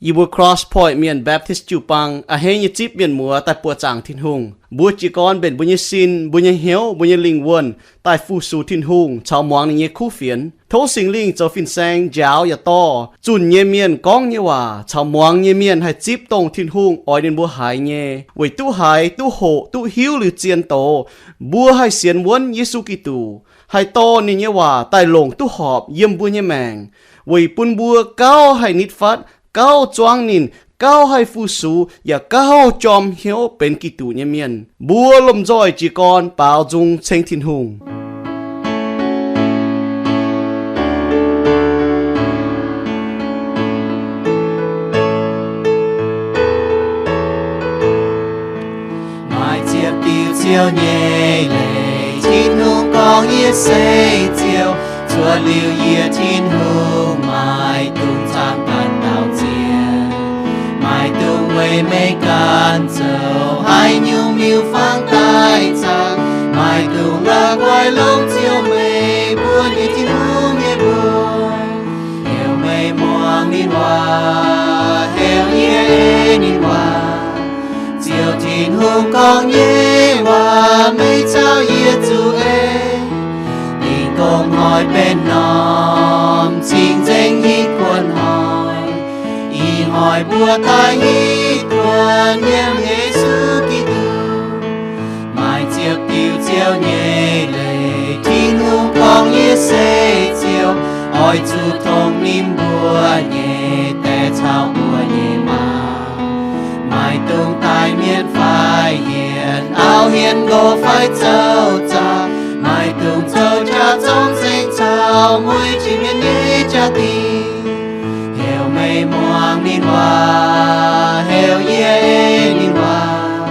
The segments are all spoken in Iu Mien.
Yie mbuo Cross Point Mienh Baptist jiu-baang a'hneiv nyei zipv mienh muoz daaih buoqc zaangc Tin-Hungh. Mbuo jiez gorn mbenc mbuo nyei sin, mbuo nyei hnyouv, mbuo nyei lingh wuonh daaih fu-sux Tin-Hungh caux muangx ninh nyei kuv fienx. Tov Singx Lingh zoux fin-saeng njaaux yaac dorh zunh nyei mienh gorngv nyei waac caux muangx nyei mienh haih zipv dongh Tin-Hungh oix ninh mbuo haiz nyei, weic duqv haiz, duqv hoqc, duqv hiuv liuz zien doz, mbuo haih sienx wuonv Yesu Giduc, haih dorh ninh nyei waac daaih longc duqv horpc yiem mbuo nyei maengc, weic bun mbuo gauh haih nitv fatv, gauh zuangv ninh, gauh haih fu-sux, yaac gauh jorm hnyouv benx Giduc nyei mienh. Mbuo lomh nzoih jiez gorn baaux nzung ceng Tin-Hungh. Maaih ziepc diuh Ziouv nyei leiz, Tin-Hungh gorngv, Yie se Ziouv. Zuov liuz yie, Tin-Hungh, maaih dungx zaangc ganh dauh zien, maaih dungx weic meih ganh zoux haaix nyungc miuc-fangx daaih zaangc, maaih dungx la'guaih longc Ziouv, meih mbuo nyei Tin-Hungh, nyei mbuox. Heuc meih muangx ninh waac, heuc yie ei ninh waac. Ziouv Tin-Hungh gorngv nyei waac meih caux yie zuqc ei. Dingh gong hnoi benx norm cing-nzengc hitv kuonx hnoi. Ih hnoi mbuo daaih hitv kuonx yiem Yesu Giduc. Maaih ziepc diuh Ziouv nyei leiz, Tin-Hungh gorngv, Yie se Ziouv. Oix zuqc tongx ninh mbuo nyei daeh caux mbuo nyei maa. Maaih dungx daaih mienv fai hienx auv, hienx nqox fai zoux zaangc. Maaih dungx zoux jaax-zorng saeng caux mueiz jiex mienh nyei jaa-dingh. Heuc meih muangx ninh waac, heuc yie ei ninh waac.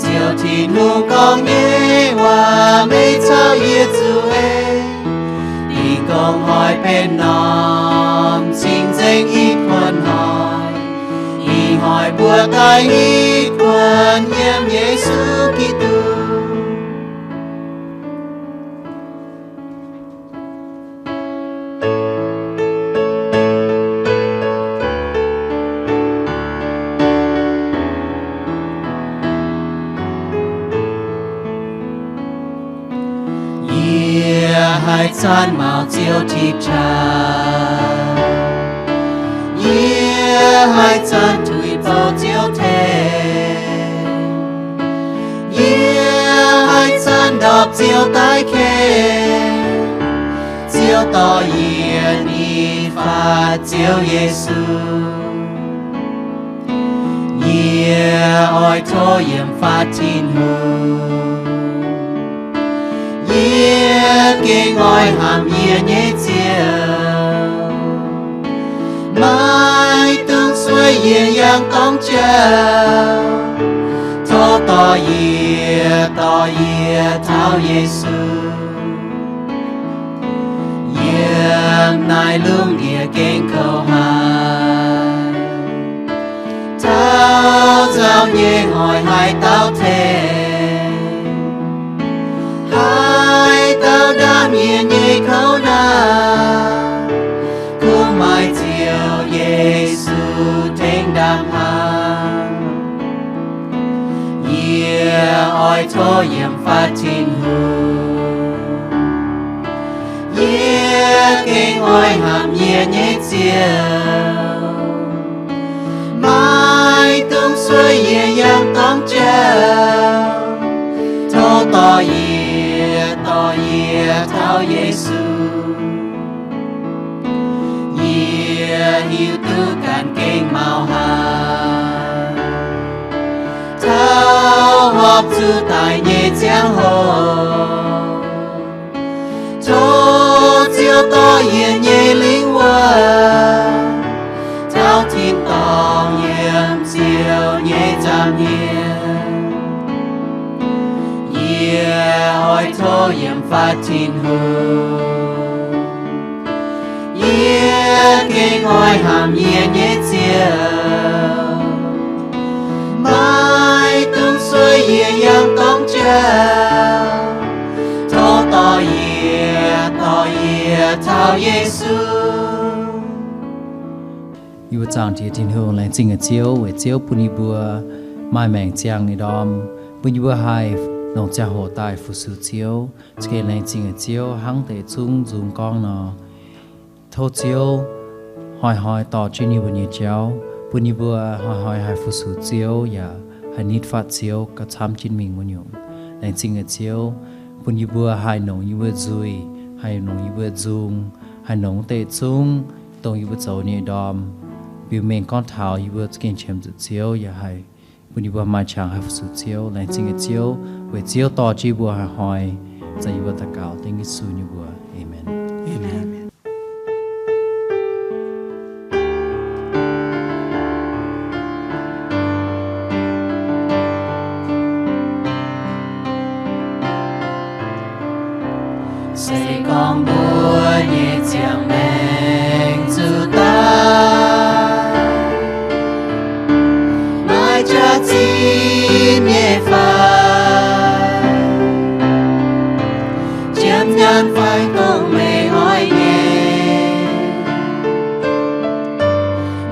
Ziouv Tin-Hungh gorngv nyei waac meih caux yie zuqc ei. Dingh gong hnoi benx norm cing-nzengc hitv kuonx hnoi. Ih hnoi mbuo daaih hitv kuonx yiem Yesu Giduc. Yie haih zanc maux Ziouv tipc qaqv. Yie haih zanc tuix bouh Ziouv tengx. Yie haih zanc ndorpc Ziouv daaih ken. Ziouv dorh yie nitv fatv Ziouv Yesu. Yie oix tov yiem fatv Tin-Hungh. Yie gengh oix hnamv yie nyei Ziouv. Maiv dungx sueih yie yangh dorngx jauv. Tov dorh yie, dorh yie taux Yesu. Yiem naaiv lungh ndiev gengh kouv haic. Taux nzauh nyei hnoi haaix dauh tengx? Haaix dauh ndaam yie nyei kouv naamh? Kungx maaih Ziouv Yesu tengx ndaam hnangv. Yie oix tov yiem fatv Tin-Hungh. Yie gengh oix hnamv yie nyei Ziouv. Maiv dungx sueih yie yangh dorngx jauv. Tov dorh yie, dorh yie taux Yesu. Yie hiuv duqv ganh gengh maux haic. Taux horpc zuqc daic nyei ziangh hoc, tov Ziouv dorh yie nyei lingv wuonh taux tin-dorngh yiem Ziouv nyei nza'hmien. Yie oix tov yiem fatv Tin-Hungh. Yie gengh oix hnamv yie nyei Ziouv. Maiv dungx sueih yie yangh dorngx jauv. Tov dorh yie, dorh yie taux Yesu. Yie mbuo zaangc jiex Tin-Hungh, laengz zingh nyei Ziouv, weic Ziouv bun yie mbuo maaih maengc ziangh nyei ndorm, bun yie mbuo haih longc ziangh hoc daaih fu-sux Ziouv. Za'gengh laengz zingh nyei Ziouv, hnangv deix zungv nzung gorngv nor, tov Ziouv hnoi-hnoi dorh jienv yie mbuo nyei jauv, bun yie mbuo hnoi-hnoi haih fu-sux Ziouv yaac haih nitv fatv Ziouv gauh camv jienv mingh wuov nyungc. Laengz zingh nyei Ziouv, bun yie mbuo haih nongc yie mbuo nzuih, haih nongc yie mbuo nzung, haih nongc deix zungv dongh yie mbuo zoux nyei ndorm, biux mengh gorngv taux yie mbuo za'gengh qiemx zuqc Ziouv, yaac haih bun yie mbuo maaih qangx haih fu-sux Ziouv. Laengz zingh nyei Ziouv, weic Ziouv dorh jienv yie mbuo hnoi-hnoi, zanc yie mbuo daux gaux dengv Yesu nyei mbuox. Aamen. Se gorngv mbuo nyei ziangh maengc zuqc daaih maaih jaax-zinh nyei fai, jiem nyaanh fai dongh meih oix nyei,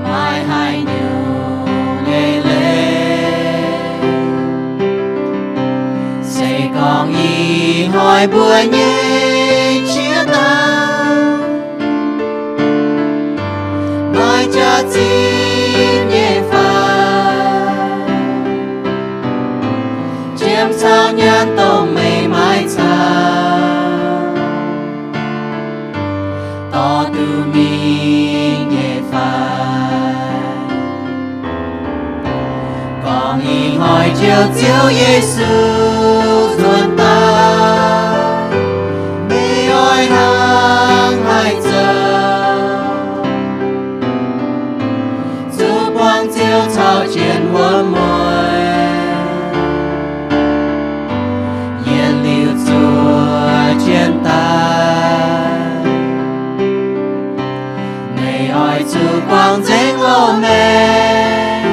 maaih haaix nyungc nyei leiz, se gorngv ih hnoi mbuo nyei jiex daaih maaih jaax-zinh nyei fai, jiem caux nyaanh dongh meih maiv caux, dorh duqv mingh nyei fai. Gorngv ih hnoi Ziouv, Ziouv Yesu nzuonx daaih, meih oix hnangv haaix zoux, zuqc buangh Ziouv caux jienv wuom mueiz, yietc liuz zuov jienv daaih. Meih oix zuqc buangh nzengc loz-maengc,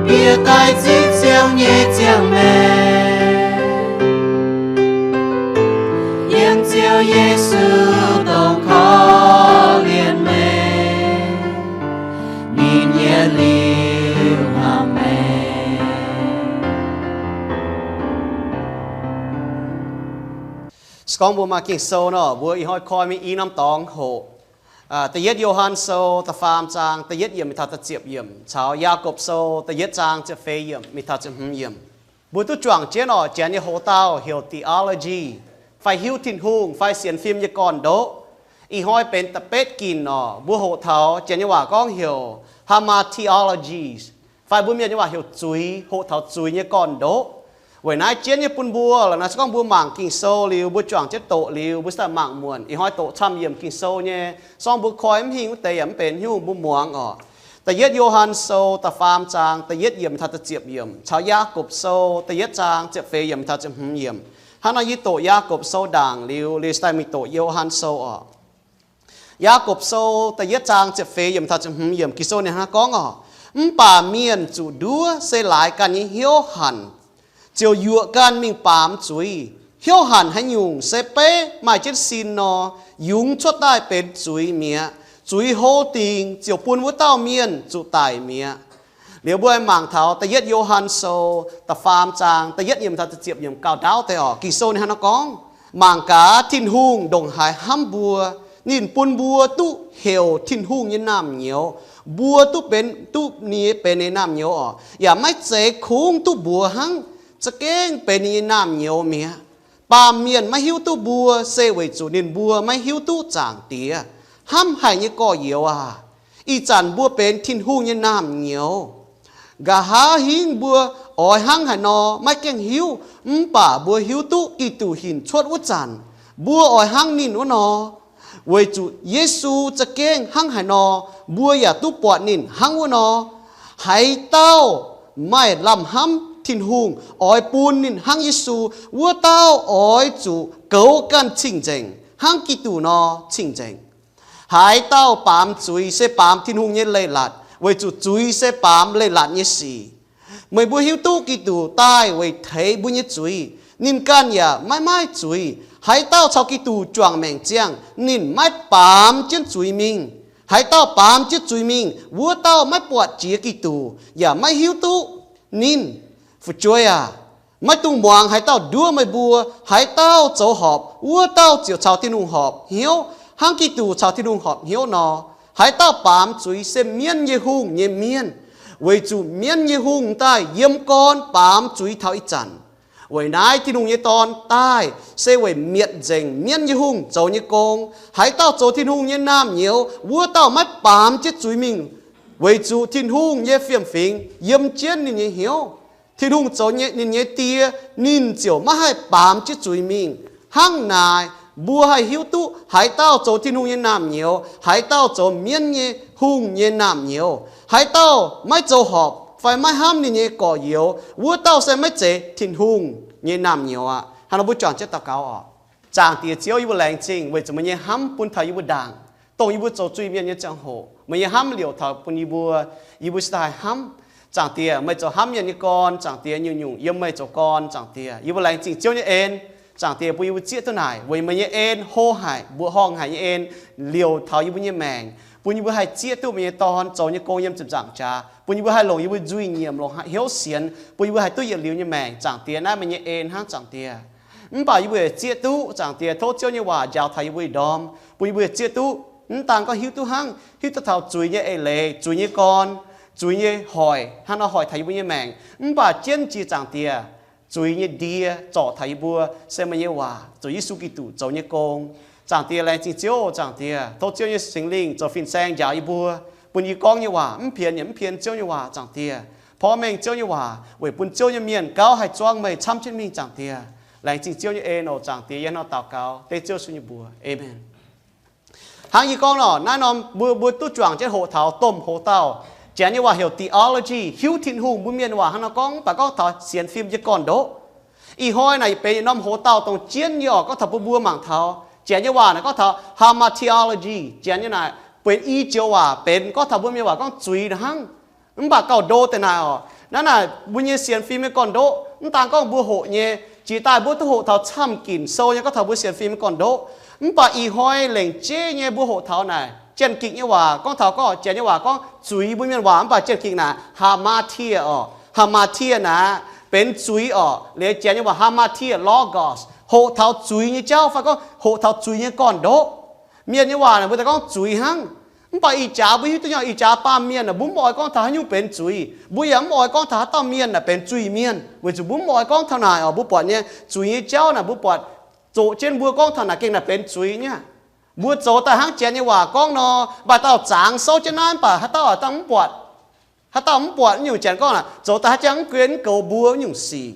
bieqc daaih zipv siou nyei ziangh maengc, yiem Ziouv Yesu dongh korv-lienh meih, ninh yietc liuz hnamv meih. Se gorngv mbuo maaih Ging-Sou nor, mbuo ih hnoi koi mingh i norm dorngx hoqc. Da'yietv Yo^han Sou da'faam zaang da'yietv yiemc mingh taux da'ziepc yiemc, caux Yaagorpc Sou da'yietv zaang ziepc feix yiemc mingh taux ziepc hmz yiemc. Mbuo duqv juangc jienv oc, janx nyei hoc-dauh heuc theology, fai hiuv Tin-Hungh fai sienx fim nyei gorn-ndoqv. Ih hnoi benx da'betv ginc oc, mbuo hoqc taux janx nyei waac gorngv heuc haemetheology, fai mbuo mienh nyei waac heuc zuiz, hoqc taux zuiz nyei gorn-ndoqv. Weic naaiv jienv nyei bun mbuo lorqc naaiv, se gorngv mbuo mangc Ging-Sou liuz, mbuo juangc jienv doqc liuz, mbuo se daaih mangc muonc. Ih hnoi doqc camv yiemc Ging-Sou nyei, se gorngv mbuo koi mv hingh wuov deix yaac mv benx haaix nyungc, mbuo muangx oc. Da'yietv Yo^han Sou da'faam zaang da'yietv yiemc taux da'ziepc yiemc, caux Yaagorpc Sou da'yietv zaang ziepc feix yiemc taux ziepc hmz yiemc. Hnangv nor yie doqc Yaagorpc Sou ndaangc liuz, liuz se daaih mingh doqc Yo^han Sou oc. Yaagorpc Sou da'yietv zaang ziepc feix yiemc taux ziepc hmz yiemc, Ging-Sou ninh hnangv naaiv gorngv oc, mv baac mienh zuqc nduov se laaix ganh nyei hnyouv hanc ziouc yuoqc ganh mingh baamz zuiz. Hnyouv hanc haaix nyungc se beiv maaih jienv sin nor, yungz cuotv daaih benx zuiz mi'aqv. Zuiz hlo dingc ziouc bun wuov dauh mienh zuqc daic mi'aqv. Liuz mbuo mangc taux da'yietv Yo^han Sou da'faam zaang da'yietv yiemc taux da'ziepc yiemc gauh ndaauv deix oc. Ging-Sou ninh hnangv naaiv gorngv, mangc gaax, Tin-Hungh ndongc haaix hnamv mbuo. Ninh bun mbuo duqv heuc Tin-Hungh nyei naamh nyouz. Mbuo duqv benx, duqv ninh nyei benx ninh nyei naamh nyouz oc, yaac maiv zeiz kungx duqv mbuox hnangv, za'gengh benx ninh nyei naamh nyouz mi'aqv. Baamh mienh maiv hiuv duqv mbuo se weic zuqc ninh mbuo maiv hiuv duqv Zaangc Diex. Hnamv haic nyei gorx-youz aac, ih zanc mbuo benx Tin-Hungh nyei naamh nyouz. Nqa'haav hingv mbuo oix hnangv haaix nor maiv gaengh hiuv, mv baac mbuo hiuv duqv Giduc hinc cuotv wuov zanc, mbuo oix hnangv ninh wuov nor. Weic zuqc Yesu za'gengh hnangv haaix nor, mbuo yaac duqv buatc ninh hnangv wuov nor. Haaix dauh maaih lamh hnamv Tin-Hungh oix bun ninh hnangv Yesu, wuov dauh oix zuqc goux ganh cing-nzengc hnangv Giduc nor cing-nzengc. Haaix dauh baamz zuiz se baamz Tin-Hungh nyei leiz-latc, weic zuqc zuiz se baamz leiz-latc nyei sic. Meih mbuo hiuv duqv Giduc daaih weic teix mbuo nyei zuiz. Ninh ganh yaac maiv maaih zuiz. Haaix dauh caux Giduc juangc maengc ziangh, ninh maiv baamz jienv zuiz mingh. Haaix dauh baamz jienv zuiz mingh, wuov dauh maiv buatc jiex Giduc yaac maiv hiuv duqv ninh. Fu'jueiv aac, maiv dungx muangx haaix dauh nduov meih mbuo. Haaix dauh zoux horpc, wuov dauh ziouc caux Tin-Hungh horpc hnyouv, hnangv Giduc caux Tin-Hungh horpc hnyouv nor. Haaix dauh baamz zuiz se mienv nyei hungh nyei mienh, weic zuqc mienv nyei hungh daaih yiem gorn baamz zuiz taux ih zanc. Weic naaiv Tin-Hungh nyei Dorn daaih se weic mietc nzengc mienv nyei hungh zoux nyei gong. Haaix dauh zoux Tin-Hungh nyei naamh nyouz, wuov dauh maiv baamz jienv zuiz mingh, weic zuqc Tin-Hungh nyei fiem-fingx yiem jienv ninh nyei hnyouv. Tin-Hungh zoux ninh nyei Die, ninh ziouc maiv haih baamz jienv zuiz mingh. Hnangv naaic, mbuo haih hiuv duqv haaix dauh zoux Tin-Hungh nyei naamh nyouz, haaix dauh zoux mienv nyei hungh nyei naamh nyouz. Haaix dauh maiv zoux horpc fai maiv hnamv ninh nyei gorx-youz, wuov dauh se maiv zeiz Tin-Hungh nyei naamh nyouz aqv. Hnangv nor mbuo juangc jienv daux gaux oc. Zaangc Diex Ziouv, yie mbuo laengz zingh weic zuqc meih nyei hnamv bun taux yie mbuo ndaangc, dongh yie mbuo zoux zuiz-mienh nyei ziangh hoc, meih nyei hnamv liouc taux bun yie mbuo. Yie mbuo se daaih hnamv, Zaangc Diex, meih zoux hnamv mienh nyei gorn. Zaangc Diex, nyungc-nyungc yiem meih zoux gorn. Zaangc Diex, yie mbuo laengz zingh Ziouv nyei en. Zaangc Diex, bun yie mbuo zieqv duqv naaic weic meih nyei en hlo haic, mbuoqc horngh haic nyei en liouc taux yie mbuo nyei maengc, bun yie mbuo haih zieqv duqv meih nyei Dorn zoux nyei gong yiem ziepc nzaangc jaax, bungx yie mbuo haih longc yie mbuo nzuih nyiemc, longc hnyouv sienx, bun yie mbuo haih duqv yietc liuz nyei maengc. Zaangc Diex, naaiv meih nyei en hnangv, Zaangc Diex. Mv baac yie mbuo yaac zieqv duqv, Zaangc Diex, tov Ziouv nyei waac njaaux taux yie mbuo ih ndorm, bun yie mbuo zieqv duqv. Mv daan gorngv hiuv duqv hnangv, hiuv duqv taux zuiz nyei eix leiz, zuiz nyei gorn, zuiz nyei hoic hnangv nor hoic taux yie mbuo nyei maengc, mv baac jienv jiex Zaangc Diex, zuiz nyei ndie zorc taux yie mbuo se meih nyei waac, zuqc Yesu Giduc zoux nyei gong. Zaangc Diex, laengz zingh Ziouv. Zaangc Diex, tov Ziouv nyei Singx Lingh zoux fin-saeng njaaux yie mbuo, bun yie gorngv nyei waac mv pienx yaac mv pienx Ziouv nyei waac. Zaangc Diex, porv mengh Ziouv nyei waac weic bun Ziouv nyei mienh gauh haih zuangv meih camv jienv mingh. Zaangc Diex, laengz zingh Ziouv nyei en oc. Zaangc Diex, yie hnangv nor daux gaux dengv Ziouv Yesu nyei mbuox, aamen. Hnangv yie gorngv nor, naaiv norm mbuo, mbuo duqv juangc jienv hoqc taux domh hoz dauh. Janx nyei waac heuc theology, hiuv Tin-Hungh, mbuo mienh waac hnangv nor gorngv, mv baac gorngv taux sienx fim nyei gorn-ndoqv. Ih hnoi naaic benx yietc norm hoz dauh dongh jienv nyei oc, gorngv taux bun mbuo mangc taux. Janx nyei waac naaic gorngv taux hamartiology, Janx nyei naaic benx i joux waac, benx gorngv taux mbuo mienh waac gorngv zuiz hnangv. Mv baac gauh ndo deix naaic oc. Naaiv naaic mbuo nyei sienx fim nyei gorn-ndoqv, mv daan gorngv mbuo hoqc nyei, jiex daaih mbuo duqv hoqc taux camv ginc sou nyei gorngv taux mbuo sienx fim nyei gorn-ndoqv. Mv baac ih hnoi lengc jeiv nyei mbuo hoqc taux naaic Janx-Gikc nyei waac gorngv taux gorngv, Janx nyei waac gorngv zuiz, mbuo mienh waac mv baac Janx-Gikc naaic hamartia oc. Hamartia naaic benx zuiz oc. Liuz Janx nyei waac hamartia, logos, hoqc taux zuiz nyei jauv fai gorngv hoqc taux zuiz nyei gorn-ndoqv. Mienh nyei waac naaic mbuo daaih gorngv zuiz hnangv. Mv baac ih jaax mbuo hiuv duqv nyei, ih jaax baamh mienh naaic mbuo mv oix gorngv taux haaix nyungc benx zuiz. Mbuo yaac mv oix gorngv taux haaix dauh mienh naaic benx zuiz-mienh, weic zuqc mbuo mv oix gorngv taux naaic oc. Mbuo buatc nyei zuiz nyei jauv naaic mbuo buatc zoqc jienv mbuo gorngv taux naaic gengh naaic benx zuiz nyei. Mbuo zoux daaih hnangv Janx nyei waac gorngv nor, maaih dauh zaangz souv jienv naaiv mv baac haaix dauh dangh mv buatc. Haaix dauh mv buatc nyungc Janx gorngv naaic, zoux daaih haaix jangx mv guen mv goux mbuo nyungc sic.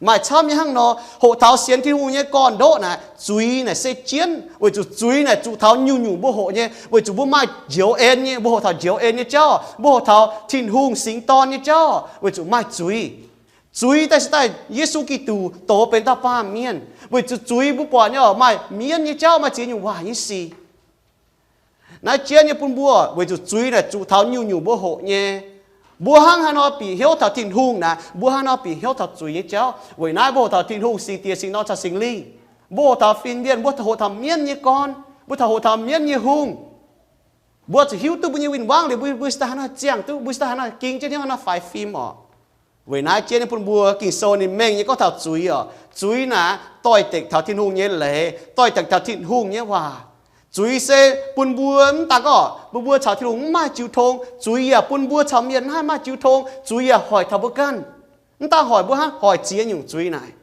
Maaih camv nyei hnangv nor, hoqc taux sienx Tin-Hungh nyei gorn-ndoqv naaic, zuiz naaic se jienv, weic zuqc zuiz naaic zuqc taux nyungc-nyungc mbuo hoqc nyei, weic zuqc mbuo maaih njoux en nyei, mbuo hoqc taux njoux en nyei jauv, mbuo hoqc taux Tin-Hungh singx dorn nyei jauv, weic zuqc maaih zuiz. Zuiz daaih se daaih Yesu Giduc doz benx dauh baamh mienh, weic zuqc zuiz mbuo buatc nyei oc, maaih mienv nyei jauv, maaih ziex nyungc waaic nyei sic. Naaiv jienv nyei bun mbuo, weic zuqc zuiz naaic zuqc taux nyungc-nyungc mbuo hoqc nyei. Mbuo hnangv haaix nor bieqc hnyouv taux Tin-Hungh naaic, mbuo hnangv nor bieqc hnyouv taux zuiz nyei jauv. Weic naaiv mbuo hoqc taux Tin-Hungh, Singx Diex, Singx Norm caux Singx Lingh. Mbuo hoqc taux fin-mienh, mbuo hoqc taux mienv nyei gorn, mbuo taux hoqc taux mienv nyei hungh. Mbuo zuqc hiuv duqv mbuo nyei win-wangv liuz, mbuo, mbuo se daaih haaix nor ziangh duqv, mbuo se daaih haaix nor ging jienv hnyouv haaix nor faix fim oc. Weic naaiv jienv nyei bun mbuo, Ging-Sou ninh mengh nyei gorngv taux zuiz oc. Zuiz naaic doix-dekc taux Tin-Hungh nyei leiz, doix-dekc taux Tin-Hungh nyei waac. Zuiz se bun mbuo mv daan gorngv bun mbuo caux Tin-Hungh mv maaih jiu tong, zuiz yaac bun mbuo caux mienh mv haih maaih jiu tong. Zuiz yaac hoic taux mbuo ganh. Mv daan hoic mbuo hnangv, hoic ziex nyungc zuiz naaic.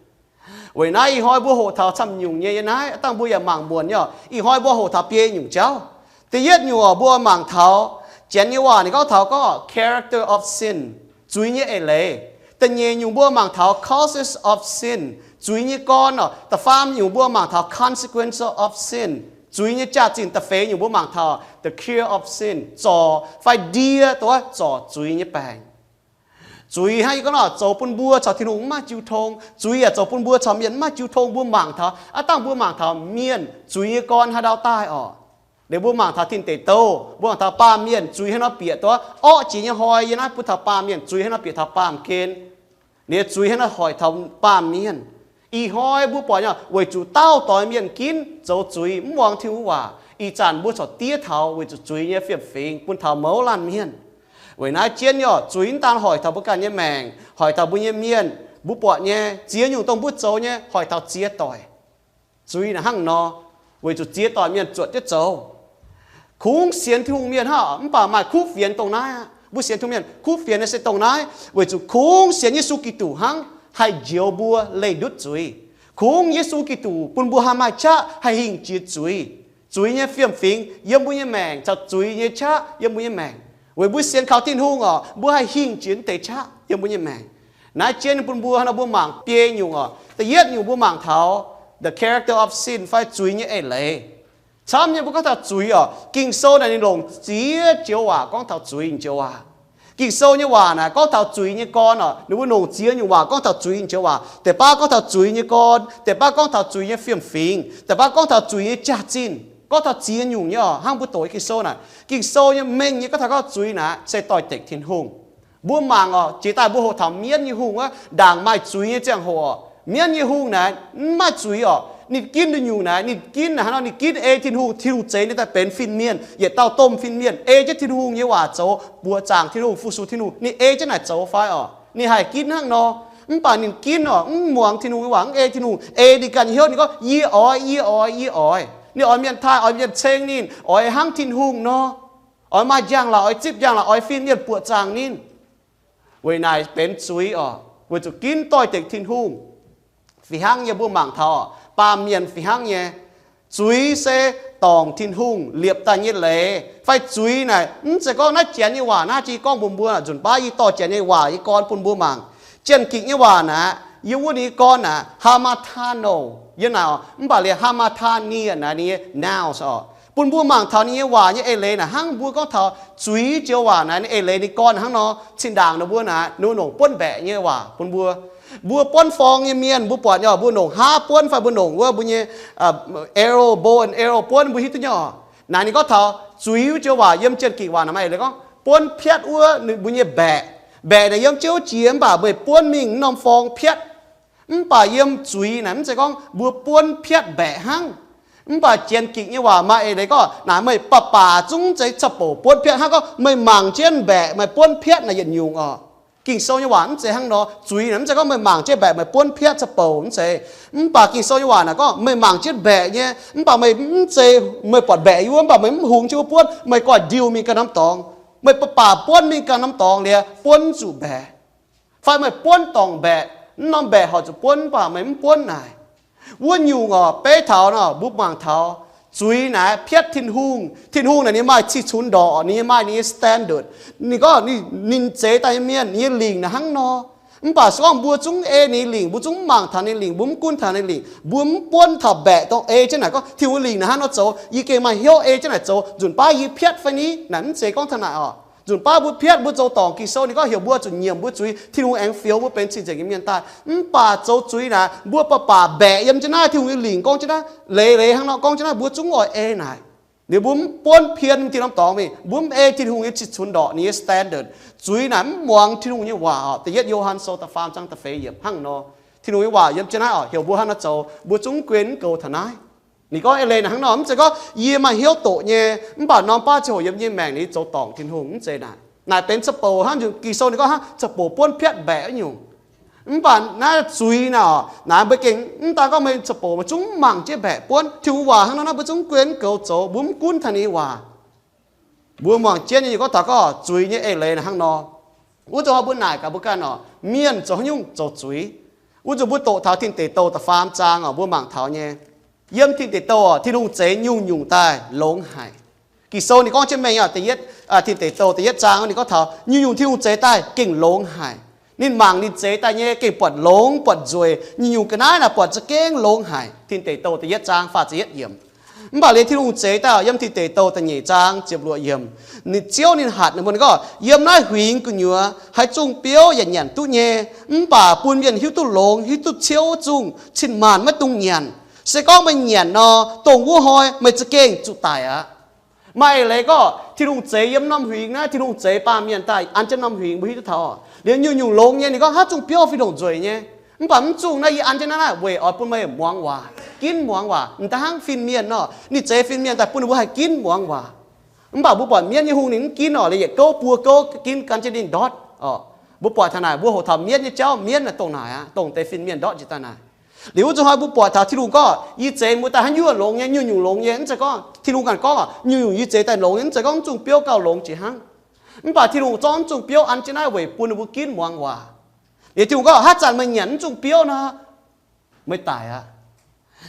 Weic naaiv ih hnoi mbuo hoqc taux camv nyungc nyei yiem naaiv, dangh mbuo yaac mangc muonc nyei oc. Ih hnoi mbuo hoqc taux biei nyungc jauv. Da'yietv nyungc oc, mbuo mangc taux Janx nyei waac ninh gorngv taux gorngv character of sin, zuiz nyei eix leiz. Da'nyeic nyungc mbuo mangc taux causes of sin, zuiz nyei gorn oc. Da'faam nyungc mbuo mangc taux consequence of sin, zuiz nyei jaax-zinh. Da'feix nyungc mbuo mangc taux the cure of sin, zorc fai ndie duqv zorc zuiz nyei baengc. Zuiz hnangv yie gorngv nor, zoux bun mbuo caux Tin-Hungh mv maaih jiu tong. Zuiz yaac zoux bun mbuo caux mienh mv maaih jiu tong. Mbuo mangc taux, aav dangh mbuo mangc taux mienh zuiz nyei gorn haaix ndau daaih oc. Liuz mbuo mangc taux tin deic douh, mbuo mangc taux baamh mienh zuiz haaix nor bieqc duqv orqv jiex nyei hnoi. Yiem naaiv mbuo taux baamh mienh zuiz haaix nor bieqc taux baamh gen. Liuz zuiz haaix nor hoic taux baamh mienh. Ih hnoi mbuo buatc nyei, weic zuqc dauh doix mienh ginv zoux zuiz, mv muangx Tin-Hungh waac. Ih zanc mbuo corc diev taux weic zuqc zuiz nyei fiem-fingx bun taux mouz laanh mienh. Weic naaiv jienv nyei oc, zuiz mv daan hoic taux mbuo ganh nyei maengc, hoic taux mbuo nyei mienh, mbuo buatc nyei ziex nyungc dongh mbuo zoux nyei hoic taux ziex doic. Zuiz naaic hnangv nor, weic zuqc ziex doic mienh zuotc jienv zoux. Kungx sienx Tin-Hungh mienh hnangv mv baac maaih kuv fienx dongh naaiv aqv. Mbuo sienx Tin-Hungh mienh kuv fienx naaiv se dongh naaiv, weic zuqc kungx sienx Yesu Giduc hnangv haih njoux mbuo leih ndutv zuiz. Kungx Yesu Giduc bun mbuo haih maaih qaqv haih hingh jiex zuiz. Zuiz nyei fiem-fingx yiem mbuo nyei maengc caux zuiz nyei qaqv yiem mbuo nyei maengc. Weic mbuo sienx kaux Tin-Hungh oc, mbuo haih hingh jiex deix qaqv yiem mbuo nyei maengc. Naaiv jienv bun mbuo nor mbuo mangc biei nyungc oc. Da'yietv nyungc mbuo mangc taux the character of sin fai zuiz nyei eix leiz. Camv nyei mbuo gorngv taux zuiz oc, Ging-Sou naaic ninh longc ziex joux waac gorngv taux zuiz joux waac. Ging-Sou nyei waac naaic gorngv taux zuiz nyei gorn oc, ninh mbuo longc ziex nyungc waac gorngv taux zuiz joux waac. Deix baav gorngv taux zuiz nyei gorn, deix baav gorngv taux zuiz nyei fiem-fingx, deix baav gorngv taux zuiz nyei jaax-zinh, gorngv taux ziex nyungc nyei oc. Hnangv mbuo doqc Ging-Sou naaic, Ging-Sou nyei mengh nyei gorngv taux gorngv zuiz naaic se doix-dekc Tin-Hungh. Mbuo mangc oc, jiex daaih mbuo hoqc taux mienv nyei hungh wuov, ndaangc maaih zuiz nyei ziangh hoc oc, mienv nyei hungh naaic mv maaih zuiz oc. Ninh ginv nyungc naaic, ninh ginv naaic hnangv nor, ninh ginv ei Tin-Hungh, Tin-Hungh zeix ninh daaih benx fin-mienh, yietc dauh domh fin-mienh ei jienv Tin-Hungh nyei waac zoux, buoqc zaangc Tin-Hungh, fu-sux Tin-Hungh, ninh ei jienv naaic zoux fai oc? Ninh haih ginv hnangv nor. Mv baac ninh ginv oc, mv muangx Tin-Hungh nyei waac, mv ei Tin-Hungh, ei ninh ganh nyei hnyouv, ninh gorngv, Yie oix, yie oix, yie oix. Ninh oix mienh taaih, oix mienh ceng ninh, oix hnangv Tin-Hungh nor, oix maaih njang-laangc, oix zipv njang-laangc, oix fin-mienh buoqc zaangc ninh. Weic naaic benx zuiz oc, weic zuqc ginv doix-dekc Tin-Hungh. Fih hnangv nyei mbuo mangc taux baamh mienh fih hnangv nyei, zuiz se dorngc Tin-Hungh liepc daaih nyei leiz. Fai zuiz naaic mv zeiz gorngv naaiv janx nyei waac naaiv jiex gorngv mbuox mbuo, nzunc baav yie dorh janx nyei waac nyei gorn bun mbuo mangc. Janx-Gikc nyei waac naaic, yiem wuov ninh nyei gorn naaic, hamartano, yiem naaic oc, mv baac liuz hamartania naaic ninh nyei nouns oc, bun mbuo mangc taux ninh nyei waac nyei eix leiz naaic hnangv mbuo gorngv taux zuiz joux waac naaic ninh eix leiz ninh gorn hnangv nor. Zinh ndaangc ninh mbuo naaic, ninh mbuo longc buonv mbaeqc nyei waac bun mbuo. Mbuo buonv forng nyei mienh mbuo buatc nyei oc, mbuo longc haav buonv fai mbuo longc wuov mbuo nyei arrow, bow and arrow buonv mbuo hiuv duqv nyei oc. Naaic ninh gorngv taux zuiz wuov joux waac yiem Janx-Gikc waac naaic maaih eix leiz gorngv buonv piatv wuov ninh mbuo nyei mbaeqc. Mbaeqc naaic yiem jouv jiex mv baac meih buonv mingh wuov norm forng piatv. Mv baac yiem zuiz naaic mv zeiz gorngv mbuo buonv piatv mbaeqc hnangv. Mv baac Janx-Gikc nyei waac maaih eix leiz gorngv naaic meih baac baac zungv zeiz ca'bouc buonv piatv hnangv, gorngv meih mangc jienv mbaeqc meih buonv piatv naaic yietc nyungc oc. Ging-Sou nyei waac mv zeiz hnangv nor. Zuiz naaic mv zeiz gorngv meih mangc jienv mbaeqc meih buonv piatv ca'bouc, mv zeiz. Mv baac Ging-Sou nyei waac naaic gorngv meih mangc jienv mbaeqc nyei, mv baac meih mv zeiz, meih buatc mbaeqc yiem wuov, mv baac meih mv hungx jienv wuov buonv, meih guaax ndiuh mingh ganh norm dorngx. Meih baac baac buonv mingh ganh norm dorngx liuz buonv zuqc mbaeqc. Fai meih buonv dorngc mbaeqc, mv norm mbaeqc horpc zuqc buonv, mv baac meih mv buonv naaic. Wuov nyungc oc, beiv taux nor mbuo mangc taux zuiz naaic piatv Tin-Hungh. Tin-Hungh naaic ninh maaih cih cunx ndorqc, ninh maaih ninh nyei standard. Ninh gorngv ninh zeix daaih nyei mienh, ninh nyei lingc naaic hnangv nor. Mv baac se gorngv mbuo zungv ei ninh nyei lingc, mbuo zungv mv mangc taux ninh nyei lingc, mbuo mv gunv taux ninh nyei lingc, mbuo mv buonv taux mbaeqc dongh ei jienv naaic gorngv Tin-Hungh nyei lingc naaic hnangv nor zoux, yie gengh maaih hnyouv ei jienv naaic zoux, nzunc baav yie piatv fai ni? Naaic mv zeiz gorngv taux naaic oc. Nzunc baav mbuo piatv, mbuo zoux dorngc Ging-Sou ninh gorngv heuc mbuo zuqc nyiemc mbuo zuiz, Tin-Hungh aengx fioux mbuo benx cing-nzengc nyei mienh daaih. Mv baac zoux zuiz naaic mbuo baac baac mbaeqc yiem jienv naaiv, Tin-Hungh nyei lingc gorngv jienv naaiv, leiz leiz hnangv nor gorngv jienv naaiv, mbuo zungv oix ei naaic. Liuz mbuo mv buonv pien mingh norm dorngx mingh, mbuo mv ei Tin-Hungh nyei cih cunx ndorqc, ninh nyei standard. Zuiz naaic mv muangx Tin-Hungh nyei waac oc. Da'yietv Yo^han Sou da'faam zaang da'feix yiemc hnangv nor. Tin-Hungh nyei waac yiem jienv naaiv oc, heuc mbuo hnangv nor zoux, mbuo zungv guen mv goux taux naaiv. Ninh gorngv eix leiz naaic hnangv nor, mv zeiz gorngv yie maaih hnyouv doqc nyei, mv baac norm baav ziangh hoc yiem yie nyei maengc ninh zoux dorngc Tin-Hungh, mv zeiz naaic. Naaic benx ca'bouc hnangv, Ging-Sou ninh gorngv hnangv ca'bouc buonv piatv mbaeqc wuov nyungc. Mv baac naaiv zuiz naaic oc, naaiv mbuo gengh mv daan gorngv meih ca'bouc, meih zungv mv mangc jienv mbaeqc buonv, Tin-Hungh waac hnangv nor naaiv mbuo zungv guen mv goux zoux, mbuo mv gunv taux ninh nyei waac. Mbuo muangx jienv nyei gorngv taux gorngv zuiz nyei eix leiz naaic hnangv nor. Wuov zuqc mbuo naaic gaax mbuo ganh oc, mienh zoux haaix nyungc zoux zuiz? Wuov zuqc mbuo doqc taux Tin Deic Douh da'faam zaang oc, mbuo mangc taux nyei. Yiem Tin Deic Douh oc, Tin-Hungh zeix nyungc-nyungc daaih longx haic. Ging-Sou ninh gorngv jienv mengh oc, da'yietv, Tin Deic Douh da'yietv zaang ninh gorngv taux nyungc-nyungc Tin-Hungh zeix daaih gengh longx haic. Ninh mangc ninh zeix daaih nyei gengh buatc longx buatc nzueic, nyungc-nyungc ga'naaiv naaic buatc za'gengh longx haic. Tin Deic Douh da'yietv zaang faah ziepc yietv yiemc. Mv baac liuz Tin-Hungh zeix daaih yiem Tin Deic Douh da'nyeic zaang ziepc luoqc yiemc, ninh Ziouv ninh hatc ninh mbuo, ninh gorngv, yiem naaiv huingx gu'nyuoz haaix zungh biouv yaac nyanc duqv nyei, mv baac bun mienh hiuv duqv longx hiuv duqv ciouv zungh cin-maanc maiv dungx nyanc. Se gorngv meih nyanc nor, dongh wuov hnoi meih za'gengh zuqc daic aqv. Maaih eix leiz gorngv Tin-Hungh zeix yiem norm huingx naaiv, Tin-Hungh zeix baamh mienh daaih an jienv norm huingx, mbuo hiuv duqv taux. Liuz nyungc-nyungc longx nyei, ninh gorngv haaix zungh biouv fih ndongc nzueic nyei, mv baac mv zungh naaiv yie an jienv naaiv naaiv weic oix bun meih muangx waac. ginv muangx waac. M'daaih hnangv fin-mienh nor, ninh zeix fin-mienh daaih bun ninh mbuo haih ginv muangx waac. Mv baac mbuo buatc mienv nyei hungh ninh mv ginv orqc, leh yietc gouv buo gouv ginv gan jienv ninh ndortv orqc. Mbuo buatc taux naaic, mbuo hoqc taux mienv nyei jauv, mienv naaic dongh naaic aqv, dongh deix fin-mienh ndortv njiec daaih naaic. Liuz wuov zuqc hnoi mbuo buatc taux Tin-Hungh gorngv, yie zeix mbuo daaih hnangv nyungc longx nyei, nyungc-nyungc longx nyei. Mv zeiz gorngv Tin-Hungh ganh gorngv orqc, nyungc-nyungc yie zeix daaih longx nyei, mv zeiz gorngv mv zungh biouv gauh longx jiex hnangv. Mv baac Tin-Hungh zorqv mv zungh biouv an jienv naaiv weic bun ninh mbuo ginv muangx waac. Liuz Tin-Hungh gorngv, haaix zanc meih nyanc mv zungh biouv nor, meih daic aqv.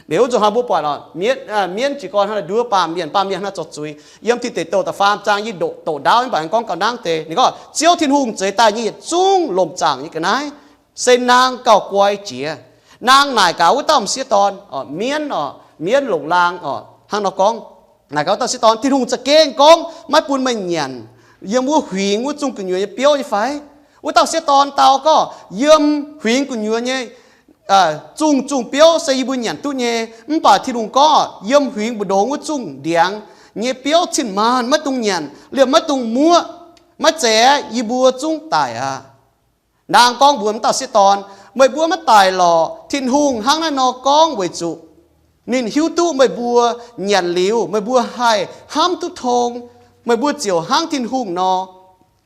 Liuz wuov zuqc hnoi mbuo buatc orqc, mienv jiez gorn hnangv naaiv nduov baamh mienh, baamh mienh hnangv naaiv zoux zuiz. Yiem Tin Deic Douh da'faam zaang yie doqc doqc ndaauv mv baac aengx gorngv gauh nangv deix. Ninh gorngv, Ziouv Tin-Hungh zeix daaih nyei yietc zungv lomc zaangc nyei ga'naaiv se naang gauh guai jiex. Naang naaic gaax wuov dauh m'sieqv dorn, mienv orqc, mienv longc laang orqc, hnangv nor gorngv, naaic gaax wuov dauh m'sieqv dorn, Tin-Hungh za'gengh gorngv maiv bun meih nyanc yiem wuov huingx wuov zungh gu'nyuoz nyei biouv nyei fai? Wuov dauh m'sieqv dorn dau gorngv, Yiem huingx gu'nyuoz nyei zungh zungh biouv se yie mbuo nyanc duqv nyei. Mv baac Tin-Hungh gorngv, Yiem huingx mbu'ndongx wuov zungh ndiangx nyei biouv cin-maanc maiv dungx nyanc, liemh maiv dungx muoqv. Maiv zeiz aeqv, yie mbuo zungv daic aqv. Naang gorngv mbuox wuov dauh m'sieqv dorn, Meih mbuo maiv daic lorqc. Tin-Hungh hnangv naaiv nor gorngv weic zuqc ninh hiuv duqv meih mbuo nyanc liuz meih mbuo haih hnamv duqv tong, meih mbuo ziouc hnangv Tin-Hungh nor,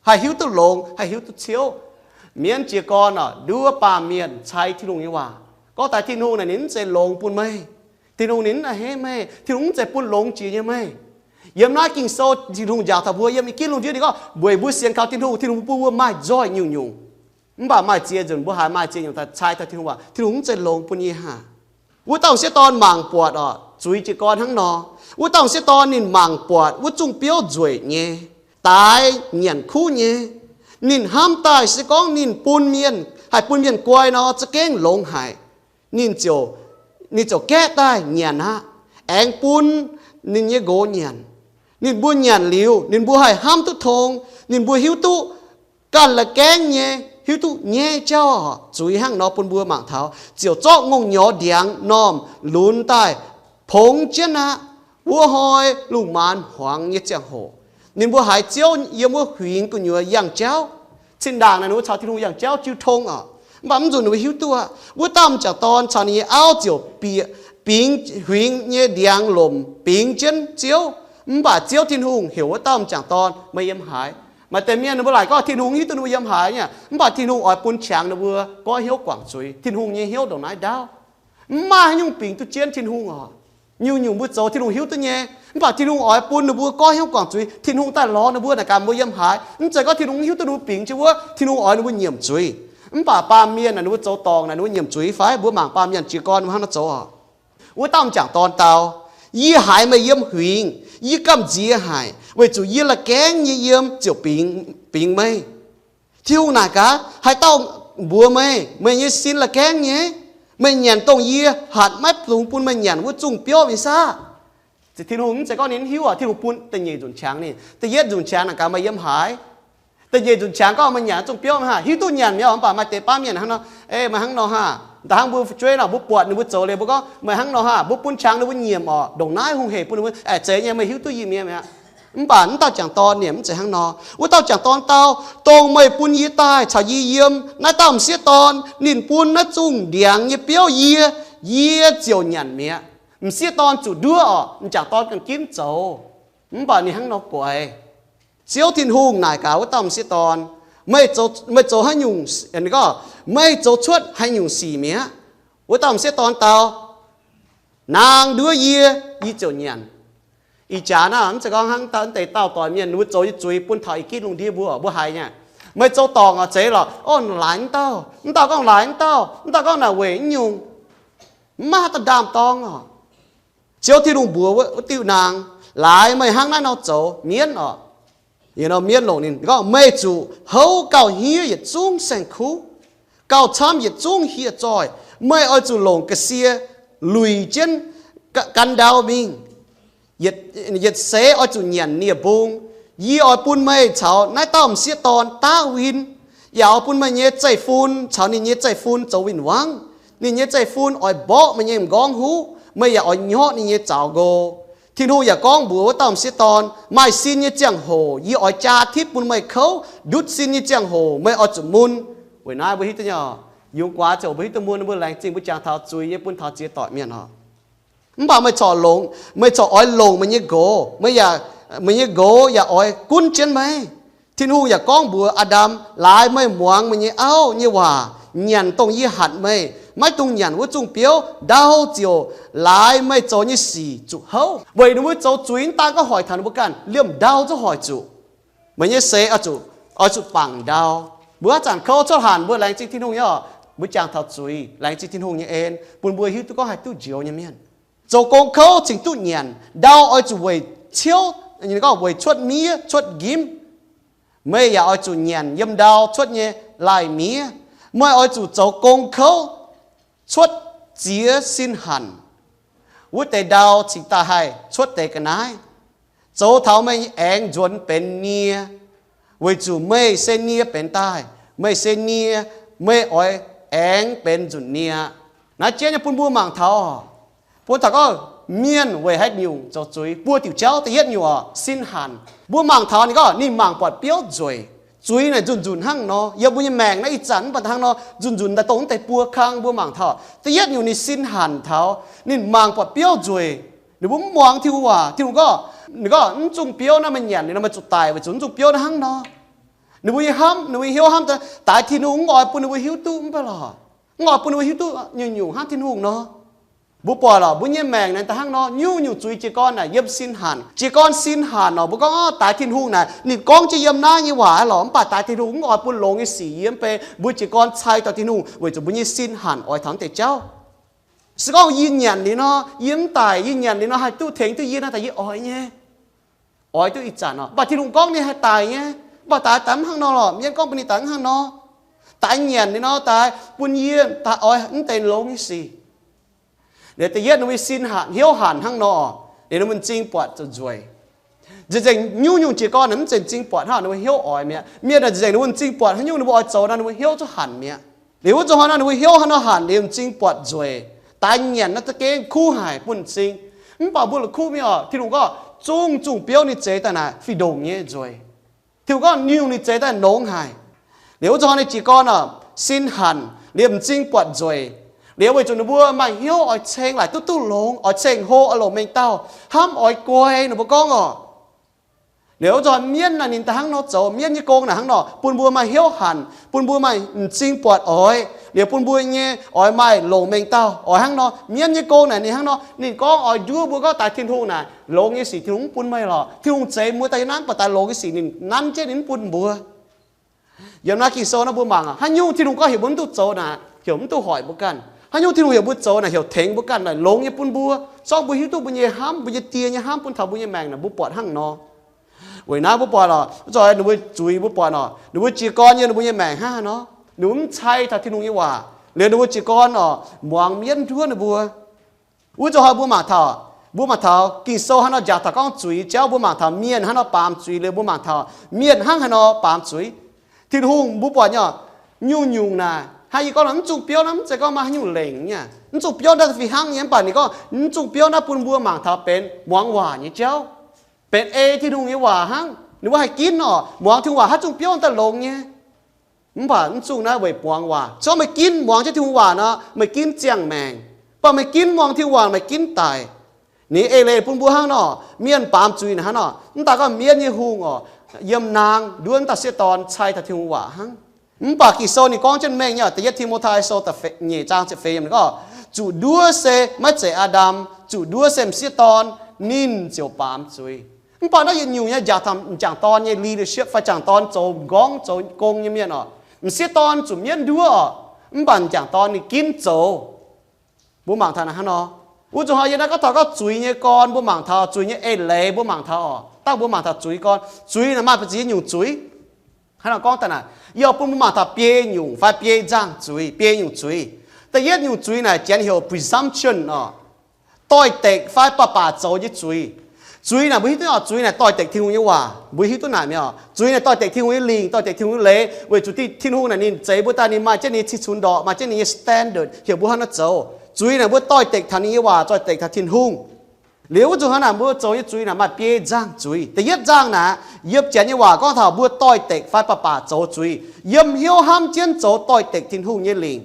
haih hiuv duqv longx, haih hiuv duqv ciouv. Mienv jiez gorn orqc, nduov baamh mienh cai Tin-Hungh nyei waac. Gorngv daaih Tin-Hungh naaic ninh mv zeiz longx bun meih. Tin-Hungh ninh mv a'hneiv meih. Tin-Hungh mv zeiz bun longx jiex nyei meih. Yiem naaiv Ging-Sou Tin-Hungh njaaux taux mbuo yiem i ginv lungh ndiev ninh gorngv, weic mbuo sienx kaux Tin-Hungh, Tin-Hungh bun mbuo maaih nzoih nyungc-nyungc. Mv baac maaih ziex nzunc mbuo haiz maaih ziex nyungc daaih cai taux Tin-Hungh waac, Tin-Hungh mv zeiz longx bun yie haic. Wuov dauh m'sieqv dorn mangc buatc orqc, zuiz jiez gorn hnangv nor. Wuov dauh m'sieqv dorn ninh mangc buatc wuov zungh biouv nzueic nyei, daaix nyanc kuv nyei. Ninh hnamv daaih se gorngv ninh bun mienh, haih bun mienh guai nor, za'gengh longx haic. Ninh ziouc, ninh ziouc gaeqv daaih nyanc aqv, aengx bun ninh nyei nqox nyanc. Ninh mbuo nyanc liuz, ninh mbuo haih hnamv duqv tong. Ninh mbuo hiuv duqv ganh la'gaengv nyei, hiuv duqv nyaiv jauv. Zuiz hnangv nor bun mbuo mangc taux, ziouc zorqv ngongh nyorx ndiangx normh lunx daaih pongx jienv aqv. Wuov hnoi lungh maanz hmuangx nyei ziangh hoc, ninh mbuo haiz Ziouv yiem wuov huingx gu'nyuoz yangh jauv. Cin-ndaangc naaic ninh mbuo caux Tin-Hungh yangh jauv jiu tong orqc, mv baac mv nzunc ninh mbuo hiuv duqv aqv. Wuov dauh m'jangc dorn caux ninh nyei auv ziouc bieqc, bingx huingx nyei ndiangx lomc bingx jienv Ziouv. Mv baac Ziouv Tin-Hungh heuc wuov dauh m'jangc dorn, Meih yiem haaix? Maaih deix mienh ninh mbuo laaic gorngv Tin-Hungh hiuv duqv ninh mbuo yiem haaix nyei, mv baac Tin-Hungh oix bun qangx ninh mbuo goiv hnyouv guangc zuiz. Tin-Hungh nyei hnyouv ndongc naaiv ndaauv. Mv maaih haaix nyungc bingx duqv jienv Tin-Hungh orqc. Nyungc-nyungc mbuo zoux Tin-Hungh hiuv duqv nyei, mv baac Tin-Hungh oix bun ninh mbuo goiv hnyouv guangc zuiz. Tin-Hungh daaih lorz ninh mbuo naaic gaax mbuo yiem haaix. Mv zeiz gorngv Tin-Hungh hiuv duqv ninh mbuo bingx jienv wuov, Tin-Hungh oix ninh mbuo nyiemc zuiz. Mv baac baamh mienh naaic ninh mbuo zoux dorngc naaic ninh mbuo nyiemc zuiz fai? Mbuo mangc baamh mienh jiez gorn ninh mbuo hnangv nor zoux orqc. Wuov dauh m'jangc dorn dau, Yie haiz meih yiem huingx, yie gamh nziex haic, weic zuqc yie la'gaengv nyei yiem ziouc bingx, bingx meih. Tin-Hungh naaic gaax, Haaix dauh mbuox meih, meih nyei sin la'gaengv nyei? Meih nyanc dongh yie hatc maiv dungx bun meih nyanc wuov zungh biouv mingh saah? Tin-Hungh mv zeiz gorngv ninh mv hiuv aqv. Tin-Hungh bun da'nyeic nzunc qangx ninh. Da'yietv nzunc qangx naaic gaax, Meih yiem haaix? Da'nyeic nzunc qangx gorngv, Meih nyanc zungh biouv mv haah? Hiuv duqv nyanc mi'aqv. Mv baac maaih deix baamh mienh hnangv nor, Ei, meih hnangv nor haah? Da'hnangv mbuo fu'jueiv nor, mbuo buatc ninh mbuo zoux liuz mbuo gorngv, Meih hnangv nor haah? Mbuo bun qangx ninh mbuo nyiemc orqc. Ndongc naaiv hungh hec bun ninh mbuo, Aa, zeiz nyei, meih hiuv duqv yie mi'aqv. Mv baac wuov dauh m'jangc dorn ninh mv zeiz hnangv nor. Wuov dauh m'jangc dorn dau, Dongh meih bun yie daaih caux yie yiem, naaiv dauh m'sieqv dorn ninh bun naaiv zungh ndiangx nyei biouv yie, yie ziouc nyanc mi'aqv. M'sieqv dorn zuqc nduov orqc, m'jangc dorn ganh ginv zoux. Mv baac ninh hnangv nor guaix. Ziouv Tin-Hungh naaic gaax wuov dauh m'sieqv dorn, Meih zoux, meih zoux haaix nyungc, gorngv, Meih zoux cuotv haaix nyungc sic mi'aqv? Wuov dauh m'sieqv dorn dau, Naang nduov yie, yie ziouc nyanc. Ih jaax naaiv mv zeiz gorngv hnangv deix dauh doic mienh ninh mbuo zoux nyei zuiz bun taux ih ginv lungh ndiev mbuo, mbuo haiz nyei, Meih zoux dorngc oc, zeiz lorqc, orv, laaix mv dauh, mv dauh gorngv laaix mv dauh, mv dauh gorngv naaic weic mv nyungc, mv maaih haaix dauh ndaam-dorng oc. Ziouv Tin-Hungh mbuox wuov diuh naang, Laaix meih hnangv naaiv nor zoux mienv oc. Mienv longc ninh gorngv, Meih zuqc houv gauh hniev yietc zungv saeng-kuv, gauh camv yietc zungv hieh zoih. Meih oix zuqc longc ga'sie luic jienv gan ndau mingh. Yietc seix oix zuqc nyanc nie-mbung. Yie oix bun meih caux naaiv dauh m'sieqv dorn daav win, yaac oix bun meih nyei zeiv-fun caux ninh nyei zeiv-fun zoux win-wangv. Ninh nyei zeiv-fun oix mborqv meih nyei m'nqorngv huv, meih yaac oix nyorqv ninh nyei zaux nqo. Tin-Hungh yaac gorngv mbuox wuov dauh m'sieqv dorn, Maaih sin nyei ziangh hoc yie oix jaa tipv bun meih kouv. Ndutv sin nyei ziangh hoc meih oix zuqc mun. Weic naaiv mbuo hiuv duqv nyei, yungz guaax ziouc mbuo hiuv duqv mun, mbuo laengz zingh mbuo jangx taux zuiz nyei bun taux ziex doic mienh oc. Mv baac meih corc longx, meih corc oix longc meih nyei nqox, meih yaac, meih nyei nqox yaac oix gunv jienv meih. Tin-Hungh yaac gorngv mbuox Aa^ndam, laaix meih muangx meih nyei auv nyei waac, nyanc dongh yie hatc meih, maiv dungx nyanc wuov zungh biouv, ndau ziouc laaix meih zoux nyei sic zuqc houv. Weic ninh mbuo zoux zuiz mv daan gorngv hoic taux ninh mbuo ganh, liemh ndau zungv hoic zuqc. Meih nyei seix oix zuqc, oix zuqc bangc ndau. Mbuo haaix zanc kouv cuotv hanc mbuo laengz zingh Tin-Hungh nyei oc. Mbuo jangx taux zuiz, laengz zingh Tin-Hungh nyei en bun mbuo hiuv duqv gorngv haih duqv njoux nyei mienh. Zoux gong kouv cingx duqv nyanc. Ndau oix zuqc weic ciouv, weic cuotv miev, cuotv nqimv. Meih yaac oix zuqc nyanc yiem ndau cuotv nyei lai-miev. Meih oix zuqc zoux gong kouv cuotv ziex sin hanc. Wuov deix ndau cingx daaih haih cuotv deix ga'naaiv, zoux taux meih nyei aengx nzuonx benx nie, weic zuqc meih se nie benx daaih. Meih se nie, meih oix aengx benx nzunc nie aqv. Naaiv jeiv nyei bun mbuo mangc taux, bun taux gorngv mienh weic haaix nyungc zoux zuiz. Buo diuc jauv. Da'yietv nyungc oc, sin hanc. Mbuo mangc taux ninh gorngv ninh mangc buatc biouv nzueic. Zuiz naaic nzunc-nzunc hnangv nor yiem mbuo nyei maengc naaiv ih zanc, mv baac hnangv nor nzunc-nzunc daaih dongh mv deix buo kang mbuo mangc taux. Da'yietv nyungc ninh sin hanc taux, ninh mangc buatc biouv nzueic. Ninh mbuo mv muangx Tin-Hungh waac. Tin-Hungh gorngv, ninh gorngv, mv zungh biouv naaiv meih nyanc liuz nor meih zuqc daic weic zuqc mv zungh biouv naaiv hnangv nor. Ninh mbuo nyei hnamv, ninh mbuo nyei hnyouv hnamv daaih, daaix Tin-Hungh mv oix bun ninh mbuo hiuv duqv mv baac lorqc, mv oix bun ninh mbuo hiuv duqv nyungc-nyungc hnangv Tin-Hungh nor. Mbuo buatc lorqc, mbuo nyei maengc naaiv daaih hnangv nor, nyungc-nyungc zuiz jiez gorn naaic yiem sin hanc. Jiez gorn sin hanc nor, mbuo gorngv, Orv, daaix Tin-Hungh naaic ninh gorngv jienv yiem naaiv nyei waac aqv lorqc, mv baac daaix Tin-Hungh mv oix bun longx nyei sic yiem, beiv mbuo jiez gorn cai taux Tin-Hungh weic zuqc mbuo nyei sin hanc oix taux deix jauv. Se gorngv yie nyanc liuz nor, yie mv daic, yie nyanc liuz nor haih duqv tengx duqv yie naaiv daaih yie oix nyei. Oix duqv ih zanc nor, mv baac Tin-Hungh gorngv ninh haih daic nyei. Mv baac daaix daaih mv hnangv nor lorqc, mienh gorngv bun ninh daaih mv hnangv nor. Daaix nyanc liuz nor, daaix bun yie daaih oix mv deix longx nyei sic. Liuz da'yietv ninh mbuo sin hanc, hnyouv hanc hnangv nor, liuz ninh mbuo m'zing buatc zuqc nzueic. Nzengc-nzengc nyungc-nyungc jiez gorn naaic mv zeiz m'zing buatc hnangv ninh mbuo hnyouv oix mi'aqv. Mienh naaic nzengc ninh mbuo m'zing buatc haaix nyungc ninh mbuo oix zoux nor ninh mbuo hnyouv zuqc hanc mi'aqv. Liuz wuov zuqc hnoi nor ninh mbuo hnyouv hnangv nor hanc liuz m'zing buatc nzueic. Daaix nyanc naaiv za'gengh kuv haic bun m'zing. Mv baac mbuo la'kuqv mingh oc, Tin-Hungh gorngv zungv zungh biouv ninh zeix daaih naaic fih ndongc nyei nzueic. Tin-Hungh gorngv nyungc ninh zeix daaih nongx haic. Liuz wuov zuqc hnoi ninh jiez gorn oc, sin hanc liuz m'zing buatc nzueic. Liuz weic zuqc ninh mbuo maaih hnyouv oix ceng laaic duqv duqv longx, oix ceng hlo, oix longc mengh dauh, hnamv oix guai ninh mbuo gorngv oc. Liuz wuov zuqc mienv naaic ninh daaih hnangv nor zoux, mienv nyei gong naaic hnangv nor bun mbuo maaih hnyouv hanc, bun mbuo maaih m'zing buatc oix, liuz bun mbuo nyei oix maaih longc mengh dauh oix hnangv nor. Mienv nyei gong naaic ninh hnangv nor, ninh gorngv oix nduov mbuo gorngv daaix Tin-Hungh naaic longx nyei sic Tin-Hungh mv bun meih lorqc. Tin-Hungh zeix mbuo daaih yiem naaiv mv baac daaih longx nyei sic ninh nanv jienv ninh mv bun mbuo. Yiem naaiv Ging-Sou naaiv mbuo mangc haaix nyungc Tin-Hungh gorngv heuc mbuo mv duqv zoux naaic, heuc mv duqv hoic mbuo ganh. Haaix nyungc Tin-Hungh heuc mbuo zoux naaic, heuc tengx mbuo ganh naaic longx nyei bun mbuo, zorngv mbuo hiuv duqv mbuo nyei hnamv, mbuo nyei die nyei hnamv bun taux mbuo nyei maengc naaic mbuo buatc hnangv nor. Weic naaiv mbuo buatc oc, wuov zuqc ninh mbuo zuiz mbuo buatc oc, ninh mbuo jiez gorn yiem ninh mbuo nyei maengc hnangv haaix nor, ninh mbuo mv cai taux Tin-Hungh nyei waac, liuz ninh mbuo jiez gorn oc muangx mienv nduov ninh mbuo. Wuov zuqc hnoi mbuo mangc taux, mbuo mangc taux Ging-Sou hnangv nor njaaux taux gorngv zuiz jauv, mbuo mangc taux mienh hnangv nor baamz zuiz, liuz mbuo mangc taux mienh hnangv haaix nor baamz zuiz. Tin-Hungh mbuo buatc nyei oc, nyungc-nyungc naaic hnangv yie gorngv nor, mv zungh biouv naaiv mv zeiz gorngv maaih haaix nyungc lengc nyei. Mv zungh biouv naaiv fih hnangv nyei, mv baac ninh gorngv mv zungh biouv naaiv bun mbuo mangc taux benx muangx waac nyei jauv, benx ei Tin-Hungh nyei waac hnangv. Ninh mbuo haih ginv oc, muangx Tin-Hungh waac haaix zungh biouv daaih longx nyei. Mv baac mv zungh naaiv weic muangx waac. Se gorngv meih ginv muangx jienv Tin-Hungh waac nor, meih ginv ziangh maengc. Mv baac meih ginv muangx Tin-Hungh waac, meih ginv daic. Ninh ei leiz bun mbuo hnangv nor, mienh baamz zuiz naaic hnangv nor, mv daaih gorngv mienv nyei hungh oc, yiem naang nduov daaih sieqv dorn cai taux Tin-Hungh waac hnangv. Mv baac Ging-Sou ninh gorngv jienv mengh nyei oc, Da'yietv Ti^mo^tai Sou da'feix, nyeic zaang ziepc feix yiemc gorngv, zuqc nduov se maiv zeiz Aa^ndam, zuqc nduov se m'sieqv dorn, ninh ziouc baamz zuiz. Mv baac naaiv yietc nyungc nyei njaaux taux m'jangc dorn nyei leadership fai m'jangc dorn zoux m'nqorngv zoux gong nyei mienh oc. M'sieqv dorn zuqc mienv nduov oc, mv baac m'jangc dorn ninh ginv zoux. Mbuo mangc taux naaic hnangv nor. Wuov zuqc hnoi yie naaiv gorngv taux gorngv zuiz nyei gorn, mbuo mangc taux zuiz nyei eix leiz, mbuo mangc taux oc. Dangh mbuo mangc taux zuiz gorn, zuiz naaic maaih ba'ziex nyungc zuiz. Hnangv nor gorngv daaih naaic, yie bun mbuo mangc taux biei nyungc fai biei nzangh zuiz, biei nyungc zuiz. Da'yietv nyungc zuiz naaic janx heuc presumption oc. Doix-dekc fai baac baac zoux nyei zuiz. Zuiz naaic mbuo hiuv duqv oc, zuiz naaic doix-dekc Tin-Hungh nyei waac. Mbuo hiuv duqv naaic mi'aqv oc. Zuiz naaic doix-dekc Tin-Hungh nyei lingc, doix-dekc Tin-Hungh nyei leiz, weic zuqc Tin-Hungh naaic ninh zeix mbuo daaih ninh maaih jienv ninh nyei cih cunx ndorqc, maaih jienv ninh nyei standard heuc mbuo hnangv naaiv zoux. Zuiz naaic mbuo doix-dekc taux ninh nyei waac, doix-dekc taux Tin-Hungh. Liuz wuov zuqc hnangv naaic mbuo zoux nyei zuiz naaic maaih biei nzangh zuiz. Da'yietv nzangh naaic, yiem janx nyei waac gorngv taux mbuo doix-dekc fai baac baac zoux zuiz, yiem hnyouv hnamv jienv zoux doix-dekc Tin-Hungh nyei lingc.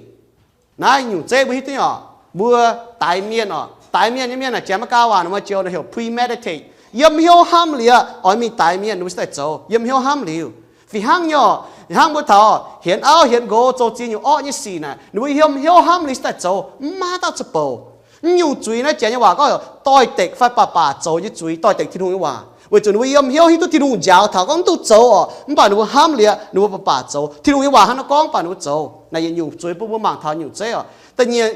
Naaiv nyungc zeiv mbuo hiuv duqv oc, mbuo daix mienh oc, Daix mienh nyei mienh aah, janx maiv gaav waac nor maaih joux naaiv heuc premeditate. Yiem hnyouv hnamv liuz oix mingh daix mienh, ninh mbuo cingx daaih zoux. Yiem hnyouv hnamv liuz. Fih hnangv nyei orqc, hnangv mbuo taux hienx auv hienx nqox zoux ziex nyungc orqv nyei sic naaic, ninh mbuo yiem hnyouv hnamv liuz cingx daaih zoux, mv maaih dauh zuqc bouc. Naaiv nyungc zuiz naaiv janx nyei waac gorngv doix-dekc fai baac baac zoux nyei zuiz, doix-dekc Tin-Hungh nyei waac, weic zuqc ninh mbuo yiem hnyouv hiuv duqv Tin-Hungh njaaux taux gorngv mv duqv zoux orqc, mv baac ninh mbuo hnamv liuz ninh mbuo baac baac zoux. Tin-Hungh nyei waac hnangv nor gorngv, mv baac ninh mbuo zoux. Naaic yietc nyungc zuiz bun mbuo mangc taux nyungc zeiv orqc.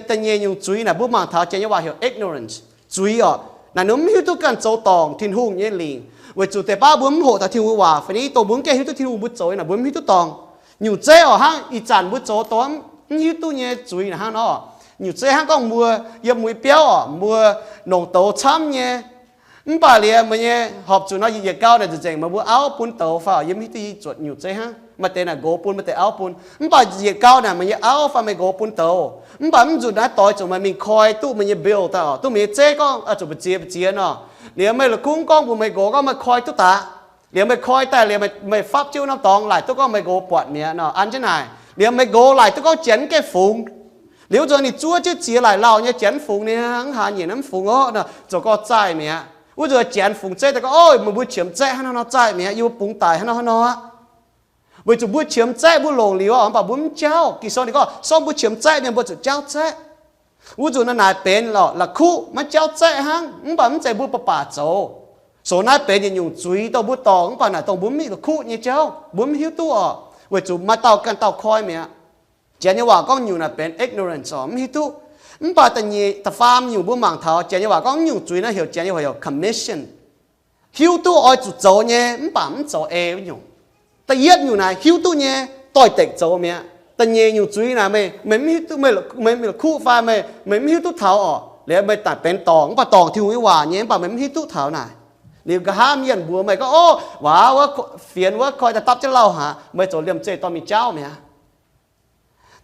Da'nyeic nyungc zuiz naaic mbuo mangc taux janx nyei waac heuc ignorance, zuiz orqc. Naaic ninh mv hiuv duqv ganh zoux dorngc Tin-Hungh nyei lingc, weic zuqc deix baav mbuo mv hoqc taux Tin-Hungh nyei waac, fai ni dongh mbuo mv gaengh hiuv duqv Tin-Hungh, mbuo zoux naaic mbuo mv hiuv duqv dorngc. Nyungc zeiv orqc, hnangv ih zanc mbuo zoux dongh mv hiuv duqv nyei zuiz naaic hnangv nor. Nyungc zeiv hnangv gorngv mbuo yiem mueiz biauv orqc, mbuo nongc douz camv nyei, mv baac liuz meih nyei horpc zuqc nor yietc gau naaic nzengc meih mbuo auv bun douz fai orqc, yiem hiuv duqv i zuotc nyungc zeiv hnangv. Maaih deix naaic nqox bun, maaih deix auv bun. Mv baac yietc gau naaic meih nyei auv fai meih nqox bun douz, mv baac mv zuqc naaiv doix zuqc meih mingh koi duqv meih nyei bill daaih orqc, duqv meih nyei zeiv gorngv zuqc mbu'ziex mbu'ziex nor. Liuz meih la'kuqv gorngv mbuox meih nqox gorngv meih koi duqv daaih. Liuz meih koi daaih liuz meih fapv jienv wuov norm dorngx laaic duqv gorngv meih nqox buatc mi'aqv nor, an jienv naaic. Liuz meih nqox laaic duqv gorngv janx mv gaengh fungx. Liuz wuov nzunc ninh zuov jienv ziex laaic lauh nyei, janx mv fungx, ninh hnangv haaix nyungc mv fungx orqc nor, zoux gorngv zaih mi'aqv. Wuov nzunc janx fungx zeiv daaih gorngv, Ov, meih mbuo qiemx zeiv hnangv naaiv nor zaih mi'aqv, yie mbuo bungx daic hnangv naaiv nor aqv. Weic zuqc mbuo qiemx zeiv mbuo longc liuz orqc, mv baac mbuo mv jauv. Ging-Sou ninh gorngv, sorng mbuo qiemx zeiv mienh mbuo zuqc jauv zeiv. Wuov nzunc naaiv naaic benx lorqc la'kuqv maiv jauv zeiv hnangv, mv baac mv zeiz mbuo baac baac zoux. Sou naaiv benx yietc nyungc zuiz dongh mbuo dorngc, mv baac naaic dongh mbuo mv mingh la'kuqv nyei jauv, mbuo mv hiuv duqv orqc, weic zuqc maaih dauh ganh dauh koi mi'aqv. Janx nyei waac gorngv nyungc naaic benx ignorance orqc, mv hiuv duqv. Mv baac da'nyeic, da'faam nyungc mbuo mangc taux janx nyei waac gorngv nyungc zuiz naaiv heuc, janx nyei waac heuc commission. Hiuv duqv oix zuqc zoux nyei, mv baac mv zoux ei wuov nyungc. Da'yietv nyungc naaic hiuv duqv nyei, doix-dekc zoux mi'aqv. Da'nyeic nyungc zuiz naaic meih, meih mv hiuv duqv, meih, meih mingh la'kuqv fai meih, meih mv hiuv duqv taux orqc, liuz meih daaih benx dorngc, mv baac dorngc Tin-Hungh nyei waac nyei, mv baac meih mv hiuv duqv taux naaic. Liuz nqa'haav mienh mbuox meih gorngv, Ov, waac wuov fienx wuov koi daaih dapv jienv lauh haic, meih zoux liemh zeih dorh mingh jauv mi'aqv.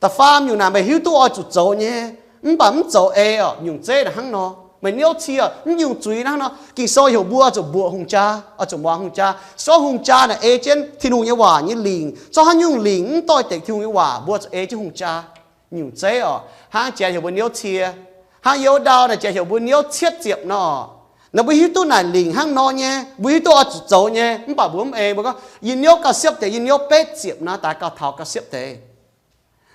Da'faam nyungc naaic meih hiuv duqv oix zuqc zoux nyei, mv baac mv zoux ei orqc, nyungc zeiv naaic hnangv nor. Meih niouv cie, mv nyungc zuiz hnangv nor. Ging-Sou heuc mbuo oix zuqc mbuoqc hungh jaa, oix zuqc muangx hungh jaa. Sorng hungh jaa naaic ei jienv Tin-Hungh nyei waac nyei lingc. Zorqv haaix nyungc lingc mv doix-dekc Tin-Hungh nyei waac, mbuo zuqc ei jienv hungh jaa. Nyungc zeiv orqc, hnangv janx heuc mbuo niouv cie. Hnangv Youv Ndau naaic janx heuc mbuo niouv cietv ziepc nor. Naaiv mbuo hiuv duqv naaic lingc hnangv nor nyei, mbuo hiuv duqv oix zuqc zoux nyei, mv baac mbuo mv ei. Mbuo gorngv, Yie niouv gauh siepv deix, yie niouv betv ziepc naaiv daaih gauh taux gauh siepv deix.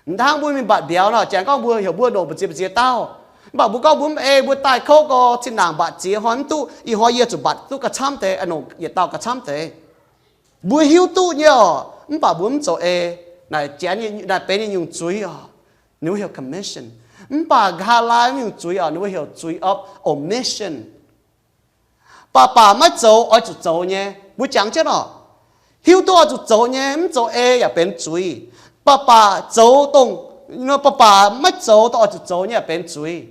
Hnangv mbuo mingh mbatc mbiauz nor, janx gorngv mbuo heuc mbuo nongc mbu'ziex mbu'ziex dauh. Mv baac mbuo gorngv mbuo mv ei, mbuo daaih kouv gorx, zinh ndaangc mbatc ziex hnoi mv duqv, ih hnoi yie zuqc mbatc duqv gauh camv deix, nongc yietc dauh gauh camv deix. Mbuo hiuv duqv nyei orqc, mv baac mbuo mv zoux ei. Naaic janx, naaic benx nyei nyungc zuiz orqc. Ninh mbuo heuc commission. Mv baac nqa'haav laai nyungc zuiz orqc, ninh mbuo heuc zuiz of omission. Baac baac maiv zoux oix zuqc zoux nyei, mbuo jangx jienv orqc. Hiuv duqv oix zuqc zoux nyei, mv zoux ei yaac benx zuiz. Baac baac zoux dongh, baac baac maiv zoux dongh oix zuqc zoux nyei yaac benx zuiz.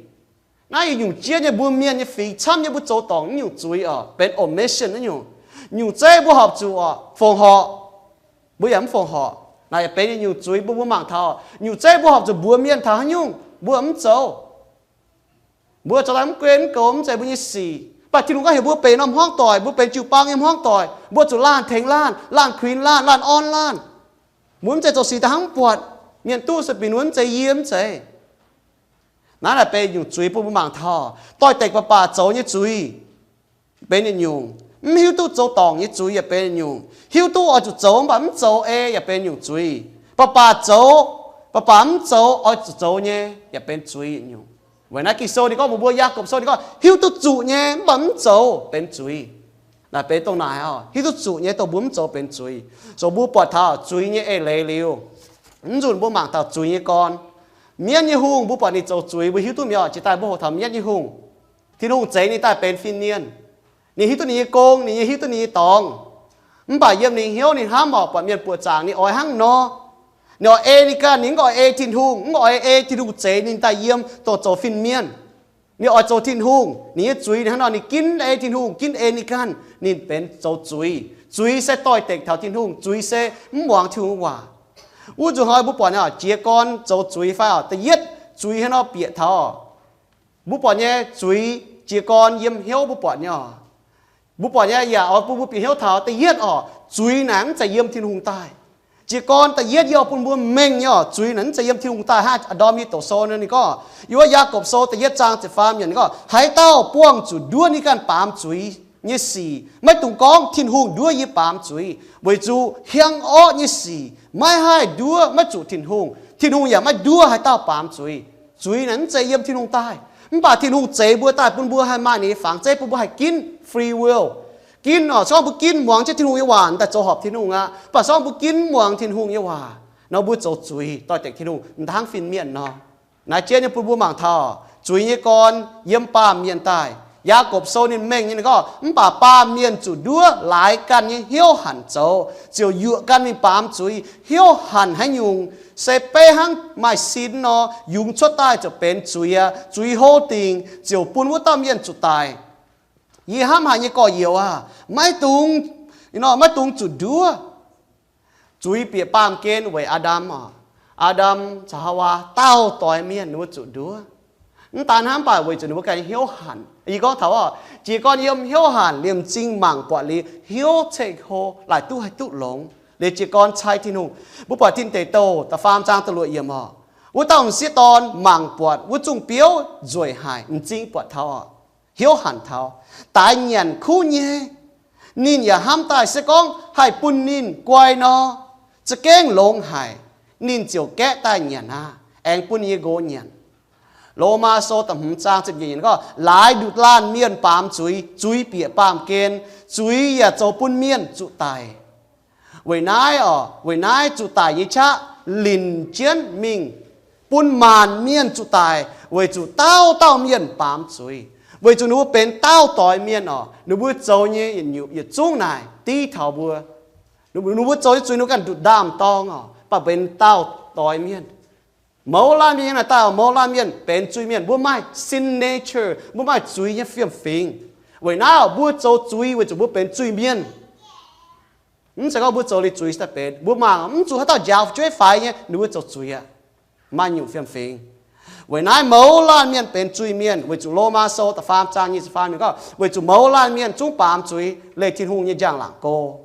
Naaiv yietc nyungc jiex nyei mbuo mienh nyei fingx camv nyei mbuo zoux dorngc nyungc zuiz orqc, benx omission naaiv nyungc. Nyungc zeiv mbuo horpc zuqc orqc fongc horc, mbuo yaac mv fongc horc. Naaiv yaac benx nyungc zuiz bun mbuo mangc taux. Nyungc zeiv mbuo horpc zuqc mbuox mienh taux haaix nyungc mbuo mv zoux. Mbuo zoux daaih mv gunv mv goux mv zeiz mbuo nyei sic. Mv baac Tin-Hungh gorngv heuc mbuo benx norm hmuangv doic, mbuo benx jiu-baang nyei hmuangv doic, mbuo zuqc laanh tengx laanh, laanh kuinx laanh, laanh orn laanh. Mbuo mv zeiz zoux sic daaih hnangv mv buatc. Mienh duqv se binc wuov, mv zeiz yie, mv zeiz. Naaiv naaic benx nyungc zuiz bun mbuo mangc taux. Doix-dekc baac baac zoux nyei zuiz benx yietc nyungc. Mv hiuv duqv zoux dorngc nyei zuiz yaac benx yietc nyungc. Hiuv duqv oix zuqc zoux mv baac mv zoux ei yaac benx nyungc zuiz. Baac baac zoux, baac baac mv zoux oix zuqc zoux nyei yaac benx zuiz yietc nyungc. Weic naaiv Ging-Sou ninh gorngv mbuox mbuo, Yaagorpc Sou ninh gorngv, hiuv duqv zuqc nyei mv baac mv zoux benx zuiz. Naaic benx dongh naaic oc, hiuv duqv zuqc nyei dongh mbuo mv zoux benx zuiz. Zoux mbuo buatc taux zuiz nyei eix leiz liuz, mv nzunc mbuo mangc taux zuiz nyei gorn. Mienv nyei hungh, mbuo buatc ninh zoux zuiz, mbuo hiuv duqv mi'aqv. Jiex daaih mbuo hoqc taux mienv nyei hungh. Tin-Hungh zeix ninh daaih benx fin-mienh. Ninh hiuv duqv ninh nyei gong, ninh nyei hiuv duqv ninh nyei dorngx. Mv baac yiem ninh hnyouv ninh hnamv orqc, buatc mienh buoqc zaangc ninh oix hnangv nor. Ninh oix ei ninh ganh, ninh mv oix ei Tin-Hungh, mv oix ei Tin-Hungh zeix ninh daaih yiem dongh zoux fin-mienh. Ninh oix zoux Tin-Hungh, ninh nyei zuiz ninh hnangv nor, ninh ginv ei Tin-Hungh, ginv ei ninh ganh, ninh benx zoux zuiz. Zuiz se doix-dekc taux Tin-Hungh, zuiz se mv muangx Tin-Hungh waac. Wuov nzunc hnoi mbuo buatc jiez gorn zoux zuiz fai oc. Da'yietv zuiz hnangv nor bieqc taux oc. Mbuo buatc nyei zuiz jiez gorn yiem hnyouv mbuo buatc nyei oc. Mbuo buatc nyei yaac oix bun mbuo bieqc hnyouv taux da'yietv oc, zuiz naaic mv zeiz yiem Tin-Hungh daaih. Jiez gorn da'yietv yie oix bun mbuo mengh nyei oc, zuiz naaic mv zeiz yiem Tin-Hungh daaih hnangv. Aa^ndorm nyei doqc sou nor ninh gorngv, yiem wuov Yaagorpc sou da'yietv zaang ziepc faam yiemc ninh gorngv, haaix dauh buangh zuqc nduov ninh ganh baamz zuiz nyei sic, maiv dungx gorngv, Tin-Hungh nduov yie baamz zuiz, weic zuqc hiaang orqv nyei sic maiv haih nduov maiv zuqc Tin-Hungh. Tin-Hungh yaac maiv nduov haaix dauh baamz zuiz. Zuiz naaic mv zeiz yiem Tin-Hungh daaih, mv baac Tin-Hungh zeix mbuo daaih bun mbuo haih maaih ninh nyei fangx zeiv, bun mbuo haih ginv free will. Ginv oc, se gorngv mbuo ginv muangx jienv Tin-Hungh nyei waac daaih zoux horpc Tin-Hungh aqv. Mv baac se gorngv mbuo ginv muangx Tin-Hungh nyei waac nor, mbuo zoux zuiz doix-dekc Tin-Hungh, m'daaih hnangv fin-mienh nor. Naaiv jienv nyei bun mbuo mangc taux zuiz nyei gorn yiem baamh mienh daaih. Yaagorpc sou ninh mengh nyei ninh gorngv, mv baac baamh mienh zuqc nduov laaix ganh nyei hnyouv hanc zoux, ziouc yuoqc ganh mingh baamz zuiz. Hnyouv hanc haaix nyungc, se beiv hnangv maaih sin nor, yungz cuotv daaih ziouc benx zuiz aqv. Zuiz hlo dingc ziouc bun wuov dauh mienh zuqc daic. Yie hnamv haic nyei gorx-youz aah, maiv dungx, maiv dungx zuqc nduov. Zuiz bieqc baamh gen weic Aa^ndam oc. Aa^ndam caux Haawaa dauh doix mienh ninh mbuo zuqc nduov. Mv daan hnangv, mv baac weic zuqc ninh mbuo ganh hnyouv hanc. Yie gorngv taux oc, jiez gorn yiem hnyouv hanc liemh m'zing mangc buatc liuz hnyouv ceng-hlo laaic duqv haih duqv longx. Liuz jiez gorn cai Tin-Hungh. Mbuo buatc Tin Deic Douh da'faam zaang da'luoqc yiemc oc. Wuov dauh m'sieqv dorn mangc buatc wuov zungh biouv nzueic haic, m'zing buatc taux oc, hnyouv hanc taux, daix nyanc kuv nyei. Ninh yaac hnamv daaih se gorngv haih bun ninh guai nor, za'gengh longx haic. Ninh ziouc gaeqv daaih nyanc aqv, aengx bun ninh nyei nqox nyanc. Lomaa Sou da'hmz zaang ziepc nyeic gorngv, laaix nduqc laanh mienh baamz zuiz, zuiz bieqc baamh gen, zuiz yaac zoux bun mienh zuqc daic. Weic naaiv oc, weic naaiv zuqc daic nyei qaqv linc jienv mingh, bun maanc mienh zuqc daic, weic zuqc dauh dauh mienh baamz zuiz, weic zuqc ninh mbuo benx dauh doix mienh oc. Ninh mbuo zoux nyei yietc nyungc yietc zungv naaic div taux mbuo. Ninh mbuo zoux nyei zuiz ninh mbuo ganh nduqc ndaamv-dorng oc, mv baac benx dauh doix mienh. Mouz laanh mienh nyei naaic daaih oc, mouz laanh mienh benx zuiz-mienh. Mbuo maaih sin nature, mbuo maaih zuiz nyei fiem-fingx. Weic naaiv oc, mbuo zoux zuiz weic zuqc mbuo benx zuiz-mienh. Mv zeiz gorngv mbuo zoux liuz zuiz daaih benx. Mbuo mangc mv zuqc haaix dauh njaaux fu'jueiv faix nyei, ninh mbuo zoux zuiz aqv. Maaih nyungc fiem-fingx. Weic naaiv mouz laanh mienh benx zuiz-mienh, weic zuqc Lomaa Sou da'faam zaang nyic ziepc faam yiemc gorngv, weic zuqc mouz laanh mienh zungv baamz zuiz leih Tin-Hungh nyei njang-laangc go.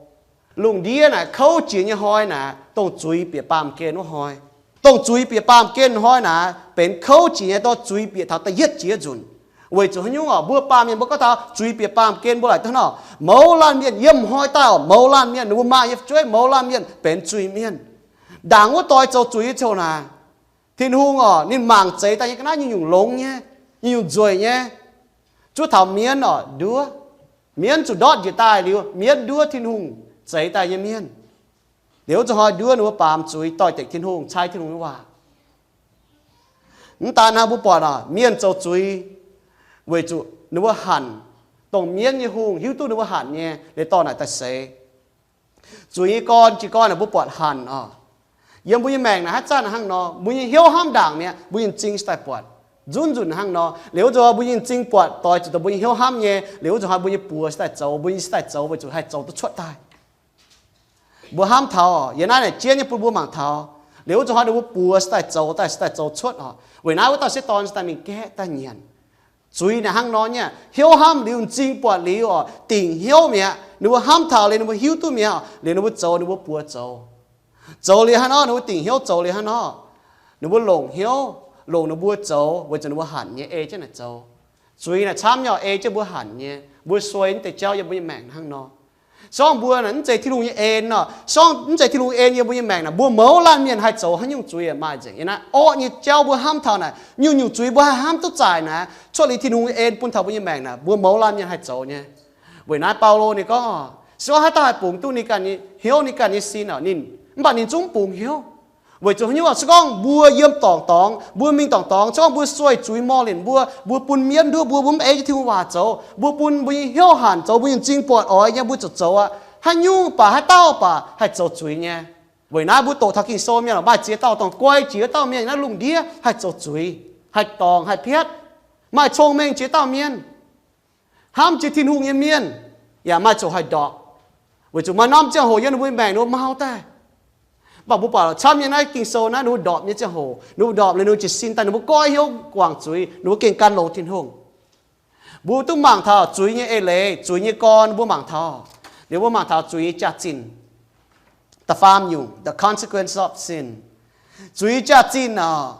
Lungh ndiev naaic kouv jiex nyei hnoi naaic, dongh zuiz bieqc baamh gen wuov hnoi. Dongh zuiz bieqc baamh gen hnoi naaic, benx kouv jiex nyei dongh zuiz bieqc taux da'yietv jiex nzunc. Weic zuqc haaix nyungc oc, mbuo baamh mienh mbuo gorngv taux zuiz bieqc baamh gen, mbuo laaic dongh nor, mouz laanh mienh yiem hnoi daaih oc, mouz laanh mienh ninh mbuo maaih nyei fu'jueiv, mouz laanh mienh benx zuiz-mienh. Ndaangc wuov doix zoux zuiz nyei ziouc naaic, Tin-Hungh oc, ninh mangc zeix daaih nyei ga'naaiv nyungc-nyungc longx nyei, nyungc-nyungc nzueic nyei. Zuov taux mienv oc, nduov. Mienv zuqc ndortv njiec daaih liuz, mienv nduov Tin-Hungh zeix daaih nyei mienh. Liuz wuov zuqc hnoi nduov ninh mbuo baamz zuiz doix-dekc Tin-Hungh, cai Tin-Hungh nyei waac. Mv daan hnangv, mbuo buatc oc, mienh zoux zuiz weic zuqc ninh mbuo hanc, dongh mienv nyei hungh hiuv duqv ninh mbuo hanc nyei, liuz dorh naaic daaih seix. Zuiz nyei gorn, jiez gorn naaic mbuo buatc hanc oc. Yiem mbuo nyei maengc naaic haaix zanc hnangv nor, mbuo nyei hnyouv hnamv ndaangc mi'aqv, mbuo nyei m'zing cingx daaih buatc. Nzunc nzunc hnangv nor, liuz wuov zuqc mbuo nyei m'zing buatc doix zuqc dongh mbuo nyei hnyouv hnamv nyei, liuz wuov zuqc hnoi mbuo nyei buoz cingx daaih zoux, mbuo nyei cingx daaih zoux weic zuqc haih zoux duqv cuotv daaih. Mbuo hnamv taux, yiem naaiv naaic jienv nyei bun mbuo mangc taux, liuz wuov zuqc hnoi ninh mbuo buoz cingx daaih zoux daaih, cingx daaih zoux cuotv oc. Weic naaiv wuov dauh m'sieqv dorn cingx daaih mingh gaeqv daaih nyanc. Zuiz naaic hnangv nor nyei, hnyouv hnamv liuz, m'zing buatc liuz oc, dingc hnyouv mi'aqv. Ninh mbuo hnamv taux liuz, ninh mbuo hiuv duqv mi'aqv, liuz ninh mbuo zoux ninh mbuo buoz zoux. Zoux liuz hnangv nor, ninh mbuo dingc hnyouv zoux liuz hnangv nor, ninh mbuo longc hnyouv, longc ninh mbuo zoux weic zuqc ninh mbuo hanc nyei ei jienv naaic zoux. Zuiz naaic camv nyei oc, ei jienv mbuo hanc nyei. Mbuo sueih naaiv deix jauv yiem mbuo nyei maengc hnangv nor. Se gorngv mbuo naaic mv zeiz Tin-Hungh nyei en nor, se gorngv mv zeiz Tin-Hungh en yiem mbuo nyei maengc naaic, mbuo mouz laanh mienh haih zoux haaix nyungc zuiz yaac maaih nzengc. Yiem naaiv orqv nyei jauv mbuo hnamv taux naaic, nyungc-nyungc zuiz mbuo haih hnamv duqv zaaic naaic, cuotv liuz Tin-Hungh nyei en bun taux mbuo nyei maengc naaic, mbuo mouz laanh mienh haih zoux nyei. Weic naaiv Baulo ninh gorngv, se gorngv haaix dauh haih bungx duqv ninh ganh nyei hnyouv, ninh ganh nyei sin oc, ninh, mv baac ninh zungv bungx hnyouv. Weic zuqc haaix nyungc oc? Se gorngv mbuo yiem dorngc dorngx, mbuo mingh dorngc dorngx, se gorngv mbuo sueih zuiz morh lienc mbuo, mbuo bun mienv nduov mbuo, mbuo mv ei jienv Tin-Hungh waac zoux, mbuo bun mbuo nyei hnyouv hanc zoux, mbuo nyei m'zing buatc oix nyei, mbuo zuqc zoux aqv. Haaix nyungc baac haaix dauh baac haih zoux zuiz nyei. Weic naaiv mbuo doqc taux Ging-Sou mienh oc, maaih ziex dauh dongh guai jiex dauh mienh naaiv lungh ndiev haih zoux zuiz, haih dorngc, haih piatv. Maaih cong-mengh jiex dauh mienh, hnamv jiex Tin-Hungh nyei mienh, yaac maaih ziouc haih ndorpc. Weic zuqc maaih norm ziangh hoc yiem ninh mbuo maengc ninh mbuo mau daaih. Mv baac mbuo buatc camv nyei naaiv Ging-Sou naaiv, ninh mbuo ndorpc nyei ziangh hoc, ninh mbuo ndorpc liuz ninh mbuo jiez sin daaih, ninh mbuo goiv hnyouv guangc zuiz, ninh mbuo gengh gan longx Tin-Hungh. Mbuo duqv mangc taux zuiz nyei eix leiz, zuiz nyei gorn mbuo mangc taux. Liuz mbuo mangc taux zuiz nyei jaax-zinh. Da'faam nyungc, the consequence of sin. Zuiz jaax-zinh oc.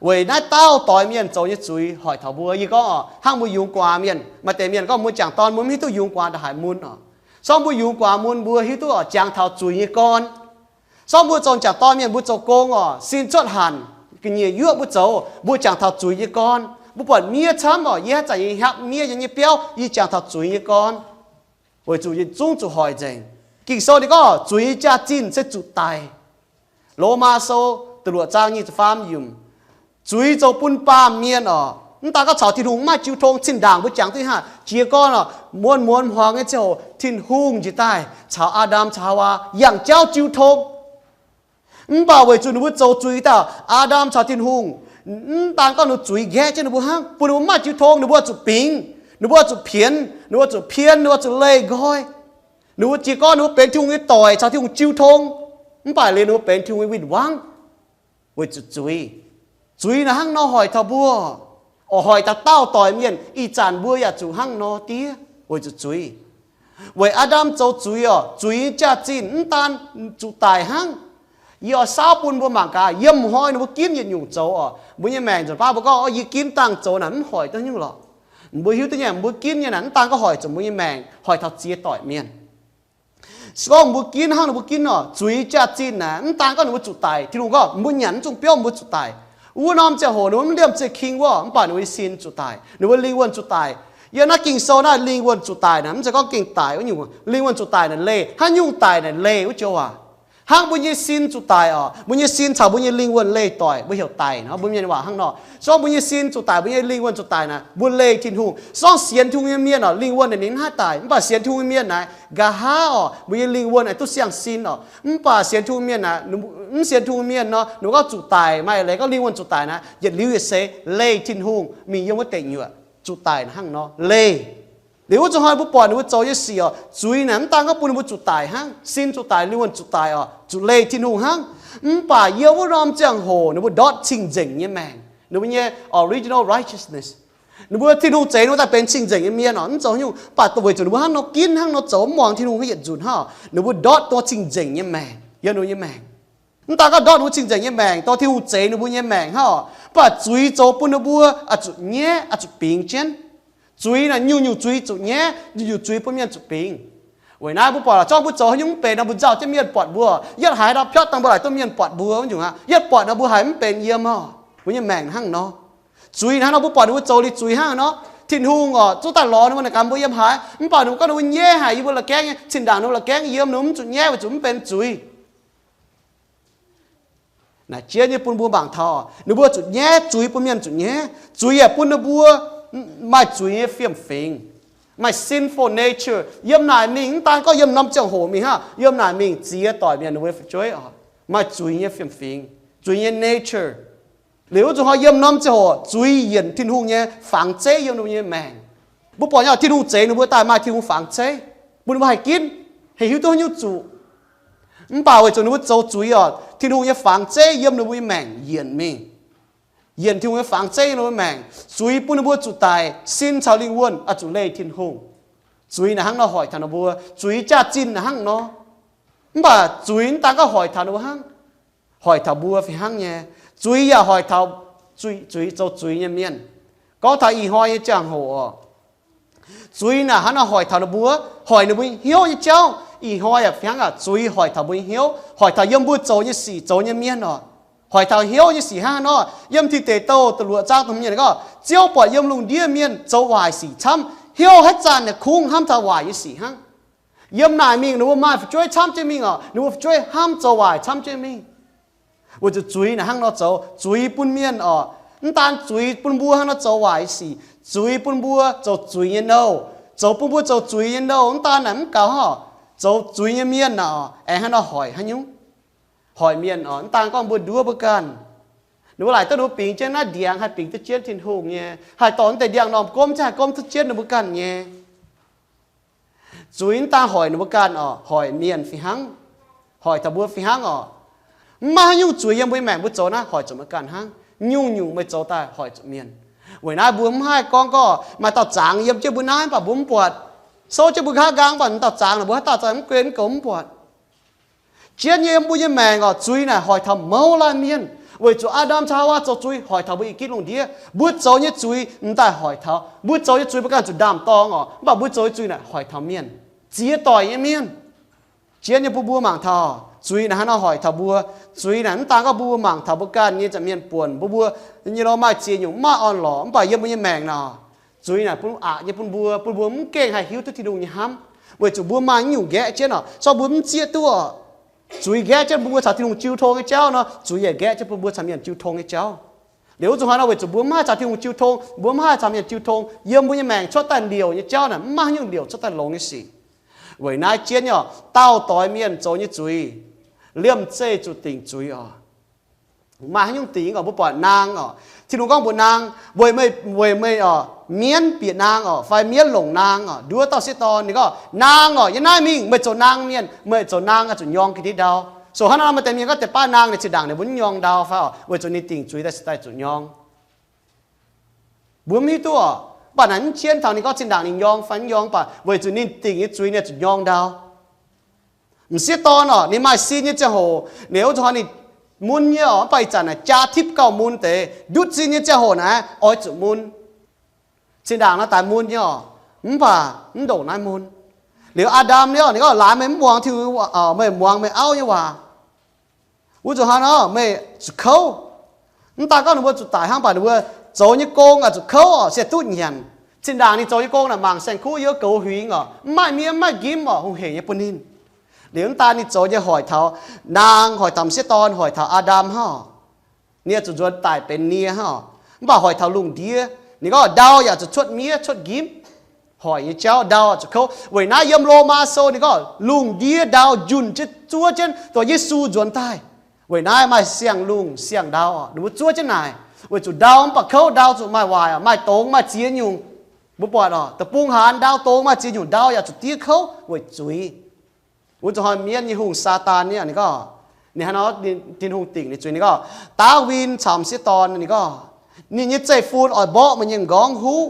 Weic naaiv dauh doix mienh zoux nyei zuiz hoic taux mbuo. Yie gorngv oc, hnangv mbuo yungz guaax mienh, maaih deix mienh gorngv mbuo jangc dorn mbuo mv hiuv duqv yungz guaax ndongc haaix mun oc. Sorng mbuo yungz guaax mun mbuo hiuv duqv oc, jangx taux zuiz nyei gorn. Sorng mbuo zoux jangc dorn mienh mbuo zoux gong oc, sin cuotv hanc, ga'nyiec yuoqv mbuo zoux, mbuo jangx taux zuiz nyei gorn. Mbuo buatc miev camv oc, yie haaix zanc yie hiapv miev yiem nyei biauv, yie jangx taux zuiz nyei gorn. Weic zuqc yietc zungv zuqc hoic nzengc. Ging-Sou ninh gorngv zuiz jaax-zinh se zuqc daic. Lomaa Sou da'luoqc zaang nyic ziepc faam yiemc. Zuiz zoux bun baamh mienh oc, mv daan gorngv caux Tin-Hungh mv maaih jiu tong. Zinh ndaangc mbuo jangx duqv haac, jiez gorn oc, muonz-muonz hmuangx nyei ziangh hoc Tin-Hungh njiec daaih caux Aa^ndam caux Haawaa yangh jauv jiu tong. Mv baac weic zuqc ninh mbuo zoux zuiz daaih, Aa^ndam caux Tin-Hungh mv daan gorngv ninh zuiz nqaeqv jienv ninh mbuo hnangv, bun ninh mbuo mv maaih jiu tong, ninh mbuo zuqc bingx, ninh mbuo zuqc pienx, ninh mbuo zuqc pien, ninh mbuo zuqc leih nqoi. Ninh mbuo jiez gorn ninh mbuo benx Tin-Hungh nyei doic caux Tin-Hungh jiu tong, mv baac liuz ninh mbuo benx Tin-Hungh nyei win-wangv weic zuqc zuiz. Zuiz naaic hnangv nor hoic taux mbuo, oix hoic dauh dauh doic mienh. Ih zanc mbuo yaac zuqc hnangv nor diev weic zuqc zuiz. Weic Aa^ndam zoux zuiz oc, zuiz nyei jaax-zinh mv daan zuqc daic hnangv. Yie oix saauv bun mbuo mangc gaax, yiem hnoi ninh mbuo ginv yietc nyungc zoux oc, mbuo nyei maengc nzunc baav mbuo gorngv, Yie ginv dangh zoux naaic mv hoic duqv nyungc lorqc. Mbuo hiuv duqv nyei, mbuo ginv nyei naaic mv daan gorngv hoic zuqc mbuo nyei maengc, hoic taux ziex doic mienh. Se gorngv mbuo ginv hnangv ninh mbuo ginv oc, zuiz jaax-zinh naaic mv daan gorngv ninh mbuo zuqc daic. Tin-Hungh gorngv, Mbuo nyanc mv zungh biouv mbuo zuqc daic. Wuov norm ziangh hoc ninh mbuo mv liemh ziex king wuov, mv baac ninh mbuo nyei sin zuqc daic, ninh mbuo lingh wuonh zuqc daic. Yiem naaiv Ging-Sou naaiv lingh wuonh zuqc daic naaic mv zeiz gorngv gengh daic wuov nyungc. Lingh wuonh zuqc daic naaic leih, haaix nyungc daic naaic leih wuov joux waac. Hnangv mbuo nyei sin zuqc daic oc, mbuo nyei sin caux mbuo nyei lingh wuonh leih doic, mbuo heuc daic nor, mbuo mienh waac hnangv nor. Se gorngv mbuo nyei sin zuqc daic, mbuo nyei lingh wuonh zuqc daic naaic, mbuo leih Tin-Hungh. Se gorngv sienx Tin-Hungh nyei mienh oc, lingh wuonh ninh mv haih daic, mv baac sienx Tin-Hungh nyei mienh naaic, nqa'haav oc, mbuo nyei lingh wuonh aengx duqv siang-sin oc. Mv baac sienx Tin-Hungh mienh naaic, mv sienx Tin-Hungh mienh nor, ninh mbuo gorngv zuqc daic, maaih leiz gorngv lingh wuonh zuqc daic naaic, yietc liuz yietc seix leih Tin-Hungh mingh yiem wuov deic nyuoqc, zuqc daic hnangv nor leih. Liuz wuov zuqc hnoi mbuo buatc ninh mbuo zoux nyei sic oc, zuiz naaic mv daan gorngv bun ninh mbuo zuqc daic hnangv, sin zuqc daic, lingh wuonh zuqc daic oc, zuqc leih Tin-Hungh hnangv. Mv baac yiem wuov norm ziangh hoc ninh mbuo ndortv cing-nzengc nyei maengc, ninh mbuo nyei original righteousness. Ninh mbuo Tin-Hungh zeix ninh mbuo daaih benx cing-nzengc nyei mienh oc, mv zoux nyungc. Mv baac weic zuqc ninh mbuo hnangv nor ginv, hnangv nor zoux, mv muangx Tin-Hungh yietc nzunc hnangv, ninh mbuo ndortv dongh cing-nzengc nyei maengc yiem ninh mbuo nyei maengc. Mv daan gorngv ndortv ninh mbuo cing-nzengc nyei maengc, dongh Tin-Hungh zeix ninh mbuo nyei maengc hnangv oc, mv baac zuiz zoux bun ninh mbuo oix zuqc nyaiv, oix zuqc bingx jienv. Zuiz naaic nyungc-nyungc zuiz zuqc nyaiv, nyungc-nyungc zuiz bun mienh zuqc bingx. Weic naaiv mbuo buatc zorqv mbuo zoux haaix nyungc mv benx nor, mbuo nzauh jienv mienh buatc mbuo. Yietv haiz ndau piatv dangh mbuo laaic duqv mienh buatc mbuo wuov nyungc aqv. Yietv buatc nor mbuo haiz mv benx yiem oc, mbuo nyei maengc hnangv nor. Zuiz hnangv nor mbuo buatc ninh mbuo zoux liuz zuiz hnangv nor, Tin-Hungh oc, zuqc daaih lorz ninh mbuo naaic gaax mbuo yiem haaix, mv baac ninh mbuo gorngv ninh mbuo nyaiv haic, yie mbuo la'gaengv nyei, zinh ndaangc ninh mbuo la'gaengv yiem, ninh mbuo mv zuqc nyaiv weic zuqc mv benx zuiz. Naaic jienv nyei bun mbuo mangc taux, ninh mbuo zuqc nyaiv, zuiz bun mienh zuqc nyaiv. Zuiz yaac bun ninh mbuo maaih zuiz nyei fiem-fingx, maaih sinful nature yiem naaic mingh. Mv daan gorngv yiem norm ziangh hoc mingh hnangv, yiem naaic mingh ziex doic mienh ninh mbuo fu'jueiv oc, maaih zuiz nyei fiem-fingx, zuiz nyei nature. Liuz wuov zuqc hnoi yiem norm ziangh hoc zuiz yienc Tin-Hungh nyei fangx zeiv yiem ninh mbuo nyei maengc. Mbuo buatc nyei oc, Tin-Hungh zeix ninh mbuo daaih maaih Tin-Hungh fangx zeiv bun ninh mbuo haih ginv, haih hiuv duqv haaix nyungc zuqc. Mv baac weic zuqc ninh mbuo zoux zuiz oc, Tin-Hungh nyei fangx zeiv yiem ninh mbuo nyei maengc yienc mingh. Yienc Tin-Hungh nyei fangx zeiv yiem ninh mbuo maengc, zuiz bun ninh mbuo zuqc daic, sin caux lingh wuonh oix zuqc leih Tin-Hungh. Zuiz naaic hnangv nor hoic taux ninh mbuo, zuiz jaax-zinh naaic hnangv nor. Mv baac zuiz mv daan gorngv hoic taux ninh mbuo hnangv, hoic taux mbuo fih hnangv nyei. Zuiz yaac hoic taux zuiz, zoux zuiz nyei mienh. Gorngv taux ih hnoi nyei ziangh hoc oc, zuiz naaic hnangv nor hoic taux ninh mbuo, hoic ninh mbuo hnyouv nyei jauv. Ih hnoi yaac fih hnangv aqv, zuiz hoic taux mbuo nyei hnyouv, hoic taux yiem mbuo zoux nyei sic, zoux nyei mienh oc. Hoic taux hnyouv nyei sic hnangv nor, yiem Tidatc Douh da'luoqc zaang da'hmz yiemc gorngv, Ziouv buatc yiem lungh ndiev mienh zoux waaic sic camv, hnyouv haaix zanc naaic kungx hnamv taux waaic nyei sic hnangv. Yiem naaic mingh ninh mbuo maaih fu'jueiv camv jienv mingh oc, ninh mbuo fu'jueiv hnamv zoux waaic camv jienv mingh. Weic zuqc zuiz naaic hnangv nor zoux, zuiz bun mienh oc, mv daan zuiz bun mbuo hnangv nor zoux waaic nyei sic, zuiz bun mbuo zoux zuiz nyei nouh, zoux bun mbuo zoux zuiz nyei nouh. Mv daan naaic mv gaux hnangv, zoux zuiz nyei mienh naaic oc, aengx hnangv nor hoic haaix nyungc. Hoic mienh oc, mv daan gorngv mbuo nduov mbuo ganh. Ninh mbuo laaic duqv ninh mbuo bingx jienv naaiv ndiangx haih bingx duqv jienv Tin-Hungh nyei, haih dorh mv deix ndiangx-normh gomv jienv haih gomv duqv jienv ninh mbuo ganh nyei. Zuiz mv daan hoic ninh mbuo ganh oc, hoic mienh fih hnangv, hoic taux mbuo fih hnangv oc. Mv maaih haaix nyungc zuiz yiem mbuo nyei maengc mbuo zoux naaiv hoic zuqc mbuo ganh hnangv. Nyungc-nyungc meih zoux daaih hoic zuqc mienh. Weic naaiv mbuo mv haih gorngv gorngv maaih dauh zangx yiem jienv mbuo naaiv mv baac mbuo mv buatc. Souv jienv mbuo nqa'haav nqaang mv baac dauh zangx naaic mbuo haaix dauh zangx mv gunv mv goux mv buatc. Jienv nyei yiem mbuo nyei maengc oc, zuiz naaic hoic taux mouz laanh mienh. Weic zuqc Aa^ndam caux Haawaa zoux zuiz hoic taux mbuo i gitv lungh ndiev. Mbuo zoux nyei zuiz m'daaih hoic taux, mbuo zoux nyei zuiz mbuo ganh zuqc ndaam dorng oc, mv baac mbuo zoux nyei zuiz naaic hoic taux mienh, ziex doic nyei mienh. Jienv nyei bun mbuo mangc taux zuiz naaic hnangv nor hoic taux mbuo. Zuiz naaic mv daan gorngv mbuo mangc taux mbuo ganh nyei za'hmien buonc, mbuo, mbuo nyei lorz maaih ziex nyungc maaih orn-lorqc, mv baac yiem mbuo nyei maengc naaic, zuiz naaic bun aqc nyei bun mbuo, bun mbuo mv gengh haih hiuv duqv Tin-Hungh nyei hnamv. Weic zuqc mbuo maaih nyungc nqaeqv jienv oc, se mbuo mv zieqv duqv oc. Zuiz nqaeqv jienv bun mbuo caux Tin-Hungh jiu tong nyei jauv nor, zuiz yaac nqaeqv jienv bun mbuo caux mienh jiu tong nyei jauv. Liuz wuov zuqc hnoi nor, weic zuqc mbuo mv haih caux Tin-Hungh jiu tong, mbuo mv haih caux mienh jiu tong, yiem mbuo nyei maengc cuotv daaih liouc nyei jauv naaic mv maaih haaix nyungc liouc cuotv daaih longx nyei sic. Weic naaiv jienv nyei oc, dauh doix mienh zoux nyei zuiz, liemh zeih zuqc dingc zuiz oc. Maaih haaix nyungc dingc oc? Mbuo buatc naang oc. Tin-Hungh gorngv mbuox naang, weic meih, weic meih oc, mienv bieqc naang oc, fai mienv longc naang oc, nduov dauh sieqv dorn. Ninh gorngv, naang oc, yiem naaiv mingh, meih zoux naang mienh, meih zoux naang oix zuqc nyorng ga'ndiev ndau. So hnangv naaiv nor, maaih deix mienh gorngv deix baav naang ninh zinh ndaangc ninh mbuo mv nyorng ndau fai oc, weic zuqc ninh dingc zuiz daaih se daaih zuqc nyorng. Mbuo mv hiuv duqv oc, mv baac naaic mv jienv taux ninh gorngv zinh ndaangc ninh nyorng fai mv nyorng, mv baac weic zuqc ninh dingc nyei zuiz ninh zuqc nyorng ndau. M'sieqv dorn oc, ninh maaih sin nyei ziangh hoc, ninh wuov zuqc hnoi ninh mun nyei oc, mv baac ih zanc naaic jaa tipv gauh mun deix. Ndutv sin nyei ziangh hoc naaic oix zuqc mun. Zinh ndaangc nor daaih mun nyei oc, mv baac mv ndongc naaiv mun. Liuz Aa^ndam nyei oc, ninh gorngv, laaix meih mv muangx Tin-Hungh, meih muangx meih auv nyei waac, wuov zuqc hnoi nor meih zuqc kouv. Mv daan gorngv ninh mbuo zuqc daic hnangv, mv baac ninh mbuo zoux nyei gong oix zuqc kouv oc, se duqv nyanc. Zinh ndaangc ninh zoux nyei gong naaic mangc saeng-kuv yiem goux huingx oc, mv maaih miev mv maaih nqimv oc, hungh hec nyei bun ninh. Liuz mv daan ninh zoux nyei hoic taux naang, hoic taux m'sieqv dorn, hoic taux Aa^ndam hnangv oc. Ninh oix zuqc nzuonx daic benx nie hnangv oc. Mv baac hoic taux lungh ndiev, ninh gorngv ndau yaac zuqc cuotv miev cuotv nqimv. Hoic nyei jauv ndau zuqc kouv. Weic naaiv yiem Lomaa sou ninh gorngv lungh ndiev ndau njunh jienv zuov jienv dongh Yesu nzuonx daaih. Weic naaiv maaih siang-lungh siang-ndau oc, ninh mbuo zuov jienv naaic. Weic zuqc ndau mv baac kouv, ndau zuqc maaih waaic, maaih dongz, maaih ziex nyungc. Mbuo buatc oc, deic-bung haanz ndau dongz maaih ziex nyungc, ndau yaac zuqc diev kouv weic zuiz. Wuov zuqc hnoi mienv nyei hungh, Saadaan nyei, ninh gorngv, ninh hnangv nor, Tin-Hungh dingc ninh zuiz, ninh gorngv, Ndaawin caux m'sieqv dorn, ninh gorngv, ninh nyei zeiv-fun oix mborqv meih nyei m'nqorngv huv,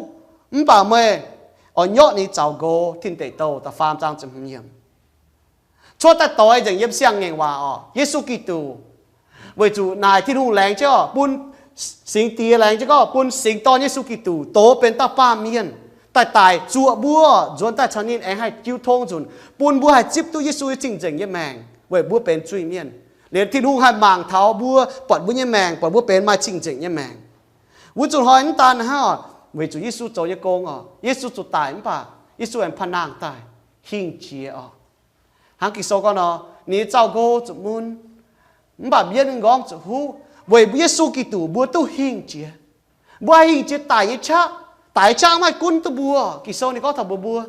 mv baac meih oix nyorqv ninh zaux nqox. Tin Deic Douh da'faam zaang ziepc hmz yiemc. Cuotv daaih doix nzengc yiem siang-ngaengc waac oc, Yesu Giduc. Weic zuqc naaic Tin-Hungh laengz jienv oc, bun Singx Diex laengz jienv gorngv bun Singx Dorn Yesu Giduc doz benx dauh baamh mienh daaih daic zuoqc mbuo, nzuonx daaih caux ninh aengx haih jiu tong nzunc, bun mbuo haih zipv duqv Yesu nyei cing-nzengc nyei maengc weic mbuo benx zuiz-mienh. Liuz Tin-Hungh haih mangc taux mbuo, buatc mbuo nyei maengc, buatc mbuo benx maaih cing-nzengc nyei maengc. Wuov zuqc hnoi mv daan hnangv oc, weic zuqc Yesu zoux nyei gong oc, Yesu zuqc daic mv baac Yesu aengx pa'naangh daaih, hingh jiex oc. Hnangv Ging-Sou gorngv nor, ninh nyei zaux nqox zuqc mun, mv baac mienv nyei m'nqorngv zuqc huv. Weic Yesu Giduc mbuo duqv hingh jiex. Mbuo haih hingh jiex daic nyei qaqv. Daic nyei qaqv mv haih gunv duqv mbuo. Ging-Sou ninh gorngv taux mbuox mbuo,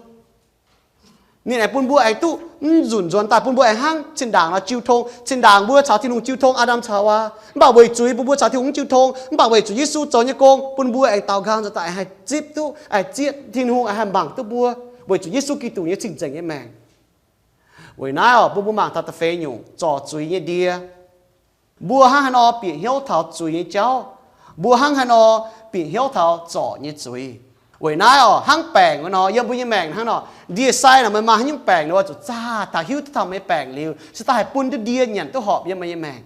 ninh aengx bun mbuo aengx duqv mv nzunc nzuonx daaih, bun mbuo aengx hnangv zinh ndaangc nor jiu tong. Zinh ndaangc mbuo caux Tin-Hungh jiu tong, Aa^ndam caux Haawaa, mv baac weic zuiz bun mbuo caux Tin-Hungh mv jiu tong. Mv baac weic zuqc Yesu zoux nyei gong, bun mbuo aengx daaux nqaang nzuonx daaih, aengx haih zipv duqv, aengx zieqv, Tin-Hungh aengx haih mangc duqv mbuo weic zuqc Yesu Giduc nyei cing-nzengc nyei maengc. Weic naaiv oc, bun mbuo mangc taux da'feix nyungc, zorc zuiz nyei ndie. Mbuo hnangv haaix nor bieqc hnyouv taux zuiz nyei jauv? Mbuo hnangv haaix nor bieqc hnyouv taux zorc nyei zuiz? Weic naaiv oc, hnangv baengc wuov nor, yiem mbuo nyei maengc hnangv nor, ndie-sai naaic meih maaih haaix nyungc baengc nor, oix zuqc zaah taux hiuv duqv taux meih nyei baengc liuz, se daaih haih bun ndie nyanc duqv horpc yiem meih nyei maengc.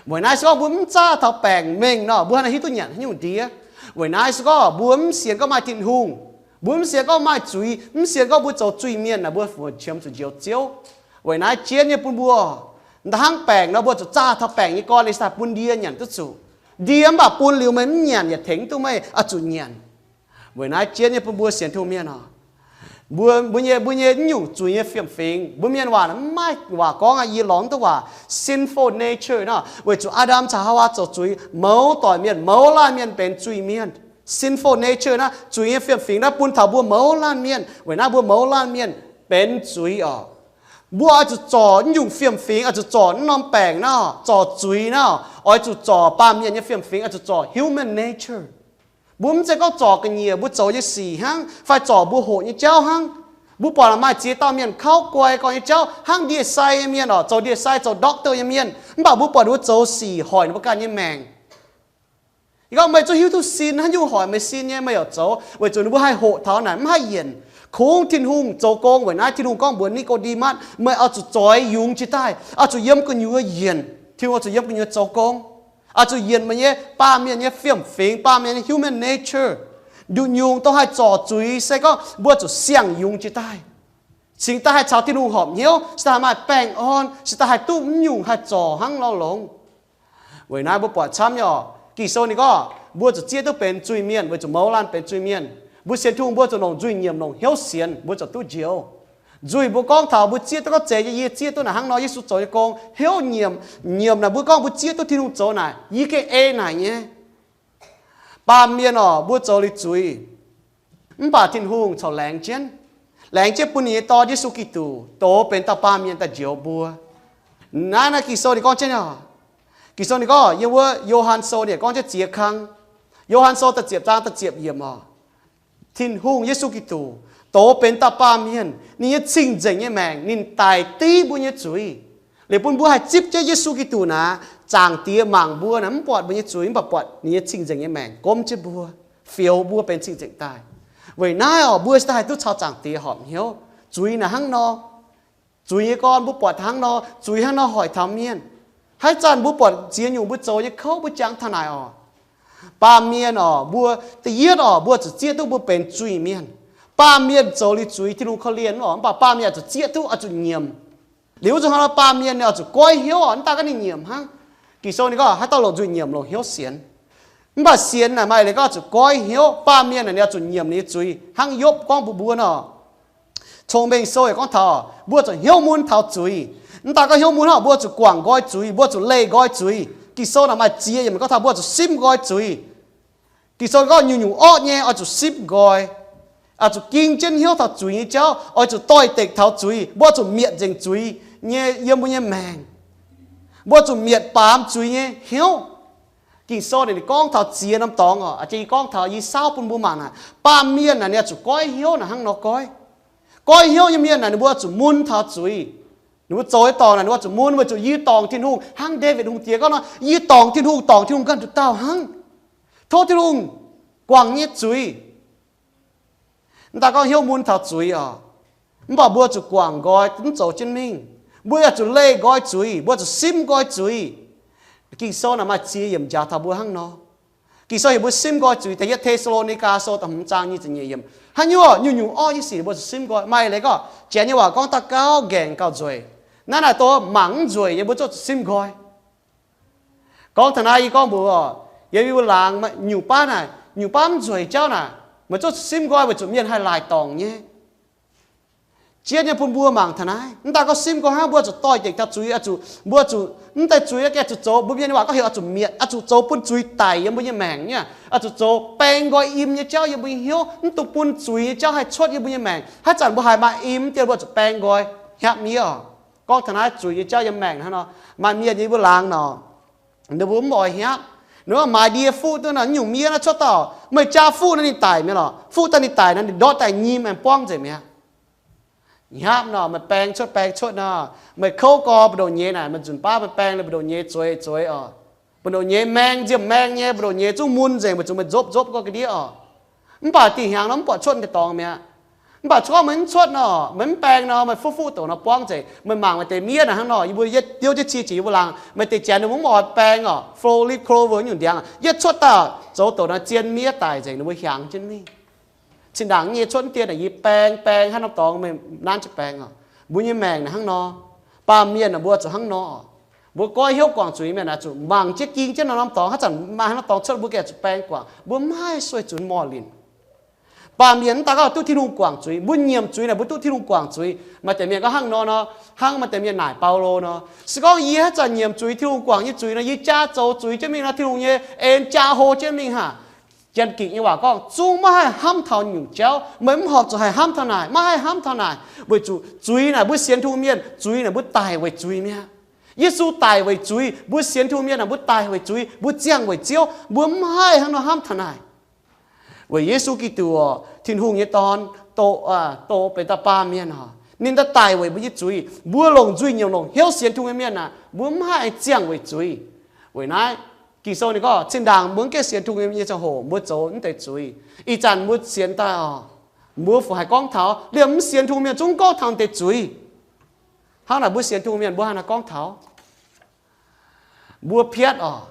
Weic naaiv se gorngv mbuo mv zaah taux baengc mengh nor, mbuo hnangv haaix hiuv duqv nyanc haaix nyungc ndie? Weic naaiv se gorngv mbuo mv sienx gorngv maaih Tin-Hungh, mbuo mv sienx gorngv maaih zuiz, mv sienx gorngv mbuo zoux zuiz-mienh naaic, mbuo fu'jueiv zuqc njoux Ziouv. Weic naaiv jienv nyei bun mbuo, da'hnangv baengc nor, mbuo zuqc zaah taux baengc nyei gorn, se daaih bun ndie nyanc duqv zuqc. Ndie mv baac bun liuz meih mv nyanc yaac tengx duqv meih oix zuqc nyanc. Weic naaiv jienv nyei bun mbuo sienx Tin-Hungh mienh oc, mbuo, mbuo nyei, mbuo nyei naaiv nyungc zuiz nyei fiem-fingx, mbuo mienh waac mv maaih waac gorngv aqv. Yie lorz duqv waac sinful nature nor, weic zuqc Aa^ndam caux Haawaa zoux zuiz, mouz doic mienh, mouz laanh mienh benx zuiz-mienh. Sinful nature naaiv, zuiz nyei fiem-fingx naaiv bun taux mbuo mouz laanh mienh. Weic naaiv mbuo mouz laanh mienh benx zuiz oc. Mbuo oix zuqc zorc naaiv nyungc fiem-fingx, oix zuqc zorc naaiv norm baengc naaiv, zorc zuiz naaiv, oix zuqc zorc baamh mienh nyei fiem-fingx, oix zuqc zorc human nature. Mbuo mv zeiz gorngv zorc ga'nyiec mbuo zoux nyei sic hnangv, fai zorc mbuo hoqc nyei jauv hnangv. Mbuo buatc maaih ziex dauh mienh kauv guai gorx nyei jauv hnangv ndie-sai nyei mienh oc, zoux ndie-sai, zoux doctor nyei mienh, mv baac mbuo buatc ninh mbuo zoux sic hoic ninh mbuo ganh nyei maengc. Yie gorngv meih zungv hiuv duqv sin, haaix nyungc hoic meih sin nyei meih yaac zoux, weic zuqc ninh mbuo haih hoqc taux naaic mv haih yienc. Kungx Tin-Hungh zoux gong. Weic naaiv Tin-Hungh gorngv mbuox Ni^ko^nde^matv, meih oix zuqc zoix yungz jiex daaih, oix zuqc yiem gu'nyuoz yienc. Tin-Hungh oix zuqc yiem gu'nyuoz zoux gong, oix zuqc yienc meih nyei baamh mienh nyei fiem-fingx, baamh mienh nyei human nature. Nduqc nyungc dongh haih zorc zuiz se gorngv mbuo zuqc siang-yungz jiex daaih, cingx daaih haih caux Tin-Hungh horpc hnyouv, cingx daaih haih maaih baengh orn, cingx daaih haih duqv mv nyungc haih zorc hnangv nor longx. Weic naaiv mbuo buatc camv nyei oc. Ging-Sou ninh gorngv mbuo zuqc zieqv duqv benx zuiz-mienh weic zuqc mouz laanh benx zuiz-mienh. Mbuo sienx Tin-Hungh mbuo zuqc longc nzuih nyiemc longc hnyouv sienx mbuo ziouc duqv njoux. Nzuih mbuo gorngv taux mbuo zieqv duqv gorngv zeiz nyei, yie zieqv duqv naaic hnangv nor Yesu zoux nyei gong, hnyouv nyiemc, nyiemc naaic mbuo gorngv mbuo zieqv duqv Tin-Hungh zoux naaic, yie gengh ei naaic nyei. Baamh mienh oc, mbuo zoux liuz zuiz, mv baac Tin-Hungh corc laengz jienv, laengz jienv bun ninh nyei Dorn, Yesu Giduc, dox benx dauh baamh mienh daaih njoux mbuo. Naaiv, naaiv Ging-Sou ninh gorngv jienv oc. Ging-Sou ninh gorngv yiem wuov Yo^han Sou ninh gorngv jienv ziex kang. Yo^han Sou da'ziepc zaang da'ziepc yiemc oc. Tin-Hungh, Yesu Giduc, dox benx dauh baamh mienh, ninh nyei cing-nzengc nyei maengc ninh daic div mbuo nyei zuiz, liuz bun mbuo haih zipv jienv Yesu Giduc naaic, Zaangc Diex mangc mbuo naaic mv buatc mbuo nyei zuiz, mv baac buatc ninh nyei cing-nzengc nyei maengc gomv jienv mbuo, fioux mbuo benx cing-nzengc daaih. Weic naaiv oc, mbuo cingx daaih haih duqv caux Zaangc Diex horpc hnyouv. Zuiz naaic hnangv nor, zuiz nyei gorn mbuo buatc hnangv nor, zuiz hnangv nor hoic taux mienh. Haaix zanc mbuo buatc ziex nyungc mbuo zoux nyei kouv mbuo jangx taux naaic oc. Baamh mienh oc, mbuo, da'yietv oc, mbuo zuqc zieqv duqv mbuo benx zuiz-mienh. Baamh mienh zoux liuz zuiz Tin-Hungh korv-lienh oc, mv baac baamh mienh oix zuqc zieqv duqv, oix zuqc nyiemc. Liuz zuqc hnangv nor baamh mienh ninh oix zuqc goiv hnyouv oc, mv daaih gorngv ninh nyiemc hnangv. Ging-Sou ninh gorngv haaix dauh longc nzuih nyiemc longc hnyouv sienx. Mv baac sienx naaic maaih leiz gorngv zuqc goiv hnyouv. Baamh mienh naaic ninh oix zuqc nyiemc ninh nyei zuiz hnangv Yopv gorngv mbuox mbuo nor. Cong-Mengh Sou yaac gorngv taux mbuo zuqc hnyouv mun taux zuiz. Mv daaih gorngv hnyouv mun hnangv, mbuo zuqc guangc nqoi zuiz, mbuo zuqc leih nqoi zuiz. Ging-Sou naaic maaih ziex yiemc gorngv taux mbuo zuqc simv nqoi zuiz. Ging-Sou gorngv nyungc-nyungc orqv nyei oix zuqc simv nqoi, oix zuqc ging jienv hnyouv taux zuiz nyei jauv, oix zuqc doix-dekc taux zuiz, mbuo zuqc mietc nzengc zuiz nyei yiem mbuo nyei maengc. Mbuo zuqc mietc baamz zuiz nyei hnyouv. Ging-Sou ninh gorngv taux ziex norm dorngx oc. A'jang yie gorngv taux yie saauv bun mbuo mangc naaic, baamh mienh naaic ninh oix zuqc goiv hnyouv naaic hnangv nor goiv. Goiv hnyouv nyei mienh naaic ninh mbuo zuqc mun taux zuiz. Ninh mbuo zoux nyei dorngc naaic ninh mbuo zuqc mun weic zuqc yie dorngc Tin-Hungh hnangv Ndaawitv Hungh Diex gorngv nor, yie dorngc Tin-Hungh, dorngc Tin-Hungh ganh nduqc dauh hnangv. Tov Tin-Hungh guangc nyei zuiz. Mv daaih gorngv hnyouv mun taux zuiz oc, mv baac mbuo zuqc guangc nqoi mv zoux jienv mingh. Mbuo yaac zuqc leih nqoi zuiz, mbuo zuqc simv nqoi zuiz. Ging-Sou naaic maaih ziex yiemc njaaux taux mbuo hnangv nor. Ging-Sou heuc mbuo simv nqoi zuiz. Da'yietv Te^saa^lo^ni^gaa Sou da'hmz zaang nyic ziepc nyeic yiemc hnangv nyungc, nyungc-nyungc orqv nyei sic mbuo zuqc simv nqoi. Maaih leiz gorngv janx nyei waac gorngv daux gaux ngaengc gauh nzueic. Naaiv naaic dongh mangc mv nzueic nyei mbuo zungv zuqc simv nqoi. Gorngv taux naaiv yie gorngv mbuox oc, yiem yie mbuo laangz nyungc baav naaic, nyungc baav mv nzueic jauv naaic, meih zungv zuqc simv nqoi weic zuqc mienh haih laaic dorngc nyei. Jienv nyei bun mbuo mangc taux naaiv, mv daaih gorngv simv nqoi hnangv, mbuo zuqc doix-dekc taux zuiz, zuqc, mbuo zuqc mv deix zuiz gengh zuqc zoux, mbuo mienh nyei waac gorngv heuc oix zuqc mietc, oix zuqc zoux bun zuiz daic yiem mbuo nyei maengc nyei. Oix zuqc zoux baeng nqoi im nyei jauv yiem mbuo nyei hnyouv, mv dungx bun zuiz nyei jauv haih cuotv yiem mbuo nyei maengc. Haaix zanc mbuo haiz maaih im dieh, mbuo zuqc baeng nqoi, hnyapv miev oc. Gorngv taux naaiv zuiz nyei jauv yiem maengc hnangv nor, maaih mienh yiem mbuo laangz nor, ninh mbuo mv oix hnyapv. Ninh mbuo maaiz ndie fuqv duqv nor, nyungc miev naaiv cuotv dauh, meih jaa fuqv nor ninh daic mi'aqv lorqc. Fuqv daaih ninh daic nor, ninh ndortv daaih nyim aengx buangv nzengc mi'aqv. Hnyapv nor, meih baeng cuotv baeng cuotv nor, meih kouv gorx mbu'ndongx nyei naaic, meih nzunc baav meih baeng liuz mbu'ndongx nyei zueiz zueiz oc. Mbu'ndongx nyei maeng nziemh maeng nyei, mbu'ndongx nyei zungv mun nzengc, weic zuqc meih nzopv nzopv gorngv ga'ndiev oc. Mv baac dih hnyangx nor mv buatc cuotv deix dorngx mi'aqv. Mv baac cuotv meih mv cuotv nor, meih mv baeng nor, meih fuqv fuqv douc nor buangv nzengc. Meih mangc meih deix miev naaic hnangv nor, yie mbuo yietv diuv jienv cie jiex yie mbuo laangz, meih deix janx ninh mbuo mv oix baeng oc, four-leaf clover nyungc ndiangx, yietv cuotv daaih zoux douc nor zien miev daic nzengc, ninh mbuo hiaangx jienv mingh. Cin-ndaangc nyei cuotv dien naaic yie baeng baeng haaix norm dorngx meih nanv jienv baeng oc. Mbuo nyei maengc naaic hnangv nor. Baamh mienh naaic mbuo zuqc hnangv nor. Mbuo goiv hnyouv guangc zuiz mienh naaic zuqc mangc jienv ging jienv norm norm dorngx, haiz zanc maaih haaix norm dorngx cuotv mbuo gengh zuqc baeng guangc, mbuo mv haih sueih zunx morh linc. Baamh mienh mv daaih gorngv duqv Tin-Hungh guangc zuiz, mbuo nyiemc zuiz naaic mbuo duqv Tin-Hungh guangc zuiz. Maaih deix mienh gorngv hnangv nor nor, hnangv maaih deix mienh naaic Baulo nor, se gorngv yie haaix zanc nyiemc zuiz, Tin-Hungh guangc nyei zuiz nor, yie jaa zoux zuiz jienv mingh nor, Tin-Hungh nyei en jaa hlo jienv mingh haic. Janx-Gikc nyei waac gorngv, zungv maiv haih hnamv taux nyungc jauv. Meih mv horpc zuqc haih hnamv taux naaic, maiv haih hnamv taux naaic, weic zuqc zuiz naaic mbuo sienx Tin-Hungh mienh, zuiz naaic mbuo daic weic zuiz mi'aqv. Yesu daic weic zuiz, mbuo sienx Tin-Hungh mienh naaic mbuo daic weic zuiz, mbuo ziangh weic Ziouv, mbuo mv haih hnangv nor hnamv taux naaic. Weic Yesu Giduc oc, Tin-Hungh nyei Dorn, doh, doh benx dauh baamh mienh oc, ninh daaih daic weic mbuo nyei zuiz. Mbuo longc nzuih nyiemc longc hnyouv sienx Tin-Hungh nyei mienh naaic, mbuo mv haih ziangh weic zuiz. Weic naaiv, Ging-Sou ninh gorngv, zinh ndaangc mbuo mv gaengh sienx Tin-Hungh nyei ziangh hoc mbuo zoux mv deix zuiz. Ih zanc mbuo sienx daaih oc, Mbuo fu haih gorngv taux liemh mv sienx Tin-Hungh mienh zungv gorngv taux deix zuiz. Hnangv naaic mbuo sienx Tin-Hungh mienh mbuo haaix nor gorngv taux? Mbuo piatv oc.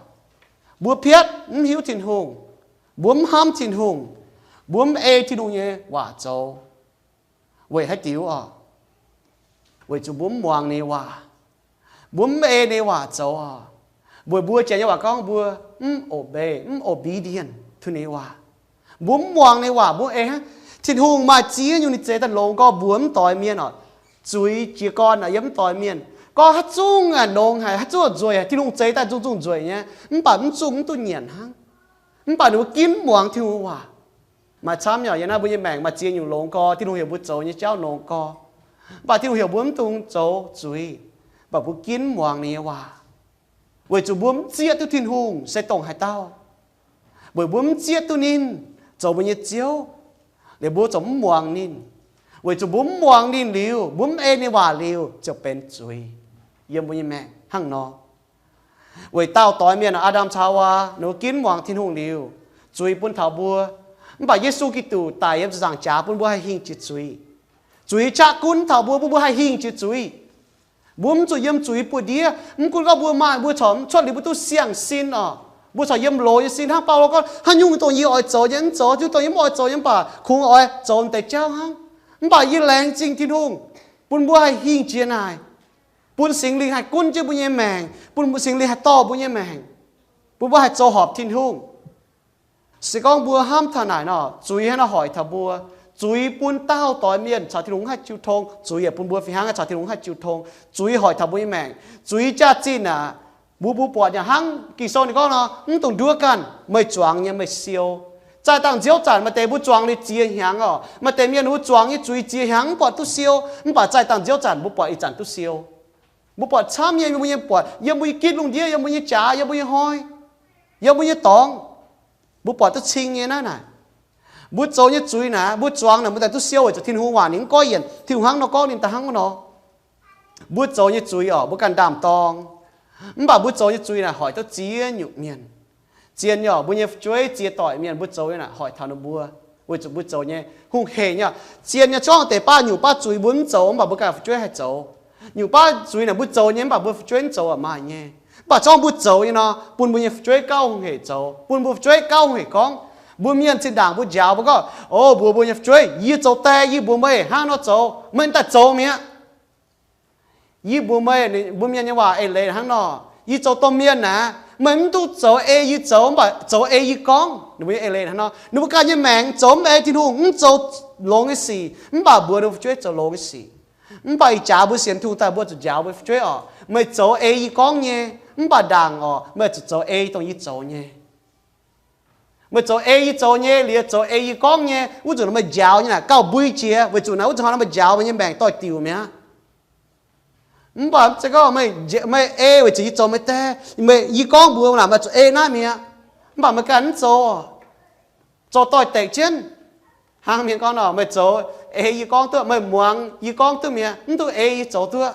Mbuo piatv mv hiuv Tin-Hungh. Mbuo mv hnamv Tin-Hungh. Mbuo mv ei Tin-Hungh nyei waac zoux. Weic haaix diuc oc? Weic zuqc mbuo mv muangx ninh nyei waac. Mbuo mv ei ninh nyei waac zoux oc. Weic mbuo janx nyei waac gorngv mbuo mv obey, mv obedient to ninh nyei waac. Mbuo mv muangx ninh nyei waac, mbuo ei hnangv. Tin-Hungh maaih ziex nyungc ninh zeix daaih longx gorx mbuox mv doix mienh oc. Zuiz jiez gorn yiem mv doix mienh. Gorngv haaix zungv nongx haic, haaix zungv nzueic haic, Tin-Hungh zeix daaih zungv zungv nzueic nyei, mv baac mv zungv mv duqv nyanc hnangv. Mv baac ninh mbuo ginv muangx Tin-Hungh waac. Maaih camv nyei, yiem naaiv mbuo nyei maengc maaih ziex nyungc longx gorx, Tin-Hungh heuc mbuo zoux nyei jauv longx gorx. Mv baac Tin-Hungh heuc mbuo mv dungx zoux zuiz, mv baac mbuo ginv muangx ninh nyei waac. Weic zuqc mbuo mv zieqv duqv Tin-Hungh se dongh haaix dauh. Weic mbuo mv zieqv duqv ninh zoux mbuo nyei Ziouv, liuz mbuo ziouc mv muangx ninh. Weic zuqc mbuo mv muangx ninh liuz, mbuo mv ei ninh waac liuz, ziouc benx zuiz yiem mbuo nyei maengc hnangv nor. Weic daauh doix mienh, Aa^ndam caux Haawaa, ninh mbuo ginv muangx Tin-Hungh liuz, zuiz bun taux mbuo. Mv baac Yesu Giduc daic yiem ziepc nzaangc jaax bun mbuo haih hingh jiex zuiz. Zuiz qaqv gunv taux mbuo, bun mbuo haih hingh jiex zuiz. Mbuo mv zuqc yiem zuiz buoz-ndiev. Mv gunv gorngv mbuo maaih, mbuo corc cuotv liuz mbuo duqv siang-sin oc, mbuo corc yiem loz nyei sin hnangv Baulo gorngv, haaix nyungc dongh yie oix zoux nyei mv zoux, haaix nyungc dongh yie mv oix zoux nyei mv baac kungx oix zoux deix jauv hnangv. Mv baac yie laengz zingh Tin-Hungh bun mbuo haih hingh jiex naaic, bun Singx Lingh haih gunv jienv mbuo nyei maengc, bun Singx Lingh haih dorh mbuo nyei maengc, bun mbuo haih zoux horpc Tin-Hungh. Se gorngv mbuo hnamv taux naaic nor, zuiz hnangv nor hoic taux mbuo. Zuiz bun daauh doix mienh caux Tin-Hungh mv haih jiu tong. Zuiz yaac bun mbuo fih hnangv caux Tin-Hungh mv haih jiu tong. Zuiz hoic taux mbuo nyei maengc. Zuiz jaax-zinh aac, mbuo, mbuo buatc yaac hnangv Ging-Sou ninh gorngv nor, mv dungx nduov ganh, meih zuangx nyei meih siou. Zaih dangh nziouv zanc maaih deix mbuo zuangx liuz ziex hnyangx oc. Maaih deix mienh mbuo zuangx nyei zuiz ziex hnyangx mv buatc duqv siou, mv baac zaih dangh nziouv zanc mbuo buatc ih zanc duqv siou. Mbuo buatc camv nyei, mbuo nyei buatc yiem mbuo nyei gitv lungh ndiev, yiem mbuo nyei jaax, yiem mbuo nyei hnoi, yiem mbuo nyei dorngx. Mbuo buatc duqv cing nyei naaiv naaic. Mbuo zoux nyei zuiz naaic, mbuo zuangx naaic mbuo daaih duqv siou weic zuqc Tin-Hungh waac ninh mv goiv yienc, Tin-Hungh hnangv nor gorngv ninh daaih hnangv nor. Mbuo zoux nyei zuiz oc, mbuo ganh ndaam-dorng. Mv baac mbuo zoux nyei zuiz naaic hoic duqv ziex nyungc mienh. Zien nyei oc, mbuo nyei fu'jueiv ziex doic mienh mbuo zoux nyei naaic hoic taux ninh mbuo, weic zuqc mbuo zoux nyei hungh heic nyei oc. Zien nyei, zorngv deix baav nyungc baav zuiz mbuo mv zoux mv baac mbuo ganh fu'jueiv haih zoux. Nyungc baav zuiz naaic mbuo zoux nyei mv baac mbuo fu'jueiv mv zoux maaih nyei. Mv baac zorngv mbuo zoux nyei nor, bun mbuo nyei fu'jueiv gauh hungh heic zoux, bun mbuo fu'jueiv gauh hungh heic gorngv. Mbuo mienh zinh ndaangc mbuo njaaux mbuo gorngv, o, mbuox mbuo nyei fu'jueiv, yie zoux die, yie mbuox meih hnangv nor zoux, meih daaih zoux mi'aqv. Yie mbuox meih, mbuo mienh nyei waac eix leiz hnangv nor, yie zoux domh mienh naaic, meih mv duqv zoux ei yie zoux, mv baac zoux ei yie gorngv. Ninh mbuo nyei eix leiz hnangv nor, ninh mbuo ganh nyei maengc zoux mv ei Tin-Hungh, mv zoux longx nyei sic, mv baac mbuox ninh mbuo fu'jueiv zoux longx nyei sic. Mv baac ih jaax mbuo sienx Tin-Hungh daaih mbuo zuqc njaaux mbuo fu'jueiv oc, meih zoux ei yie gorngv nyei, mv baac ndaangc oc, meih zuqc zoux ei dongh yie zoux nyei. Meih zoux ei yie zoux nyei, liuz zoux ei yie gorngv nyei, wuov nzunc nor meih njaaux nyei naaic gauh mbui jiex, weic zuqc naaic wuov nzunc hnoi nor meih njaaux meih nyei maengc doix-diuc mi'aqv. Mv baac se gorngv meih ei weic zuqc yie zoux meih die, meih, yie gorngv mbuox naaic meih zuqc ei naaiv mi'aqv. Mv baac meih ganh mv zoux, zoux doix-dekc jienv. Hnangv mienh gorngv nor, meih zoux ei yie gorngv duqv, meih muangx yie gorngv duqv mi'aqv, mv duqv ei yie zoux duqv.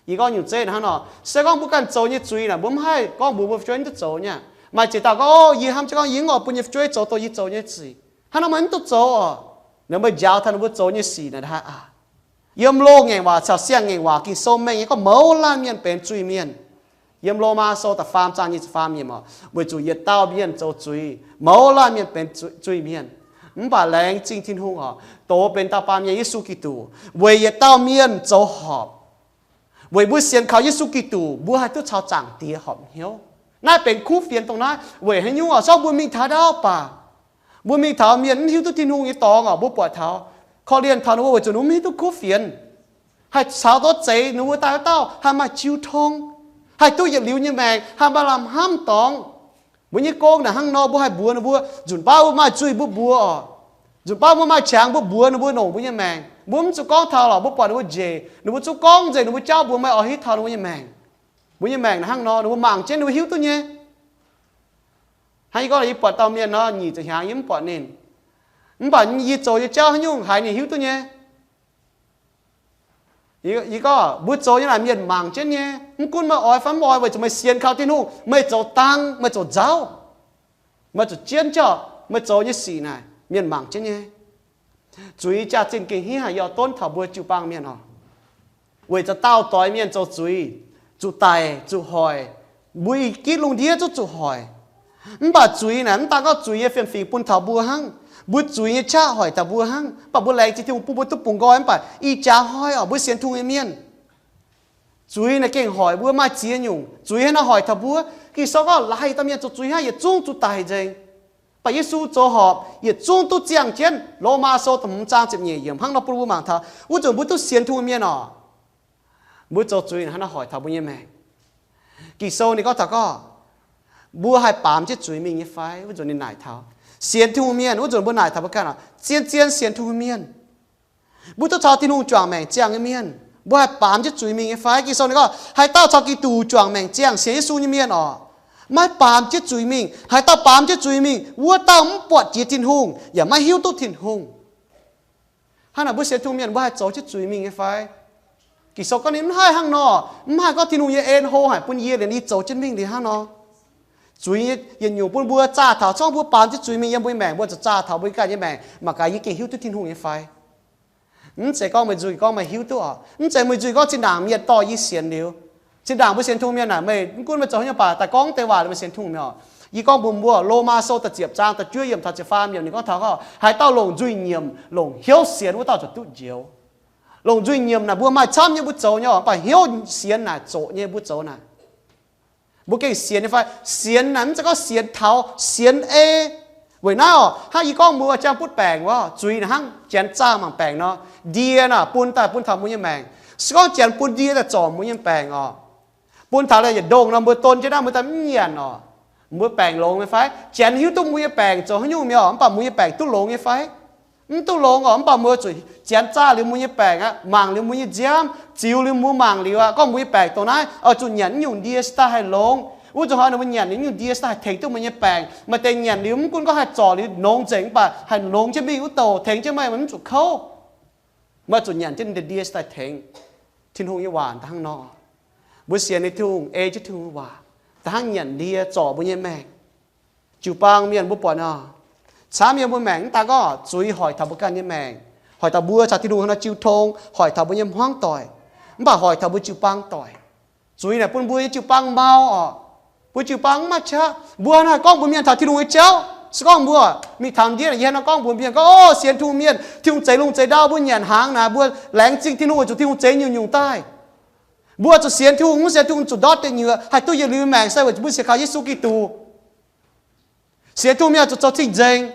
Yie gorngv nyungc zeiv hnangv nor, se gorngv mbuo ganh zoux nyei zuiz naaic, mbuo mv haih gorngv mbuox mbuo fu'jueiv mv duqv zoux nyei. Maaih ziex dauh gorngv, o, yie hnamv jienv gorngv yie mv oix bun yie fu'jueiv zoux dongh yie zoux nyei sic. Hnangv nor meih mv duqv zoux oc. Naaiv meih njaaux taux ninh mbuo zoux nyei sic naaic haaix aqv? Yiem loz ngaengc waac caux siang ngaengc waac Ging-Sou mengh nyei gorngv mouz laanh mienh benx zuiz-mienh. Yiem Lomaa Sou da'faam zaang nyic ziepc faam yiemc oc, weic zuqc yietc dauh mienh zoux zuiz, mouz laanh mienh benx zuiz-mienh. Mv baac laengz zingh Tin-Hungh oc, doz benx dauh baamh mienh Yesu Giduc, weic yietc dauh mienh zoux horpc. Weic mbuo sienx kaux Yesu Giduc, mbuo haih duqv caux Zaangc Diex horpc hnyouv. Naaiv benx kuv fienx dongh naaiv. Weic haaix nyungc oc? Se gorngv mbuo mingh taux ndaauv baac, mbuo mingh taux mienh mv hiuv duqv Tin-Hungh nyei dorngx oc, mbuo buatc taux, korv-lienh taux ninh mbuo weic zuqc ninh mbuo mv hiuv duqv kuv fienx, haih caux duqv zeix ninh mbuo daaih wuov dauh haih maaih jiu tong, haih duqv yietc liuz nyei maengc, haih maaih lamh hnamv dorngx. Mbuo nyei gong naaic hnangv nor, mbuo haih mbuox ninh mbuo, nzunc baav mbuo maaih zuiz mbuo mbuox oc, nzunc baav mbuo maaih qangx mbuo mbuox ninh mbuo longc mbuo nyei maengc. Mbuo mv zuqc gorngv taux lorqc, mbuo buatc ninh mbuo njiec, ninh mbuo zungv gorngv nzengc, ninh mbuo jauv mbuox meih oix hiuv taux ninh mbuo nyei maengc. Mbuo nyei maengc naaic hnangv nor, ninh mbuo mangc jienv ninh mbuo hiuv duqv nyei. Hnangv yie gorngv, yie buatc dauh mienh nor, nyic ziepc hnyangx yie mv buatc ninh, mv baac yie zoux nyei jauv haaix nyungc haiz ninh hiuv duqv nyei. Yie gorngv mbuo zoux nyei naaic mienh mangc jienv nyei. Mv gunv meih oix fai mv oix, weic zuqc meih sienx kaux Tin-Hungh, meih zoux dang, meih zoux nzauv, meih zuqc jienv jauv, meih zoux nyei sic naaic mienh mangc jienv nyei. Zuiz nyei jaax-zinh gengh hniev haic, yaac donv taux mbuo jiu-baang mienh oc. Weic zuqc daauh doix mienh zoux zuiz, zuqc daic, zuqc hoic. Mbuo i gitv lungh ndiev zungv zuqc hoic. Mv baac zuiz naaic mv daan gorngv zuiz nyei fiem-fingx bun taux mbuo hnangv, mbuo zuiz nyei qaqv hoic taux mbuo hnangv. Mv baac mbuo laengz zingh Tin-Hungh bun mbuo duqv bungx nqoi. Mv baac ih jaax hnoi oc, mbuo sienx Tin-Hungh nyei mienh, zuiz naaic gengh hoic mbuo maaih ziex nyungc. Zuiz hnangv naaiv hoic taux mbuo. Ging-Sou gorngv laaix dauh mienh zoux zuiz hnangv, yietc zungv zuqc daic nzengc. Mv baac Yesu zoux horpc, yietc zungv duqv ziangh jienv. Lomaa Sou da'hmz zaang ziepc nyeic yiemc hnangv nor bun mbuo mangc taux wuov nzunc mbuo duqv sienx Tin-Hungh mienh oc, mbuo zoux zuiz hnangv naaiv hoic taux mbuo nyei maengc. Ging-Sou ninh gorngv taux gorngv mbuo haih baamz jienv zuiz mingh nyei fai? Wuov nzunc ninh naaic taux sienx Tin-Hungh mienh, wuov nzunc mbuo naaic taux mbuo ganh oc, zien-zien sienx Tin-Hungh mienh, mbuo duqv caux Tin-Hungh juangc maengc ziangh nyei mienh, mbuo haih baamz jienv zuiz mingh nyei fai? Ging-Sou ninh gorngv haaix dauh caux Giduc juangc maengc ziangh, sienx Yesu nyei mienh oc, maiv baamz jienv zuiz mingh. Haaix dauh baamz jienv zuiz mingh, wuov dauh mv buatc jiex Tin-Hungh, yaac maiv hiuv duqv Tin-Hungh. Hnangv naaic mbuo sienx Tin-Hungh mienh mbuo haih zoux jienv zuiz mingh nyei fai? Ging-Sou gorngv ninh mv haih hnangv nor. Mv haih gorngv Tin-Hungh nyei en hlo haic bun yie liuz yie zoux jienv mingh liuz hnangv nor. Zuiz nyei yietc nyungc bun mbuo zaah taux, zorngv mbuo baamz jienv zuiz mingh yiem mbuo nyei maengc, mbuo zuqc zaah taux mbuo ganh nyei maengc, mangc gaax yie gengh hiuv duqv Tin-Hungh nyei fai? Mv zeiz gorngv meih nzuih gorngv meih hiuv duqv oc. Mv zeiz meih nzuih gorngv zinh ndaangc mienh dorh yie sienx liuz. Zinh ndaangc mbuo sienx Tin-Hungh mienh naaic, meih mv gunv meih zoux haaix nyungc baac daaih gorngv deix waac liuz meih sienx Tin-Hungh mienh oc. Yie gorngv mbuox mbuo, Lomaa Sou da'ziepc zaang da'juov yiemc taux ziepc faam yiemc ninh gorngv taux gorngv haaix dauh longc nzuih nyiemc longc hnyouv sienx, wuov dauh ziouc duqv njoux. Longc nzuih nyiemc naaic mbuo maaih camv nyei mbuo zoux nyei oc, mv baac hnyouv sienx naaic zoqc nyei mbuo zoux naaic. Mbuo gengh sienx nyei fai? Sienx naaic mv zeiz gorngv sienx taux, sienx ei. Weic naaiv oc, hnangv yie gorngv mbuo jangx butv baengc wuov, zuiz naaic hnangv janx zaah mangc baengc nor, ndie naaic bun daaih bun taux mbuo nyei maengc. Se gorngv janx bun ndie daaih zorc mbuo nyei baengc oc, bun taux laaix yietc ndongh nor mbuo don jienv naaiv mbuo daaih mv nyanc oc, mbuo baengc longx nyei fai? Janx hiuv duqv mbuo nyei baengc zoux haaix nyungc mi'aqv, mv baac mbuo nyei baengc duqv longx nyei fai? Mv duqv longx oc. Mv baac mbuo zuqc janx zaah liuz mbuo nyei baengc aqv, mangc liuz mbuo nyei nziaamv, ziux liuz mbuo mangc liuz aqv, gorngv mbuo nyei baengc dongh naaiv oix zuqc nyanc naaiv nyungc ndie se daaih haih longx. Wuov zuqc hnoi ninh mbuo nyanc naaiv nyungc ndie se daaih haih tengx duqv meih nyei baengc. Maaih deix nyanc liuz mv gunv gorngv haih zorc liuz nongx nzengc, mv baac haih longx jienv mingh wuov douc, tengx jienv meih, meih mv zuqc kouv. Meih zuqc nyanc jienv ndie, ndie se daaih tengx. Tin-Hungh nyei waac da'hnangv nor. Mbuo sienx nyei Tin-Hungh, ei jienv Tin-Hungh nyei waac, da'hnangv nyanc ndie zorc mbuo nyei maengc. Jiu-baang mienh mbuo buatc nor, camv yiem mbuo maengc mv daan gorngv zuiz hoic taux mbuo ganh nyei maengc, hoic taux mbuo caux Tin-Hungh hnangv nor jiu tong, hoic taux mbuo nyei hmuangv doic, mv baac hoic taux mbuo jiu-baang doic. Zuiz naaic bun mbuo nyei jiu-baang mau oc. Mbuo jiu-baang mv maaih qaqv. Mbuo hnangv naaic gorngv mbuox mienh taux Tin-Hungh nyei jauv. Se gorngv mbuo mingh taux ndiev naaic, yie hnangv nor gorngv mbuox mienh gorngv, o, sienx Tin-Hungh mienh, Tin-Hungh zeix lungh zeix ndau, mbuo nyanc hnaangx naaic, mbuo laengz zingh Tin-Hungh weic zuqc Tin-Hungh zeix nyungc-nyungc daaih. Mbuo zuqc sienx Tin-Hungh, mv sienx Tin-Hungh zuqc ndortv deic nyuoqc, haih duqv yietc liuz maengc se weic zuqc mbuo sienx kaux Yesu Giduc. Sienx Tin-Hungh mienh zuqc zoux cing-nzengc.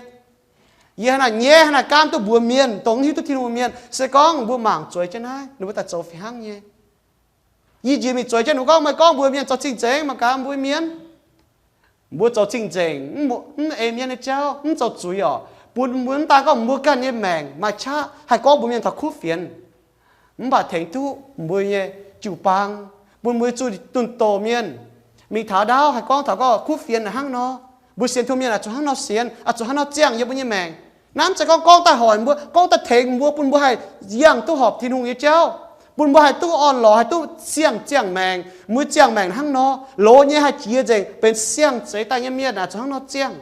Yie hnangv naaic nyaiv hnangv naaic gaamv duqv mbuox mienh, dongh mv hiuv duqv Tin-Hungh mienh, se gorngv mbuo mangc zueiz jienv naaiv, ninh mbuo daaih zoux fih hnangv nyei. Yie njiec mingh zueiz jienv ninh mbuo gorngv, meih gorngv mbuox mienh zoux cing-nzengc mangc gaax mbuo mienh. Mbuo zoux cing-nzengc, mv ei mienv nyei jauv, mv zoux zuiz oc, bun mbuo mv daan gorngv mbuo ganh nyei maengc maaih qaqv, haih gorngv mbuox mienh taux kuv fienx, mv baac tengx duqv mbuo nyei jiu-baang, bun mbuo zuqc dunh doz mienh. Mingh taux ndaauv haih gorngv taux gorngv kuv fienx naaic hnangv nor. Mbuo sienx Tin-Hungh mienh oix zuqc hnangv nor sienx, oix zuqc hnangv nor ziangh yiem mbuo nyei maengc. Naaiv mv zeiz gorngv gorngv daaih hoic mbuo, gorngv daaih tengx mbuo, bun mbuo haih yangh duqv horpc Tin-Hungh nyei jauv, bun mbuo haih duqv orn-lorqc, haih duqv siang-ziangh maengc. Mbuo ziangh maengc hnangv nor, loz nyei haih jiex nzengc benx siang-zeix daaih nyei mienh, oix zuqc hnangv nor ziangh.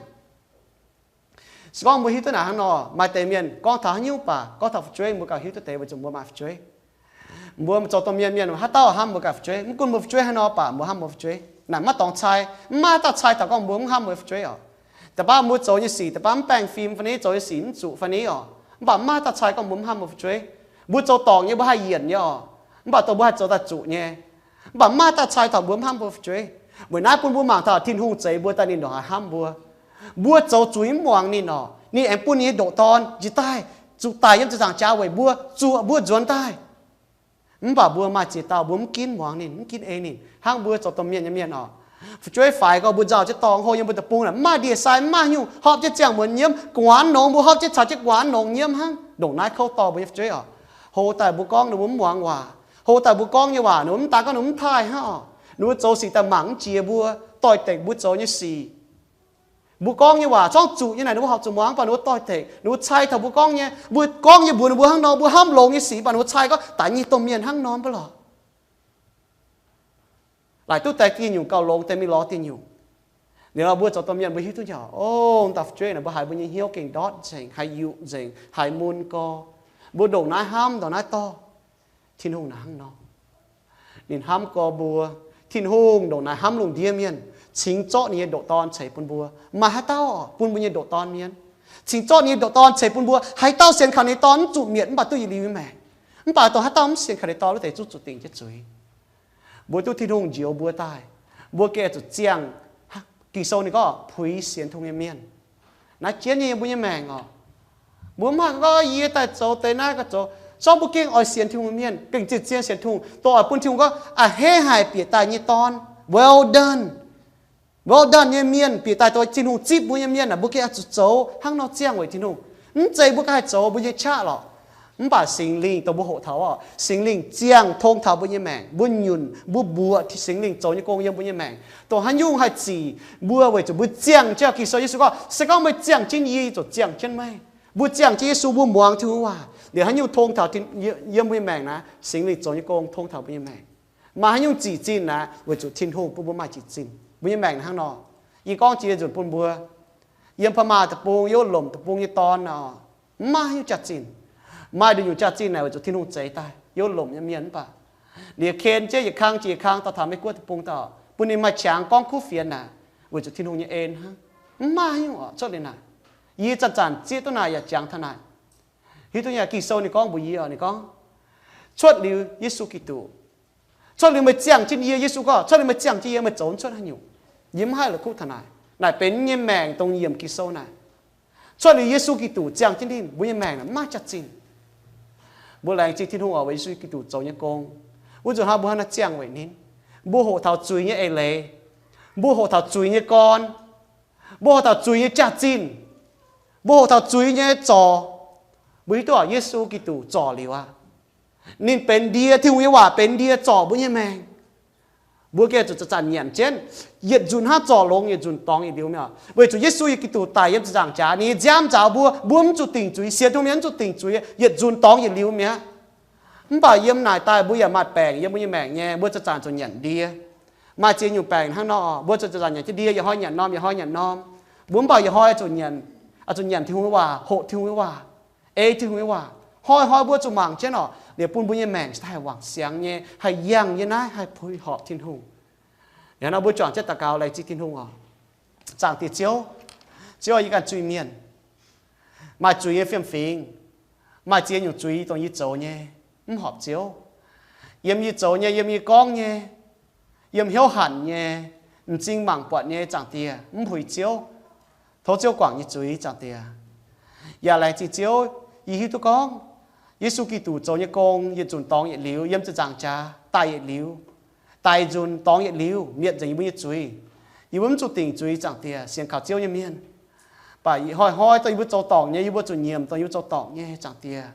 Se gorngv mbuo hiuv duqv naaic hnangv nor, maaih deix mienh gorngv taux haaix nyungc baac, gorngv taux fu'jueiv mbuo gauh hiuv duqv deix weic zuqc mbuo maaih fu'jueiv. Mbuo zoux domh mienh mienh haaix dauh hnamv mbuo ganh fu'jueiv? Mv gunv mbuo fu'jueiv haaix nor baac mbuo hnamv mbuo fu'jueiv. Naaic maiv dorngx cai, mv maaih haaix dauh cai taux gorngv mbuo mv hnamv mbuo fu'jueiv oc. Da'faanh mbuo zoux nyei sic, da'faanh mv baengh fim fai ni, zoux nyei sic mv zuqc fai ni oc, mv baac mv maaih haaix dauh cai gorngv mbuo mv hnamv mbuo fu'jueiv. Mbuo zoux dorngc nyei mbuo haih yienc nyei oc, mv baac dongh mbuo haih zoux daaih zuqc nyei. Mv baac mv maaih haaix dauh cai taux mbuo mv hnamv mbuo fu'jueiv. Weic naaiv bun mbuo mangc taux Tin-Hungh zeix mbuo daaih ninh ndongc haaix hnamv mbuo. Mbuo zoux zuiz mv muangx ninh oc, ninh aengx bun ninh nyei ndoqc Dorn njiec daaih, zuqc daic yiem ziepc nzaangc jaax weic mbuo, zuoqc mbuo nzuonx daaih. Mv baac mbuo maaih ziex dauh mbuo mv ginv muangx ninh, mv ginv ei ninh, hnangv mbuo zoux domh mienh nyei mienh oc. Fu'jueiv faix gorngv mbuo nzauh jienv dorngx hlo yiem mbuo deic-bung naaic, mv maaih ndie-sai, mv maaih haaix nyungc, horpc jienv ziangh muonz nyiemv, gu'nguaaz nongx mbuo horpc jienv caux jienv gu'nguaaz nongx nyiemv hnangv. Ndongc naaiv kouv dorh mbuo nyei fu'jueiv oc. Hlo daaih mbuo gorngv ninh mbuo mv muangx waac. Hlo daaih mbuo gorngv nyei waac ninh mbuo mv daan gorngv ninh mbuo mv taaih hnangv oc. Ninh mbuo zoux sic daaih mangc mv jiex mbuo, doix-dekc mbuo zoux nyei sic. Mbuo gorngv nyei waac zorngv zuqc nyei naaic ninh mbuo horpc zuqc muangx, mv baac ninh mbuo doix-dekc, ninh mbuo cai taux mbuo gorngv nyei. Mbuo gorngv yie mbuox ninh mbuo hnangv nor, mbuo hnamv longx nyei sic, mv baac ninh mbuo cai gorngv daaih nyei domh mienh hnangv nor mv baac lorqc. Laaic duqv deix dieh nyungc gauh longx deix mingh lorz dieh nyungc. Ninh mbuo zoux domh mienh mbuo hiuv duqv nyei, o, da'faanh jueiv naaic mbuo haiz mbuo nyei hnyouv gengh ndortv nzengc, haih yuqc nzengc, haih mun gorx. Mbuo ndongc naaiv hnamv, ndongc naaiv dorh. Tin-Hungh naaic hnangv nor. Ninh hnamv gorx mbuo. Tin-Hungh ndongc naaic hnamv lungh ndiev mienh, cingx zorqv ninh nyei ndoqc Dorn ceix bun mbuo. Maaih haaix dauh bun mbuo nyei ndoqc Dorn mienh? Cingx zorqv ninh nyei ndoqc Dorn ceix bun mbuo. Haaix dauh sienx kaux ninh nyei Dorn mv zuqc mietc mv baac duqv yietc liuz nyei maengc. Mv baac dongh haaix dauh mv sienx kaux ninh nyei Dorn wuov deix zungv zuqc dingc jienv zuiz. Mbuo duqv Tin-Hungh njoux mbuo daaih, mbuo gengh zuqc ziangh. Ging-Sou ninh gorngv puix sienx Tin-Hungh nyei mienh. Naaiv jienv nyei yiem mbuo nyei maengc oc. Mbuo mv haih gorngv yie daaih zoux deix naaiv ga'zoux. Zorqv mbuo gengh oix sienx Tin-Hungh nyei mienh, gengh zien-zien sienx Tin-Hungh, dongh oix bun Tin-Hungh gorngv, a'hneiv haic bieqc daaih nyei dorn. Well done. Well done nyei mienh, bieqc daaih dongh Tin-Hungh zipv mbuo nyei mienh aah, mbuo gengh oix zuqc zoux hnangv nor ziangh weic Tin-Hungh. Mv zeiz mbuo ganh haih zoux mbuo nyei qaqv lorqc. Mv baac Singx Lingh dongh mbuo hoqc taux oc, Singx Lingh ziangh tong taux mbuo nyei maengc, mbuo nyunc, mbuo mbuoqc Singx Lingh zoux nyei gong yiem mbuo nyei maengc. Dongh haaix nyungc haih zic mbuo weic zuqc mbuo ziangh jienv Ging-Sou, Yesu gorngv, se gorngv meih ziangh jienv yie, yie ziouc ziangh jienv meih. Mbuo ziangh jienv Yesu, mbuo muangx Tin-Hungh waac liuz, haaix nyungc tong taux yiem mbuo nyei maengc naaiv, Singx Lingh zoux nyei gong tong taux mbuo nyei maengc. Maaih haaix nyungc zic zinh naaiv, weic zuqc Tin-Hungh bun mbuo maaih zic zinh. Mbuo nyei maengc hnangv nor. Yie gorngv jiex nzunc bun mbuo, yiem Baamaa Deic-Bung, yiem Lomc Deic-Bung nyei dorn nor, mv maaih haaix nyungc jaax-zinh. Maaih nduqc nyungc jaax-zinh naaic weic zuqc Tin-Hungh zeix daaih, yiem Lomc nyei mienh mv baac liuz ken jienv yietc kang jiex kang daaih taux Meiv Guoqv Deic-Bung daaih, bun ninh maaih qangx gorngv kuv fienx naaic, weic zuqc Tin-Hungh nyei en hnangv. Mv maaih haaix nyungc oc cuotv liuz naaic. Yie zanc-zanc zieqv duqv naaic yaac jangx taux naaic. Hiuv duqv nyei, Ging-Sou ninh gorngv mbuox yie oc, ninh gorngv, cuotv liuz Yesu Giduc, cuotv liuz meih ziangh jienv yie, Yesu gorngv, cuotv liuz meih ziangh jienv yie, meih zoux mv cuotv haaix nyungc. Yie mv haih la'kuqv taux naaic. Naaic benx yie nyei maengc dongh yiem Ging-Sou naaic. Cuotv liuz Yesu Giduc ziangh jienv ninh, mbuo nyei maengc naaic mv maaih jaax-zinh. Mbuo laengz zingh Tin-Hungh oc, weic Yesu Giduc zoux nyei gong. Wuov nzunc hnoi mbuo hnangv naaiv ziangh weic ninh. Mbuo hoqc taux zuiz nyei eix leiz. Mbuo hoqc taux zuiz nyei gorn. Mbuo hoqc taux zuiz nyei jaax-zinh. Mbuo hoqc taux zuiz nyei zorc. Mbuo hiuv duqv oc, Yesu Giduc zorc liuz aqv. Ninh benx ndie, Tin-Hungh nyei waac benx ndie zorc mbuo nyei maengc. Mbuo gengh zuqc zanc-zanc nyanc jienv, yietc nzunc hnangv zorc longx, yietc nzunc dorngx yietc liuz mi'aqv. Weic zuqc Yesu Giduc daic yiem ziepc nzaangc jaax, ninh nyei nziaamv nzaaux mbuo, mbuo mv zuqc dingc zuiz, sienx Tin-Hungh mienh mv zuqc dingc zuiz, yietc nzunc dorngx yietc liuz mi'aqv. Mv baac yiem naaic daaih mbuo yaac maaih baengc yiem mbuo nyei maengc nyei, mbuo zanc-zanc zuqc nyanc ndie. Maaih ziex nyungc baengc hnangv nor, mbuo zuqc zanc-zanc nyanc jienv ndie, yietc hnoi nyanc norm, yietc hnoi nyanc norm. Mbuo mv baac yietc hnoi zuqc nyanc, zuqc nyanc Tin-Hungh nyei waac, hoqc Tin-Hungh nyei waac, ei Tin-Hungh nyei waac. Hnoi-hnoi mbuo zuqc mangc jienv oc, liuz bun mbuo nyei maengc haih wangc siangx nyei, haih yangh yiem naaiv, haih puix horpc Tin-Hungh. Liuz nor mbuo juangc jienv daux gaux, laengz zingh Tin-Hungh oc. Zaangc Diex Ziouv, Ziouv, yie ganh zuiz-mienh, maaih zuiz nyei fiem-fingx, maaih ziex nyungc zuiz dongh yie zoux nyei mv horpc Ziouv. Yiem yie zoux nyei, yiem yie gorngv nyei, yiem hnyouv hanc nyei, m'zing mangc buatc nyei, Zaangc Diex, mv puix Ziouv. Tov Ziouv guangc yie zuiz, Zaangc Diex. Yaac laengz zingh Ziouv, yie hiuv duqv gorngv Yesu Giduc zoux nyei gong yietc nzunc dorngx yietc liuz yiem ziepc nzaangc jaax daaih yietc liuz, daic nzunc dorngx yietc liuz mietc nzengc yie mbuo nyei zuiz. Yie mbuo mv zuqc dingc zuiz, Zaangc Diex, sienx kaux Ziouv nyei mienh. Mv baac hnoi-hnoi dongh yie mbuo zoux dorngc nyei, yie mbuo zuqc nyiemc dongh yie mbuo zoux dorngc nyei, Zaangc Diex.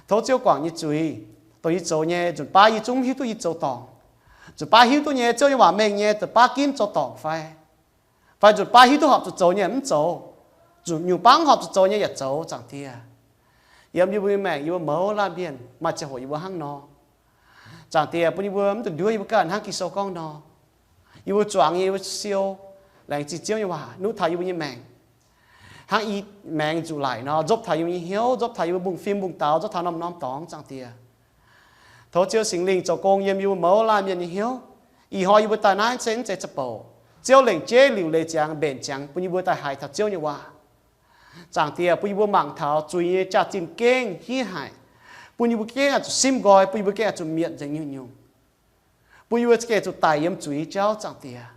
Tov Ziouv guangc yie zuiz, dongh yie zoux nyei, nzunc baav yie zungv mv hiuv duqv yie zoux dorngc. Nzunc baav hiuv duqv nyei, Ziouv nyei waac mengh nyei, nzunc baav ginv zoux dorngc fai? Fai nzunc baav hiuv duqv horpc zuqc zoux nyei mv zoux, nzunc nyungc baav mv horpc zuqc zoux nyei yaac zoux, Zaangc Diex. Yiem yie mbuo nyei maengc yie mbuo mouz laanh mienh maaih ziangh hoc yie mbuo hnangv nor. Zaangc Diex, bun yie mbuo mv dungx nduov yie mbuo ganh hnangv Ging-Sou gorngv nor. Yie mbuo zuangx nyei, yie mbuo siou, laengz zingh Ziouv nyei waac nuqv taux yie mbuo nyei maengc, hnangv i maengx nzuqc laic nor, nzopv taux yie mbuo nyei hnyouv, nzopv taux yie mbuo mbungv-fim mbungv-daux, nzopv taux norm-norm dorngx, Zaangc Diex. Tov Ziouv Singx Lingh zoux gong yiem yie mbuo mouz laanh mienh nyei hnyouv. Ih hnoi yie mbuo daaih naaiv se mv zeiz za'bouc. Ziouv lengc jeiv liuc leiz ziangx mbenc ziangx bun yie mbuo daaih haiz taux Ziouv nyei waac. Zaangc Diex, bun yie mbuo mangc taux zuiz nyei jaax-zinh gengh hiev haic, bun yie mbuo gengh oix zuqc simv nqoi, bun yie mbuo gengh oix zuqc mietc nzengc nyungc-nyungc, bun yie mbuo gengh zuqc daic yiem zuiz jauv, Zaangc Diex.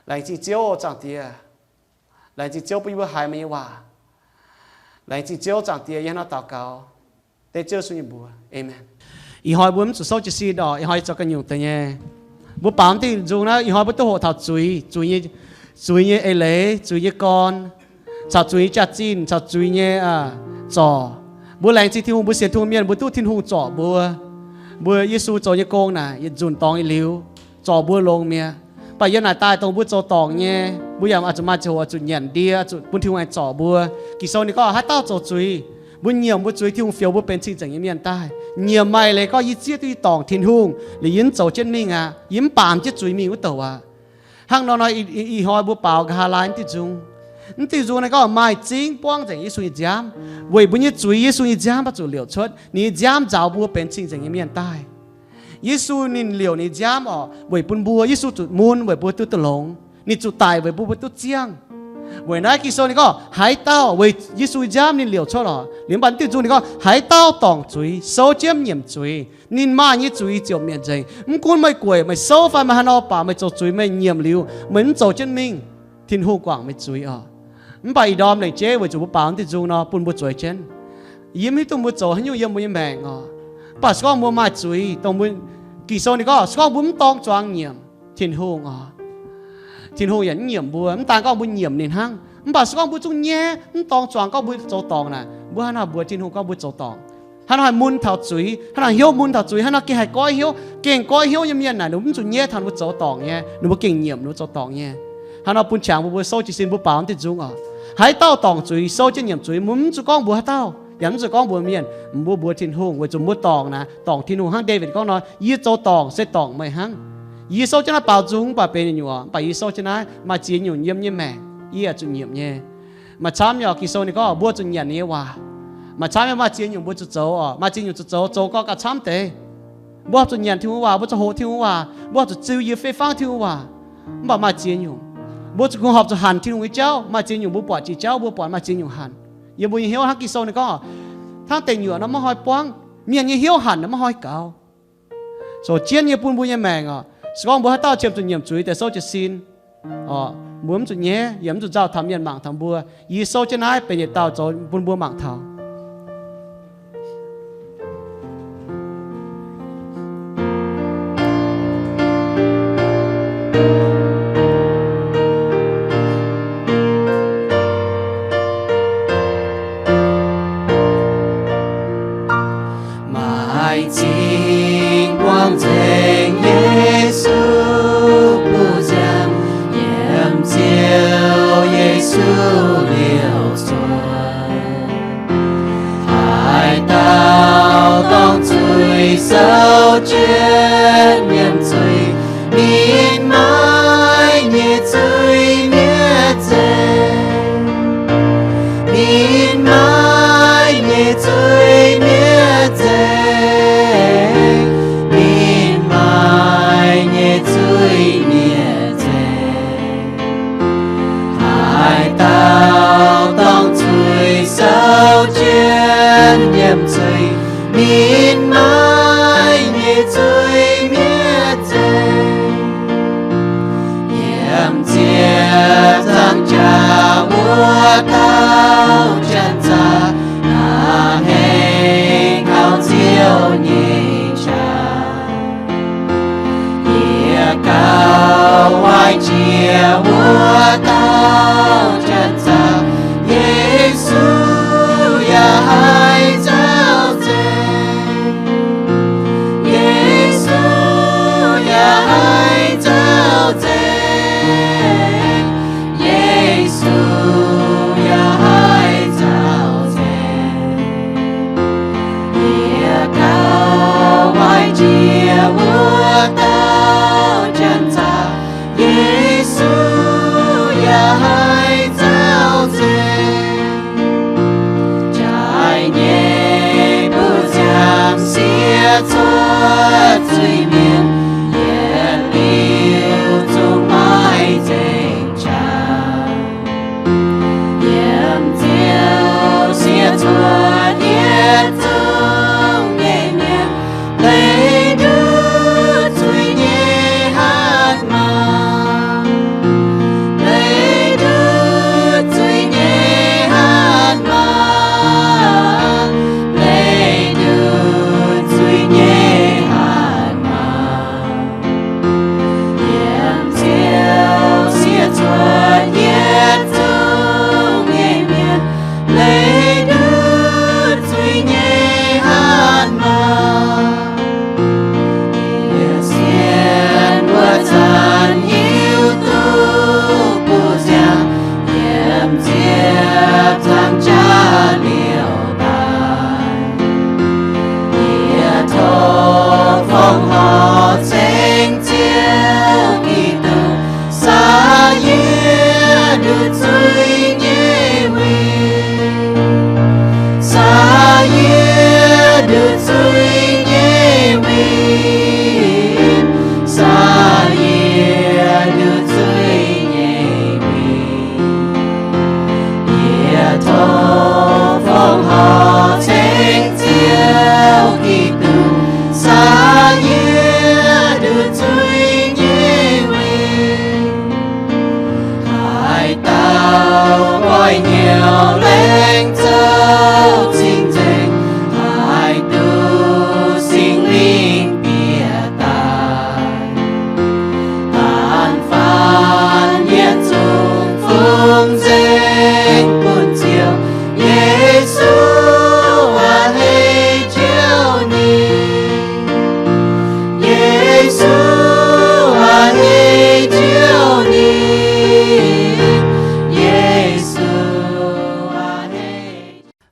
Laengz zingh Ziouv, Zaangc Diex. Laengz zingh Ziouv bun yie mbuo haiz meih nyei waac. Laengz zingh Ziouv, Zaangc Diex, yie hnangv naaiv daux gaux dengv Ziouv Yesu nyei mbuox. Aamen. Ih hnoi mbuo mv zuqc souv jiez sin oc. Ih hnoi yie zoux ganh nyungc deix nyei. Mbuo baamz mingh nzung naaiv, ih hnoi mbuo duqv hoqc taux zuiz, zuiz nyei, zuiz nyei eix leiz, zuiz nyei gorn, caux zuiz nyei jaax-zinh, caux zuiz nyei zorc. Mbuo laengz zingh Tin-Hungh, mbuo sienx Tin-Hungh mienh, mbuo duqv Tin-Hungh zorc mbuo. Mbuo Yesu zoux nyei gong naaic yietc nzunc dorngx yietc liuz zorc mbuo longx mi'aqv. Mv baac yiem naaic daaih dongh mbuo zoux dorngc nyei, mbuo yaac oix zuqc maaih ziangh hoc oix zuqc nyanc ndie, bun Tin-Hungh aengx zorc mbuo. Ging-Sou ninh gorngv haaix dauh zoux zuiz, mbuo nyiemc mbuo zuiz, Tin-Hungh fioux mbuo benx cing-nzengc nyei mienh daaih. Nyiemc maaih leiz gorngv yie zieqv duqv yie dorngc Tin-Hungh liuz yie mv zoux jienv mingh aqv, yie mv baamz jienv zuiz mingh wuov douc aqv. Hnangv nor nor, ih hnoi mbuo baaux nqa'haav laai mv diuh nzung. Mv diuh nzung naaiv gorngv maaih zingv buangv nzengc Yesu nyei nziaamv, weic mbuo nyei zuiz Yesu nyei nziaamv baac zuqc liouc cuotv. Ninh nyei nziaamv nzaaux mbuo benx cing-nzengc nyei mienh daaih. Yesu ninh liouc ninh nziaamv oc, weic bun mbuo. Yesu zuqc mun weic mbuo duqv duqv longx. Ninh zuqc daic weic mbuo, mbuo duqv ziangh. Weic naaiv Ging-Sou ninh gorngv haaix dauh, weic Yesu nziaamv ninh liouc cuotv oc. Liuz mv baac mv diuh nzung ninh gorngv haaix dauh dorngc zuiz, souv jienv nyiemc zuiz, ninh maaih nyei zuiz ziouc mietc nzengc. Mv gunv meih gueic, meih souv fai meih haaix nor baac, meih zoux zuiz, meih nyiemc liuz, meih mv zoux jienv mingh, Tin-Hungh guangc meih zuiz oc. Mv baac ih ndorm lengc jeiv weic zuqc mbuo baaux mv diuh nzung nor bun mbuo zueiz jienv. Yie mv hiuv duqv mbuo zoux haaix nyungc yiem mbuo nyei maengc oc. Mv baac se gorngv mbuo maaih zuiz dongh mbuo, Ging-Sou ninh gorngv se gorngv mbuo mv dorng zuangx nyiemc Tin-Hungh oc, Tin-Hungh yaac mv nyiemc mbuo. Mv daan gorngv mbuo nyiemc ninh hnangv, mv baac se gorngv mbuo zungv nyaiv mv dorng zuangx gorngv mbuo zoux dorngc naaic, mbuo hnangv naaic mbuox Tin-Hungh gorngv mbuo zoux dorngc. Hnangv naaic haaix mun taux zuiz, hnangv naaic hnyouv mun taux zuiz, hnangv naaic gengh haih goiv hnyouv, gengh goiv hnyouv nyei mienh naaic, ninh mbuo mv zuqc nyaiv taux ninh mbuo zoux dorngc nyei, ninh mbuo gengh nyiemc ninh mbuo zoux dorngc nyei. Hnangv nor bun qangx mbuo, mbuo souv jiez sin, mbuo baaux mv diuh nzung oc. Haaix dauh dorngc zuiz, souv jienv nyiemc zuiz, mbuo mv zuqc gorngv mbuox haaix dauh, yaac mv zuqc gorngv mbuox mienh. Mbuo mbuox Tin-Hungh weic zuqc mbuo dorngc naaic, dorngc Tin-Hungh hnangv Ndaawitv gorngv nor, yie zoux dorngc se dorngc meih hnangv. Yie souv jienv naaiv baaux nzung mv baac benx nyungc-nyungc oc, mv baac yie souv jienv naaiv maaih ziex nyungc yiem nyei maengc, yie yaac zuqc nyiemc nyei. Maaih camv nyei oc, Ging-Sou ninh gorngv mbuo zuqc nyanc ninh nyei waac. Maaih camv nyei, maaih ziex nyungc mbuo zuqc zoux oc, maaih ziex nyungc zuqc zoux, zoux gau gauh camv deix. Mbuo zuqc nyanc Tin-Hungh waac, mbuo zuqc hoqc Tin-Hungh waac, mbuo zuqc ziux yie fei fangv Tin-Hungh waac. Mv baac maaih ziex nyungc, mbuo zuqc kungx horpc zuqc hanc Tin-Hungh nyei jauv. Maaih ziex nyungc mbuo buatc jiex jauv, mbuo buatc maaih ziex nyungc hanc. Yiem mbuo nyei hnyouv hnangv Ging-Sou ninh gorngv, hnangv deic nyuoqc nor maiv haih buangv, mienh nyei hnyouv hanc nor maiv haih gaux. Zoux jienv nyei bun mbuo nyei maengc oc. Se gorngv mbuo haaix dauh qiemx zuqc nyiemc zuiz deix, souv jiez sin oc, mbuo mv zuqc nyaiv, yaac mv zuqc nzauh taux mienh mangc taux mbuo. Yie souv jienv naaiv benx yietc dauh zoux bun mbuo mangc taux. Maaih zingh buangv nzengc Yesu buoz-nziaamv, yiem Ziouv Yesu liouc cuotv. Haaix dauh dorngc zuiz, souv jienv nyiemc zuiz, ninh maaih nyei zuiz mietc nzengc. Ninh maaih nyei zuiz mietc nzengc. Ninh maaih nyei zuiz mietc nzengc. Haaix dauh dorngc zuiz, souv jienv nyiemc zuiz, ninh maaih nyei zuiz mietc nzengc. Yiem ziepc nzaangc jaax wuov dauh janx-zaqc, a'hneiv kaux Ziouv nyei qaqv. Yie gauh waaic jiex wuov dauh janx-zaqc, Yesu yaac haih nzauh nzengc. Yesu yaac haih nzauh nzengc. Yesu yaac haih nzauh nzengc. Yie gauh waaic jiex wuov dauh janx-zaqc, Yesu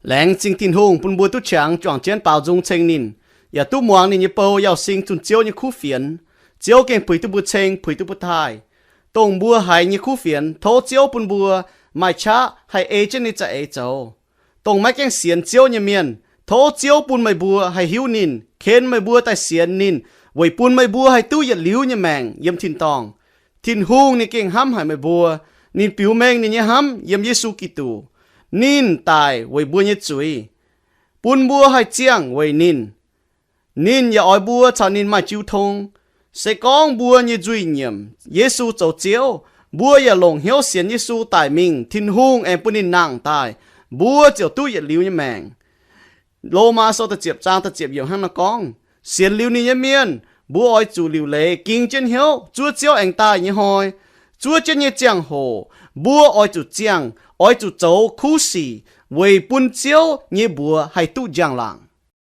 Laengz zingh Tin-Hungh bun mbuo duqv qangx juangc jienv baaux nzung ceng ninh, yaac duqv muangx ninh nyei bou Yauh Sing zunh Ziouv nyei kuv fienx. Ziouv gengh puix duqv mbuo ceng, puix duqv mbuo taaih. Dongh mbuo haiz nyei kuv fienx, tov Ziouv bun mbuo maaih qaqv haih ei jienv ninh za'eix zoux. Dongh maiv gaengh sienx Ziouv nyei mienh, tov Ziouv bun meih mbuo haih hiuv ninh, ken meih mbuo daaih sienx ninh, weic bun meih mbuo haih duqv yietc liuz nyei maengc yiem tin-dorngh. Tin-Hungh ninh gengh hnamv haic meih mbuo. Ninh biux mengh ninh nyei hnamv yiem Yesu Giduc. Ninh daic weic mbuo nyei zuiz, bun mbuo haih ziangh weic ninh. Ninh yaac oix mbuo caux ninh maaih jiu tong. Se gorngv mbuo nyei nzuih nyiemc Yesu zoux Ziouv, mbuo yaac longc hnyouv sienx Yesu daic mingh, Tin-Hungh aengx bun ninh nangh daaih, mbuo ziouc duqv yietc liuz nyei maengc. Lomaa Sou da'ziepc zaang da'ziepc yiemc hnangv naaiv gorngv, sienx liuz ninh nyei mienh, mbuo oix zuqc liuc leiz ging jienv hnyouv zuov Ziouv aengx daaih nyei hnoi. Zuov jienv nyei ziangh hoc, mbuo oix zuqc ziangh, oix zuqc zoux kuv sic weic bun Ziouv nyei mbuox haih duqv njang-laangc.